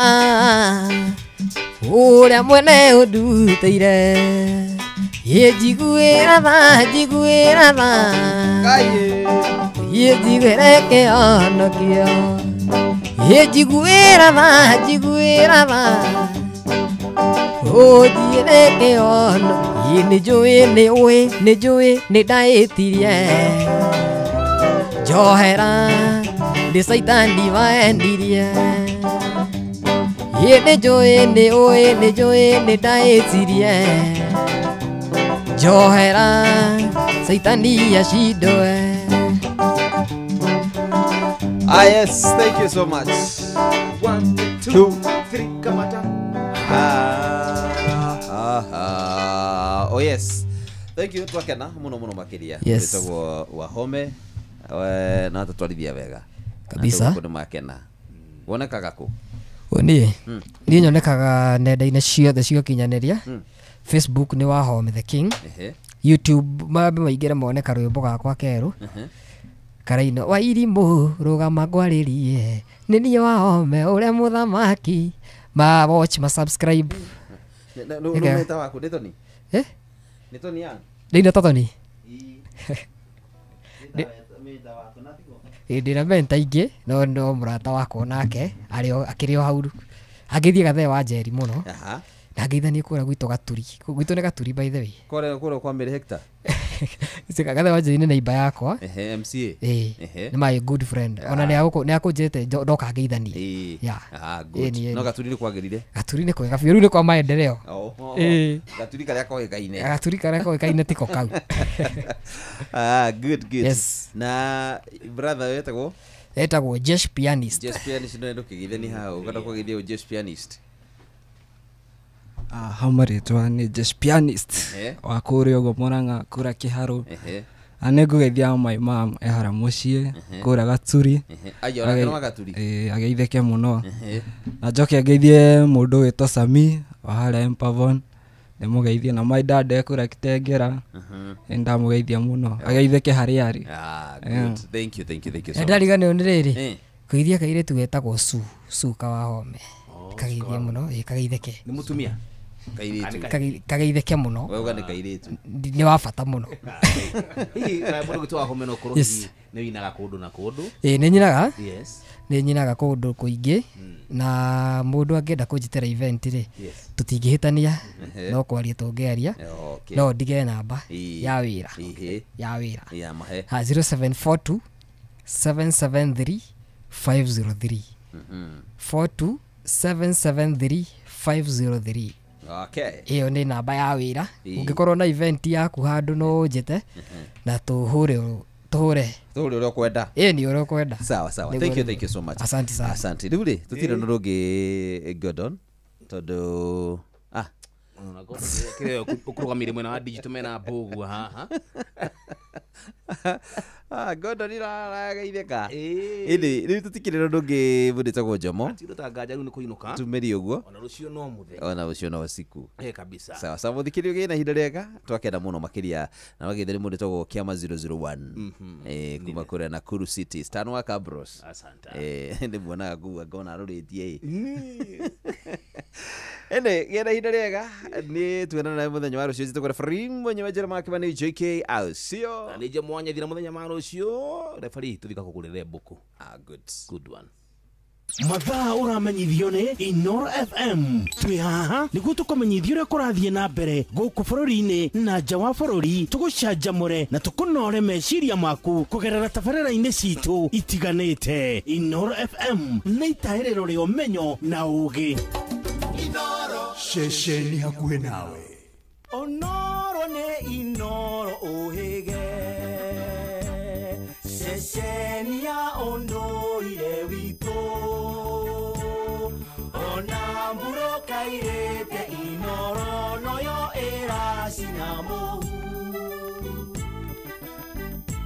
ũrĩa mwene ũndutĩire ĩ njiguĩra tha njiguĩra tha ĩ njiguĩre kĩhonokio ĩ njiguĩra tha njiguĩra tha ũnjĩre kĩhono ĩ nĩ njũĩ nĩ ũĩ nĩ njũĩ nĩ ndaĩtirie njohera nĩ caitani waendirie ĩ nĩ njũĩ nĩ ũĩ nĩ njũĩ nĩ ndaĩtirie njohera caitani acindwe. Ah, yes, thank you so much. 1 2 3, kamata. Oh yes, thank you. Twakena muno muno makiria. Yes. Witagwo Wahome na tatwarithia wega kabisa. Kundu makena wonekaga ku? Niĩ niĩ nyonekaga nenda-inĩ ciothe cia ũkinyanĩria. Facebook nĩ Wahome the King. YouTube mambe maingĩre mone karwĩmbo gakwa kerũ karaino Wairimũ rũgama ngwarĩrie nĩ niĩ Wahome ũrĩa mũthamaki. Ma watch, ma subscribe. Nĩ waku nĩ Tony? Eh? Nĩ Tony Young? Ndĩ Tony. Ndĩna menta ingĩ no no mũrata wakwa nake arĩ akĩrĩ o hau angĩthiĩ Gathee wa Njeri mũno na ngeithanie kũrĩa gwitũ Gaturi. Gwitũ nĩ Gaturi by the way. Kũrĩa kwa Mary Hector. Gathee wa Njeri nĩ neighbor yakwa. MCA. Nĩ my good friend. Ona nĩ akũnjĩrĩte ndoka ngeithanie. Yeah. Ah, good. No Gaturi nĩ kwagĩrire. Gaturi nĩ kwega biũ, rĩu nĩ kwa maendeleo. Gaturi karĩa koĩkaine. Gaturi karĩa koĩkaine tiko kau. Ah, good, good. Yes. Na brother wetagwo? Etagwo Jesh Pianist. Jesh Pianist no ndũkĩgeithanie hau, ũkenda kũgeithia Jesh Pianist. Hau marĩtwa nĩ Jesh Pianist wa kũrĩa ũguo Murang'a kũrĩa Kĩharũ. Na nĩ ngũgeithia my mom e harĩa mũciĩ kũrĩa Gaturi. Ageithĩke mũno. Na njoke ngeithie mũndũ wĩtwo Sami wa harĩa Empavon, ndĩmũgeithie, na my dad e kũrĩa Kitengera, nĩndamũgeithia mũno, ageithĩke harĩa arĩ. Good. Thank you, thank you, thank you so much. Ndariganĩrwo nĩ rĩrĩ kũgeithia kairĩtu getagwo Su Suka Wahome. Kageithia mũno, kageithĩke. Nĩ mũtumia? Kairĩtu. Kageithĩke mũno. We uga nĩ kairĩtu. Nĩ wa bata mũno. Hihi mũndũ gwitũ wa Home no ũkorwo Yes. hihi nĩ winaga kũndũ na kũndũ. Ĩĩ nĩ nyinaga. Yes. Nĩ nyinaga kũndũ kũingĩ na mũndũ angĩenda kũnjĩtĩra event rĩ, Yes. tũtingĩhĩtania, Ehe. no kwaria tũngĩaria. Okay. No ndige namba Ĩĩ. ya wĩra. Ĩhĩ. Ya wĩra. Ya mahe. Ha 0742 773 503. 42 773 503. Okay. Ĩyo nĩ namba ya wĩra. Ĩĩ. Ũngĩkorwo na event yaku handũ no ũnjĩte na tũhũre tũhũre Tũhũre ũrĩa ũkwenda. Ĩĩ nĩ ũrĩa ũkwenda. Sawa sawa. Nĩguo Thank you, nĩguo. thank you so much. Asante sana. Asante. Rĩu rĩ, tũtirĩ na ũndũ ũngĩ Gordon tondũ Kĩrĩa ũkũrũgamĩire mwena wa digital mena mbũgua haha. Gordon irageithĩka. Ĩndĩ rĩu tũtikĩrĩ na ũndũ ũngĩ mũndũ wĩtagwo Njomo. Tigwo ta nganja rĩu nĩ kũinũka. Tumĩrie ũguo. Ona rũciũ no mũthenya. Ona rũciũ no ũsiku. Ĩ kabisa. Sawa sawa, mũthikĩrĩria ũgĩe na ihinda rĩega, twakenda mũno makĩria na wagĩthĩrĩ mũndũ wĩtagwo Kiama 001 kuma kũrĩa Nakuru City Stan wa Cabros. Asante. Ndĩmuonaga kũu ngona arorĩtie ĩ. Ĩndĩ gĩa na ihinda rĩega, nĩ tuonana nawe mũthenya wa rũciũ. Njĩtagwo referee mwenye wa njĩra make nĩ JK Aucio. Na nĩ nje mwanya thira mũthenya wa rũciũ referee tũthika kũgũrĩre mbũkũ. Good. Good one. Mathaa ũramenyithio nĩ Inoro FM. Twĩ haha nĩguo tũkũmenyithie ũrĩa kũrathiĩ na mbere gũkũ bũrũri-inĩ na nja wa bũrũri, tũgũcanjamũre na tũkũnore meciria maku kũgerera tabarĩra-inĩ citũ itiganĩte. Inoro FM nĩ itahĩrĩro rĩa ũmenyo na ũũgĩ. Ceceni hakuhĩ nawe. Onoro nĩ Inoro ũhĩge, ceceni ya ũndũire witũ, ona mbura kairĩte Inoro noyo ĩracina mũhu.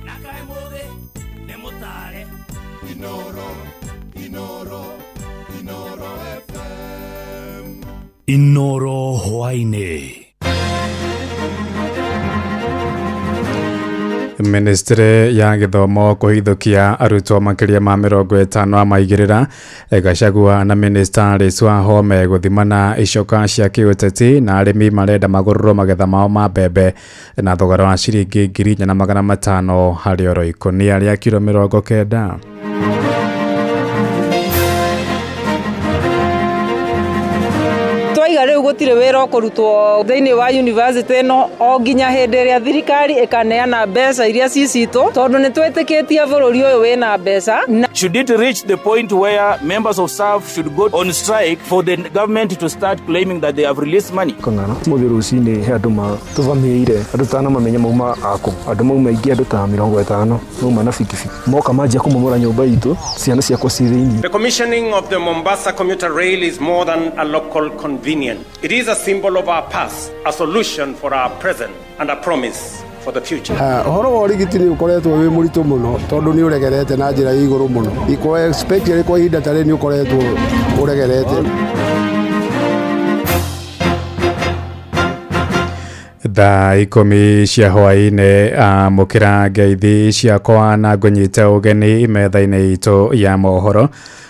Na kaĩ mũthĩ nĩ mũtare. Inoro, Inoro, Inoro FM. Inoro hwaĩ-inĩ. Ministry ya gĩthomo kũhithũkia arutwo makĩria ma 50 a maigĩrĩra. Gachagua na Minister Rĩcua Home gũthimana icoka cia kĩũteti na arĩmi marenda magũrĩrwo magetha mao ma mbembe na thogora wa ciringi 4,500 harĩ oro ikũnia rĩa kiro 90. Twaiga rĩu gũtirĩ wĩra ũkũrutwo thĩinĩ wa university ĩno o nginya hĩndĩ ĩrĩa thirikari ĩkaneana mbeca iria ci citũ, tondũ nĩ twĩtĩkĩtie bũrũri ũyũ wĩna mbeca. Should it reach the point where members of staff should go on strike for the government to start claiming that they have released money? Kang'ana mũthĩ rũcinĩ he andũ matũvamĩire andũ tanamamenya mauma akũ andũ mauma aingĩ andũ ta 50 mauma na bikibiki moka manjia kũmomora nyũmba itũ ciana ciakwa ci thĩinĩ. The commissioning of the Mombasa commuter rail is more than a local convenience. It is a symbol of our past, a solution for our present, and a promise for the future. Ũhoro wa ũrigiti nĩ ũkoretwo wĩ mũritũ mũno tondũ nĩ ũregerete na njĩra ya igũrũ mũno. Especially kwa ihinda ta rĩrĩ nĩ ũkoretwo ũregerete. Thaa 10 cia hwaĩ-inĩ amũkĩra ngeithi ciakwa na ngũnyite ũgeni metha-inĩ itũ ya mohoro.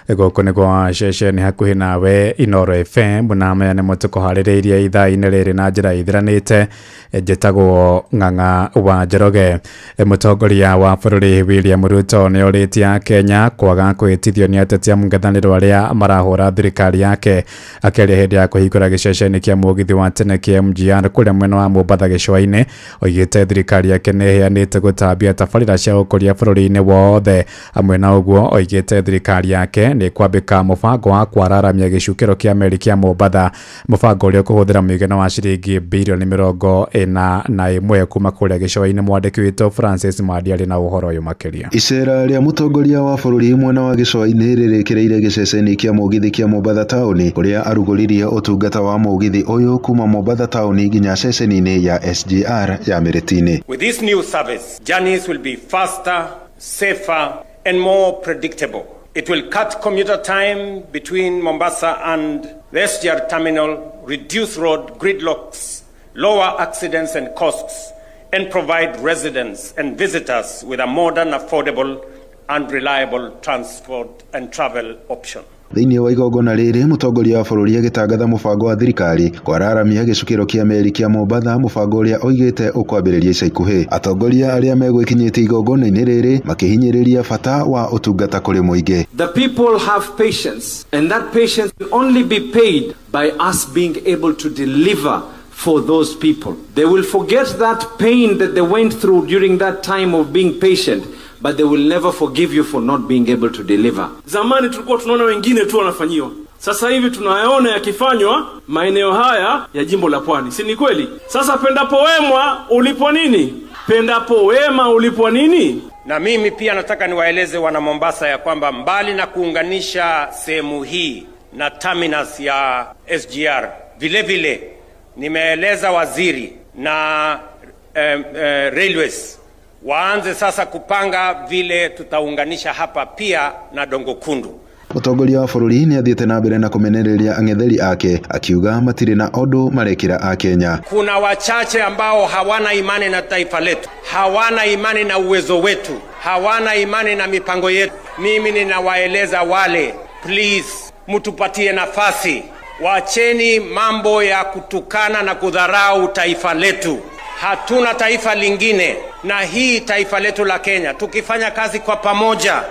Gũkũ nĩ gwa ceceni hakuhĩ nawe Inoro FM na maya nĩmo tũkũharĩrĩirie ithaa-inĩ rĩrĩ na njĩra ithiranĩte. Njĩtagwo Ng'ang'a wa Njoroge. Mũtongoria wa bũrũri William Ruto nĩ orĩtie Kenya kwaga kwĩtithio nĩ ateti a mũng'ethanĩro arĩa marahũra thirikari yake. Akĩaria hĩndĩ ya kũhingũra gĩceceni kĩa mũgithi wa tene kĩa MGR kũrĩa mwena wa Mombatha gĩcũa-inĩ, oigĩte thirikari yake nĩ ĩheanĩte gũtambia tabarĩra cia ũkũria bũrũri-inĩ wothe. Hamwe na ũguo oigĩte thirikari yake nĩ kwambĩka mũbango wa kwararamia gĩcukĩro kĩa meri kĩa Mombatha, mũbango ũrĩa ũkũhũthĩra mũigana wa ciringi birioni 41 kuma kũrĩa gĩcũa-inĩ. Mwandĩki witũ Francis Mwandia arĩ na ũhoro ũyũ makĩria. Icera rĩa mũtongoria wa bũrũri mwena wa gĩcũa-inĩ rĩrĩkĩrĩire gĩceceni kĩa mũgithi kĩa Mombatha taũni kũrĩa arugũririe ũtungata wa mũgithi ũyũ kuma Mombatha taũni nginya ceceni-inĩ ya SGR ya Miritini. With this new service, journeys will be faster, safer, and more predictable. It will cut commuter time between Mombasa and the SGR terminal, reduce road gridlocks, lower accidents and costs, and provide residents and visitors with a modern, affordable, and reliable transport and travel option. Thĩinĩ wa igongona rĩrĩ mũtongoria wa bũrũri agĩtangatha mũbango wa thirikari kwararamia gĩcukĩro kĩa meri kĩa Mombatha, mũbango ũrĩa oigĩte ũkwambĩrĩria ica ikuhĩ. Atongoria arĩa megwĩkinyĩtie igongona-inĩ rĩrĩ makĩhinyĩrĩria bata wa ũtungata kũrĩ mũingĩ. The people have patience, and that patience will only be paid by us being able to deliver for those people. They will forget that pain that they went through during that time of being patient, but they will never forgive you for not being able to deliver. Zamani tulikuwa tunaona wengine tu wanafanyiwa. Sasa hivi tunayaona yakifanywa maeneo haya ya jimbo la Pwani. Si ni kweli? Sasa pendapo wema ulipo nini? Pendapo wema ulipo nini? Na mimi pia nataka niwaeleze wana Mombasa ya kwamba mbali na kuunganisha sehemu hii na terminus ya SGR, vile vile nimeeleza waziri na railways waanze sasa kupanga vile tutaunganisha hapa pia na Dongo Kundu. Mũtongoria wa bũrũri nĩ athiĩte na mbere na kũmenereria ang'etheri ake akiuga matirĩ na ũndũ marekĩra Akenya. Kuna wachache ambao hawana imani na taifa letu, hawana imani na uwezo wetu, hawana imani na mipango yetu. Mimi ninawaeleza wale, please mtupatie nafasi. Wacheni mambo ya kutukana na kudharau taifa letu. Hatuna taifa lingine, na hii taifa letu la Kenya, tukifanya kazi kwa pamoja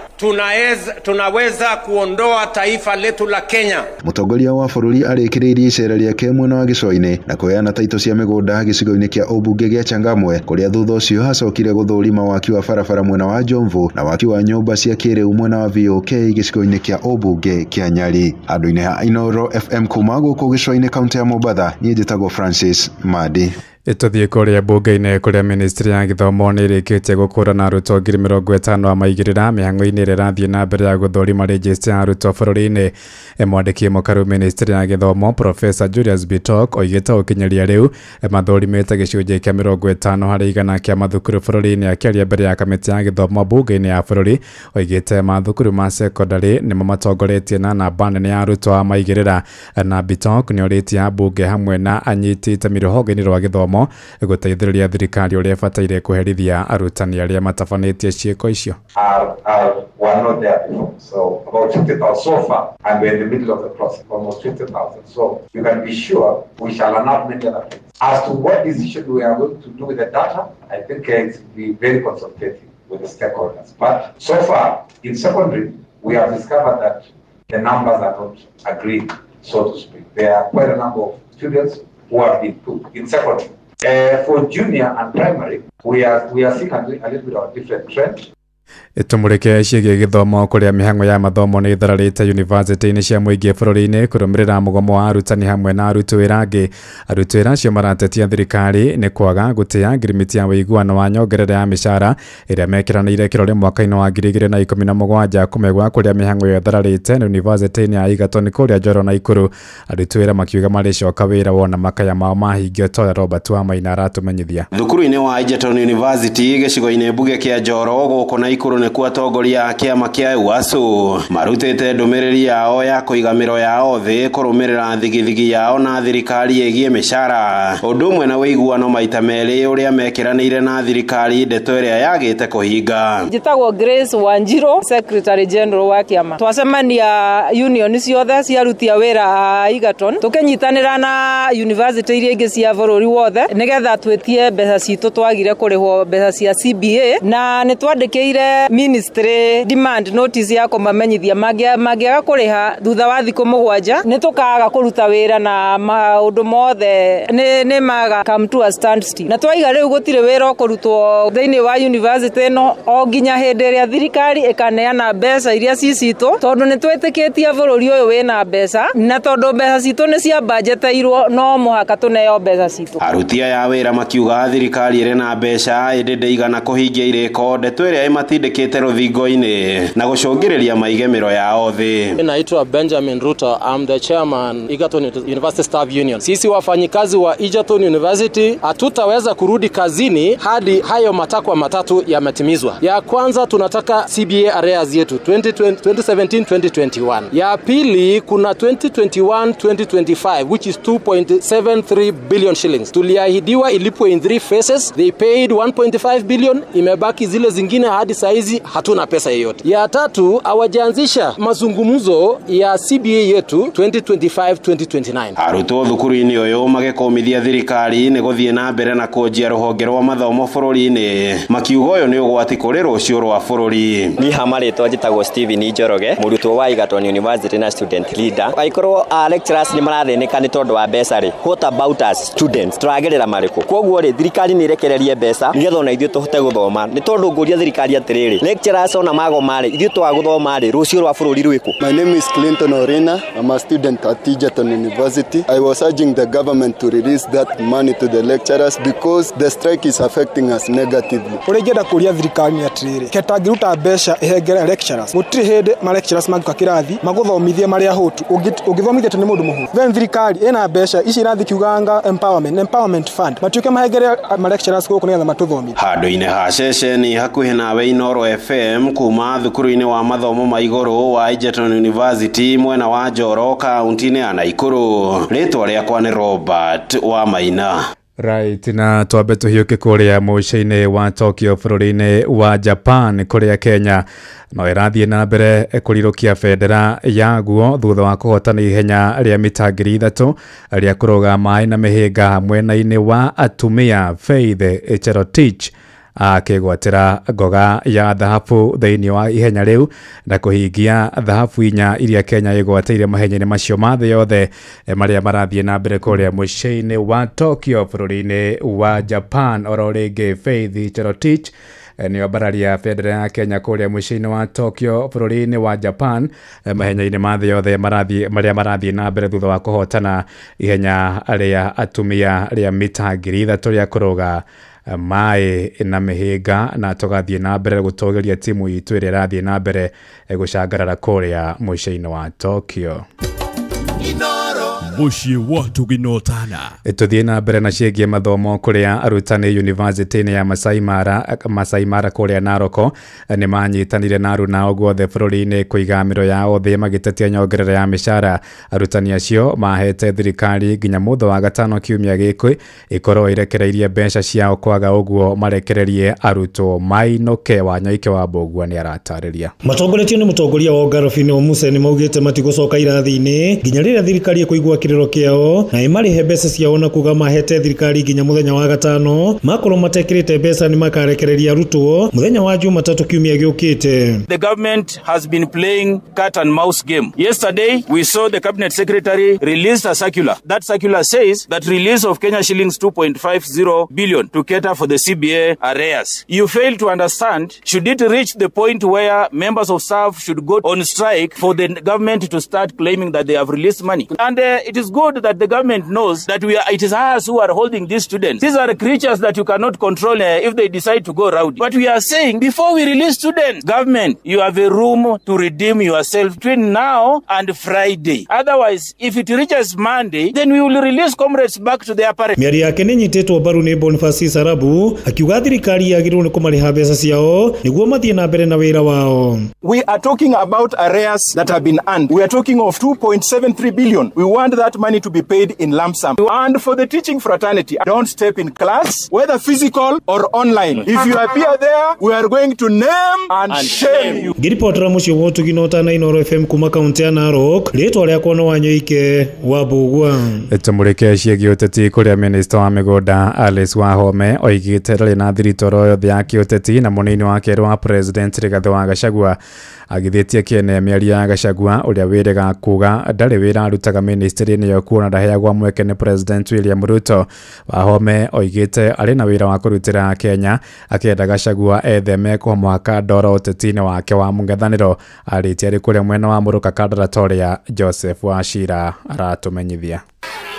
tunaweza kuondoa taifa letu la Kenya. Mũtongoria wa bũrũri arĩkĩrĩirie icera rĩake mwena wa gĩcũa-inĩ na kũheana taitũ cia mĩgũnda gĩcigo-inĩ kĩa ũmbunge gĩa Changamwe, kũrĩa thutha ũcio acokire gũthũrima waki wa barabara mwena wa Jomvu na waki wa nyũmba cia kĩrĩu mwena wa VOK gĩcigo-inĩ kĩa ũmbunge kĩa Nyali. Handũ-inĩ ha Inooro FM kuma gũkũ gĩcũa-inĩ kaunti ya Mombatha, niĩ njĩtagwo Francis Madi. Tũthiĩ kũrĩa mbunge-inĩ kũrĩa ministry ya gĩthomo nĩ ĩrĩkĩtie gũkũrana arutwo 50,000 a maigĩrĩra mĩhang'o-inĩ ĩrĩa ĩrathiĩ na mbere ya gũthũrima rejista ya arutwo bũrũri-inĩ. Mwandĩki mũkaru ministry ya gĩthomo Professor Julius Bitok oigĩte gũkinyĩria rĩu mathũrimĩte gĩcunjĩ kĩa 50 harĩ igana kĩa mathukuru bũrũri-inĩ. Akĩaria mbere ya kamĩtĩ ya gĩthomo mbunge-inĩ ya bũrũri oigĩte mathukuru ma sekondarĩ nĩmo matongoretie na namba nene ya arutwo a maigĩrĩra. Na Bitok nĩorĩtie ambunge hamwe na anyiti itemi rũhonge-inĩ rwa gĩthomo gũteithĩrĩria thirikari ũrĩa ĩbataire kũherithia arutani arĩa matabanĩtie ciĩko icio. Were not there before. So about 50,000 so far, and we're in the middle of the process, almost 50,000. So you can be sure we shall unearth many other things. As to what decision we are going to do with the data, I think it's be very consultative with the stakeholders. But so far, in secondary, we have discovered that the numbers are not agreed, so to speak. There are quite a number of students who have been put in secondary. For junior and primary, we are seeing a little bit of a different trend. Tumurike ciĩgiĩ gĩthomo kũrĩa mĩhang'o ya mathomo nĩ ĩthararĩte yunivasĩtĩ-inĩ cia mũingĩ bũrũri-inĩ kũrũmĩrĩra mũgomo wa arutani hamwe na arutwo wĩra angĩ. Arutwo wĩra acio maratetia thirikari nĩ kwaga gũtĩa ngirimiti ya ũiguano wa nyongerera ya mĩcara ĩrĩa mekĩranĩire kĩrore mwaka-inĩ wa 2017 kũmegwa kũrĩa mĩhang'o ĩyo ĩthararĩte nĩ yunivasĩtĩ-inĩ ya Egerton kũrĩa Njoro na Nakuru. Arutwo wĩra makiuga marĩcoka wĩra wona makaya mao mahingio ta ũrĩa Robert Wamaina aratũmenyithia. Thukuru-inĩ wa Egerton University gĩcigo-inĩ mbunge kĩa Njoro gũkũ Nakuru nĩkuo atongoria a kĩama kĩa UASU marutĩte ndũmĩrĩri yao ya kũiga mĩro yao thĩ kũrũmĩrĩra thigithigi yao na thirikari ĩgiĩ mĩcara ũndũ ũmwe na ũiguano maita merĩ ũrĩa mekĩranĩire na thirikari ndeto ĩrĩa yagĩte kũhinga. Njĩtagwo Grace Wanjiru, Secretary General wa kĩama. Twacemania union ciothe cia aruti a wĩra a Egerton tũkĩnyitanĩra na university iria ingĩ cia bũrũri wothe nĩgetha twĩtie mbeca citũ twagire kũrĩhwo mbeca cia CBA, na nĩ twandĩkĩire ministry demand notice ya kũmamenyithia mangĩaga kũrĩha thutha wa thikũ 7 nĩ tũkaga kũruta wĩra na maũndũ mothe nĩ maga come to a standstill. Na twaiga rĩu gũtirĩ wĩra ũkũrutwo thĩinĩ wa university ĩno o nginya hĩndĩ ĩrĩa thirikari ĩkaneana mbeca iria ci citũ, tondũ nĩ twĩtĩkĩtie bũrũri ũyũ wĩna mbeca, na tondũ mbeca citũ nĩ ciambanjeteirwo no mũhaka tũneo mbeca citũ. Aruti aya a wĩra makiuga thirikari ĩrĩ na mbeca ĩndĩ ndĩigana kũhingia irĩko, ndeto ĩrĩa ĩmatindĩkĩte rũthingo-inĩ na gũcũngĩrĩria maige mĩro yao thĩ. Naitwa Benjamin Ruto, I'm the chairman Egerton University Staff Union. Sisi wafanyikazi wa Egerton University hatutaweza kurudi kazini hadi hayo matakwa matatu yametimizwa. Ya kwanza tunataka CBA arrears yetu 2017 2021. Ya pili kuna 2021 2025 which is 2.73 billion shillings. Tuliahidiwa ilipwe in 3 phases. They paid 1.5 billion, imebaki zile zingine hadi Saizi hatuna pesa yoyote. Ya tatu, hawajaanzisha mazungumzo ya CBA yetu 2025-2029. Arutwo thukuru-inĩ ũyũ magĩkũmithia thirikari nĩ gũthiĩ na mbere na kũnjia rũhonge rwa mathomo bũrũri-inĩ, makiuga ũyũ nĩ ũgwati kũrĩ rũciũ rwa bũrũri. Niĩ ha marĩtwa njĩtagwo Steven Njoroge, mũrutwo wa Egerton University na student leader. Angĩkorwo lecturers nĩ marathĩnĩka nĩ tondũ wa mbeca rĩ, what about us students? Tũragerera marĩkũ? Kwoguo rĩ, thirikari nĩ ĩrekererie mbeca nĩgetha ona ithuĩ tũhote gũthoma. Nĩ tondũ ngũria thirikari atĩrĩrĩ, lecturers ona magoma rĩ, ithuĩ twaga gũthoma rĩ, rũciũ rwa bũrũri rwĩkũ? My name is Clinton Orina. I'm a student at Egerton University. I was urging the government to release that money to the lecturers because the strike is affecting us negatively. Ũrĩa ingĩenda kũria thirikari nĩ atĩrĩrĩ, ketangĩruta mbeca ĩhengere lecturers, gũtirĩ hĩndĩ ma lecturers mangĩũka kĩrathi magũthomithie marĩ ahũtu. Ũngĩthomithia atĩ nĩ mũndũ mũhũtu. Then thirikari ĩna mbeca ici irathiĩ kiuganga empowerment fund, matuĩke mahengere ma lecturers gũkũ nĩgetha matũthomithie. Handũ-inĩ ha ceceni hakuhĩ nawe Inooro FM kuma thukuru-inĩ wa mathomo ma igũrũ wa Egerton University mwena wa Njoro kaunti-inĩ ya Naikuru. Rĩtwa rĩakwa nĩ Robert wa Maina. Right, na twambe tũhiũke kũrĩa mũciĩ-inĩ wa Tokyo bũrũri-inĩ wa Japan kũrĩa Kenya no ĩrathiĩ na mbere kũrirũkia bendera yaguo thutha wa kũhotana ihenya rĩa mita 3000 rĩa kũrũga maĩ na mĩhĩnga mwena-inĩ wa atumia. Faith Cherotich akĩgwatĩra ngoga ya thahabu thĩinĩ wa ihenya rĩu na kũhingia thahabu inya iria Kenya ĩgwatĩire mahenya-inĩ macio ma thĩ yothe marĩa marathiĩ na mbere kũrĩa mũciĩ-inĩ wa Tokyo bũrũri-inĩ wa Japan. Oro rĩngĩ Faith Cherotich nĩo mbararia bendera ya Kenya kũrĩa mũciĩ-inĩ wa Tokyo bũrũri-inĩ wa Japan mahenya-inĩ ma thĩ yothe marĩa marathiĩ na mbere thutha wa kũhotana ihenya rĩa atumia rĩa mita 3000 rĩa kũrũga maĩ na mĩhĩnga, na tũgathiĩ na mbere gũtũgĩria timu itũ ĩrĩa ĩrathiĩ na mbere gũcangarara kũrĩa mũciĩ-inĩ wa Tokyo. Mũciĩ wa Tũginotana. Tũthiĩ na mbere na ciĩgiĩ mathomo kũrĩa arutani yunivasĩtĩ-inĩ ya Masai Mara kũrĩa Naroko nĩ manyitanire na aruna guothe bũrũri-inĩ kũiga mĩro yao thĩ magĩtetia nyongerera ya mĩcara. Arutani acio mahete thirikari nginya mũthenya wa gatano kiumia gĩkĩ ĩkorwo ĩrekereirie mbeca ciao, kwaga ũguo marekererie arutwo mainũke. Wanyoike wa Mbũgua nĩ aratarĩria. Matongoretio nĩ mũtongoria wa Ngarobini Omuse nĩ maugĩte matigũcoka irathi-inĩ nginya rĩrĩa thirikari ĩkũigua kĩrĩro kĩao na ĩmarĩhe mbeca ciao, na kuga mahete thirikari nginya mũthenya wa gatano makorwo matekĩrĩte mbeca nĩ makarekereria arutwo mũthenya wa Jumatatũ kiumia gĩũkĩte. The government has been playing cat and mouse game. Yesterday we saw the cabinet secretary release a circular. That circular says that release of Kenya shillings 2.50 billion to cater for the CBA arrears. You fail to understand, should it reach the point where members of staff should go on strike for the government to start claiming that they have released money? And it is good that the government knows that it is us who are holding these students. These are creatures that you cannot control if they decide to go rowdy. But we are saying, before we release students, government, you have a room to redeem yourself between now and Friday. Otherwise, if it reaches Monday, then we will release comrades back to their parents. Mĩario yake nĩ nyitĩtwo mbaru nĩ Boniface Sarabu akiuga thirikari yagĩrĩirwo nĩ kũmarĩha mbeca ciao nĩguo mathiĩ na mbere na wĩra wao. We are talking about arrears that have been earned. We are talking of 2.73 billion. We want that money to be paid in lump sum. And for the teaching fraternity, don't step in class, whether physical or online. If you appear there, we are going to name and shame you. Ngĩribotera mũciĩ wa Ũtugino na Inooro FM kuma kaunti ya Narok, rĩtwa rĩakwa nĩ Wanyoike wa Mbũgua. Tũmũrĩke ciĩgiĩ ũteti kũrĩa minista wa mĩgũnda Alice Wahome oigĩte ndarĩ na thiritũ yothe ya kĩũteti na mũnini wa kerĩ wa president Rigathĩ wa Gachagua agithĩtie kĩene mĩario ya Gachagua ũrĩa wĩrĩga kuga ndarĩ wĩra arutaga ministry-inĩ ĩyo kuona ndaheagwo mweke nĩ president William Ruto. Wahome oigĩte arĩ na wĩra wa kũrutĩra Kenya akĩenda Gachagua etheme kũmwaka ndoro ũteti-inĩ wake wa mũng'ethanĩro. Arĩtie arĩ kũrĩa mwena wa Mũrũka Kandara ta Joseph Wachira aratũmenyithia.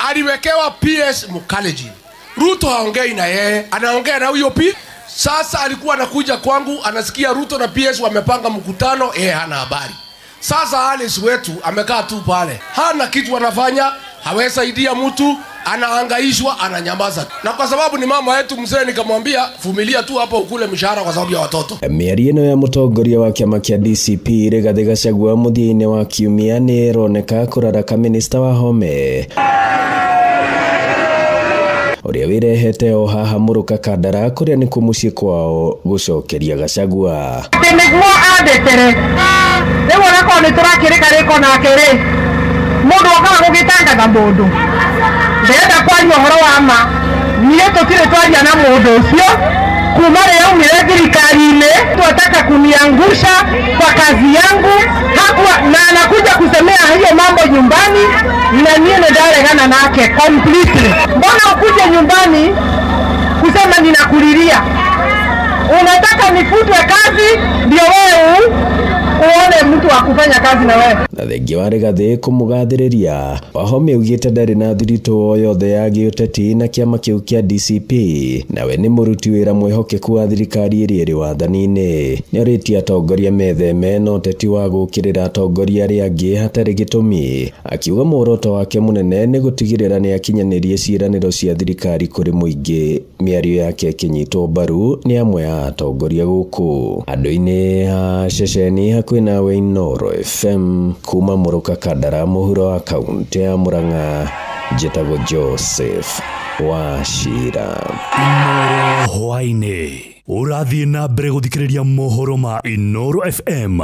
Aliwekewa PS Mukaleji. Ruto haongei na yeye, anaongea na huyo P. Sasa alikuwa anakuja kwangu, anasikia Ruto na PS wamepanga mkutano, yeye hana habari. Sasa Alice wetu amekaa tu pale, hana kitu anafanya, hawesaidia mtu, anahangaishwa, ananyamaza. Na kwa sababu ni mama yetu mzee, nikamwambia vumilia tu hapo ukule mshahara kwa sababu ya watoto. Mĩario ĩno ya mũtongoria wa kĩama kĩa DCP Rigathĩ Gachagua mũthia-inĩ wa kiumia nĩ ĩroneka kũraraka minista Wahome. Ũrĩa wĩrehete o haha Mũrũka Kandara kũrĩa nĩkuo mũciĩ kwao gũcokeria Gachagua. Atĩ nĩguo andetere rĩu onakorwo nĩ tũrakĩrĩka rĩko nake rĩ mũndũ okaga gũgĩtangatha mũndũ ndĩrenda kwaria ũhoro wa ma niĩ tũtirĩ twaria na mũndũ ũcio kuma rĩrĩa aumire thirikari-inĩ twataka kuniangusha kwa kazi yangu hakuwa, na anakuja kusemea hiyo mambo nyumbani na niĩ nĩndaregana nake completely. Mbona ukuje nyumbani kusema ninakulilia? Unataka nifutwe kazi ndio wewe uone mtu wa kufanya kazi na wewe. Na thengia wa Rigathi kũmũgathĩrĩria Wahome augĩte ndarĩ na thiritũ o yothe ya gĩũteti na kĩama kĩu kĩa DCP nawe nĩ mũruti wĩra mwĩhokeku wa thirikari ĩrĩa ĩrĩ wathani-inĩ. Nĩorĩtie atongoria metheme na ũteti wa gũũkĩrĩra atongoria arĩa angĩ hatarĩ gĩtũmi, akiuga muoroto wake mũnene nĩ gũtigĩrĩra nĩ akinyanĩrie ciĩranĩro cia thirikari kũrĩ mũingĩ. Mĩario yake ĩkĩnyitwo mbaru nĩ amwe a atongoria gũkũ andũ-inĩ a ceceni hakuhĩ nawe Inooro FM kuma Mũrũka Kandara mũhuro wa kaunti ya Murang'a, njĩtagwo Joseph Wachira. Inooro hwaĩ-inĩ ũrathiĩ na mbere gũthikĩrĩria mohoro ma Inooro FM.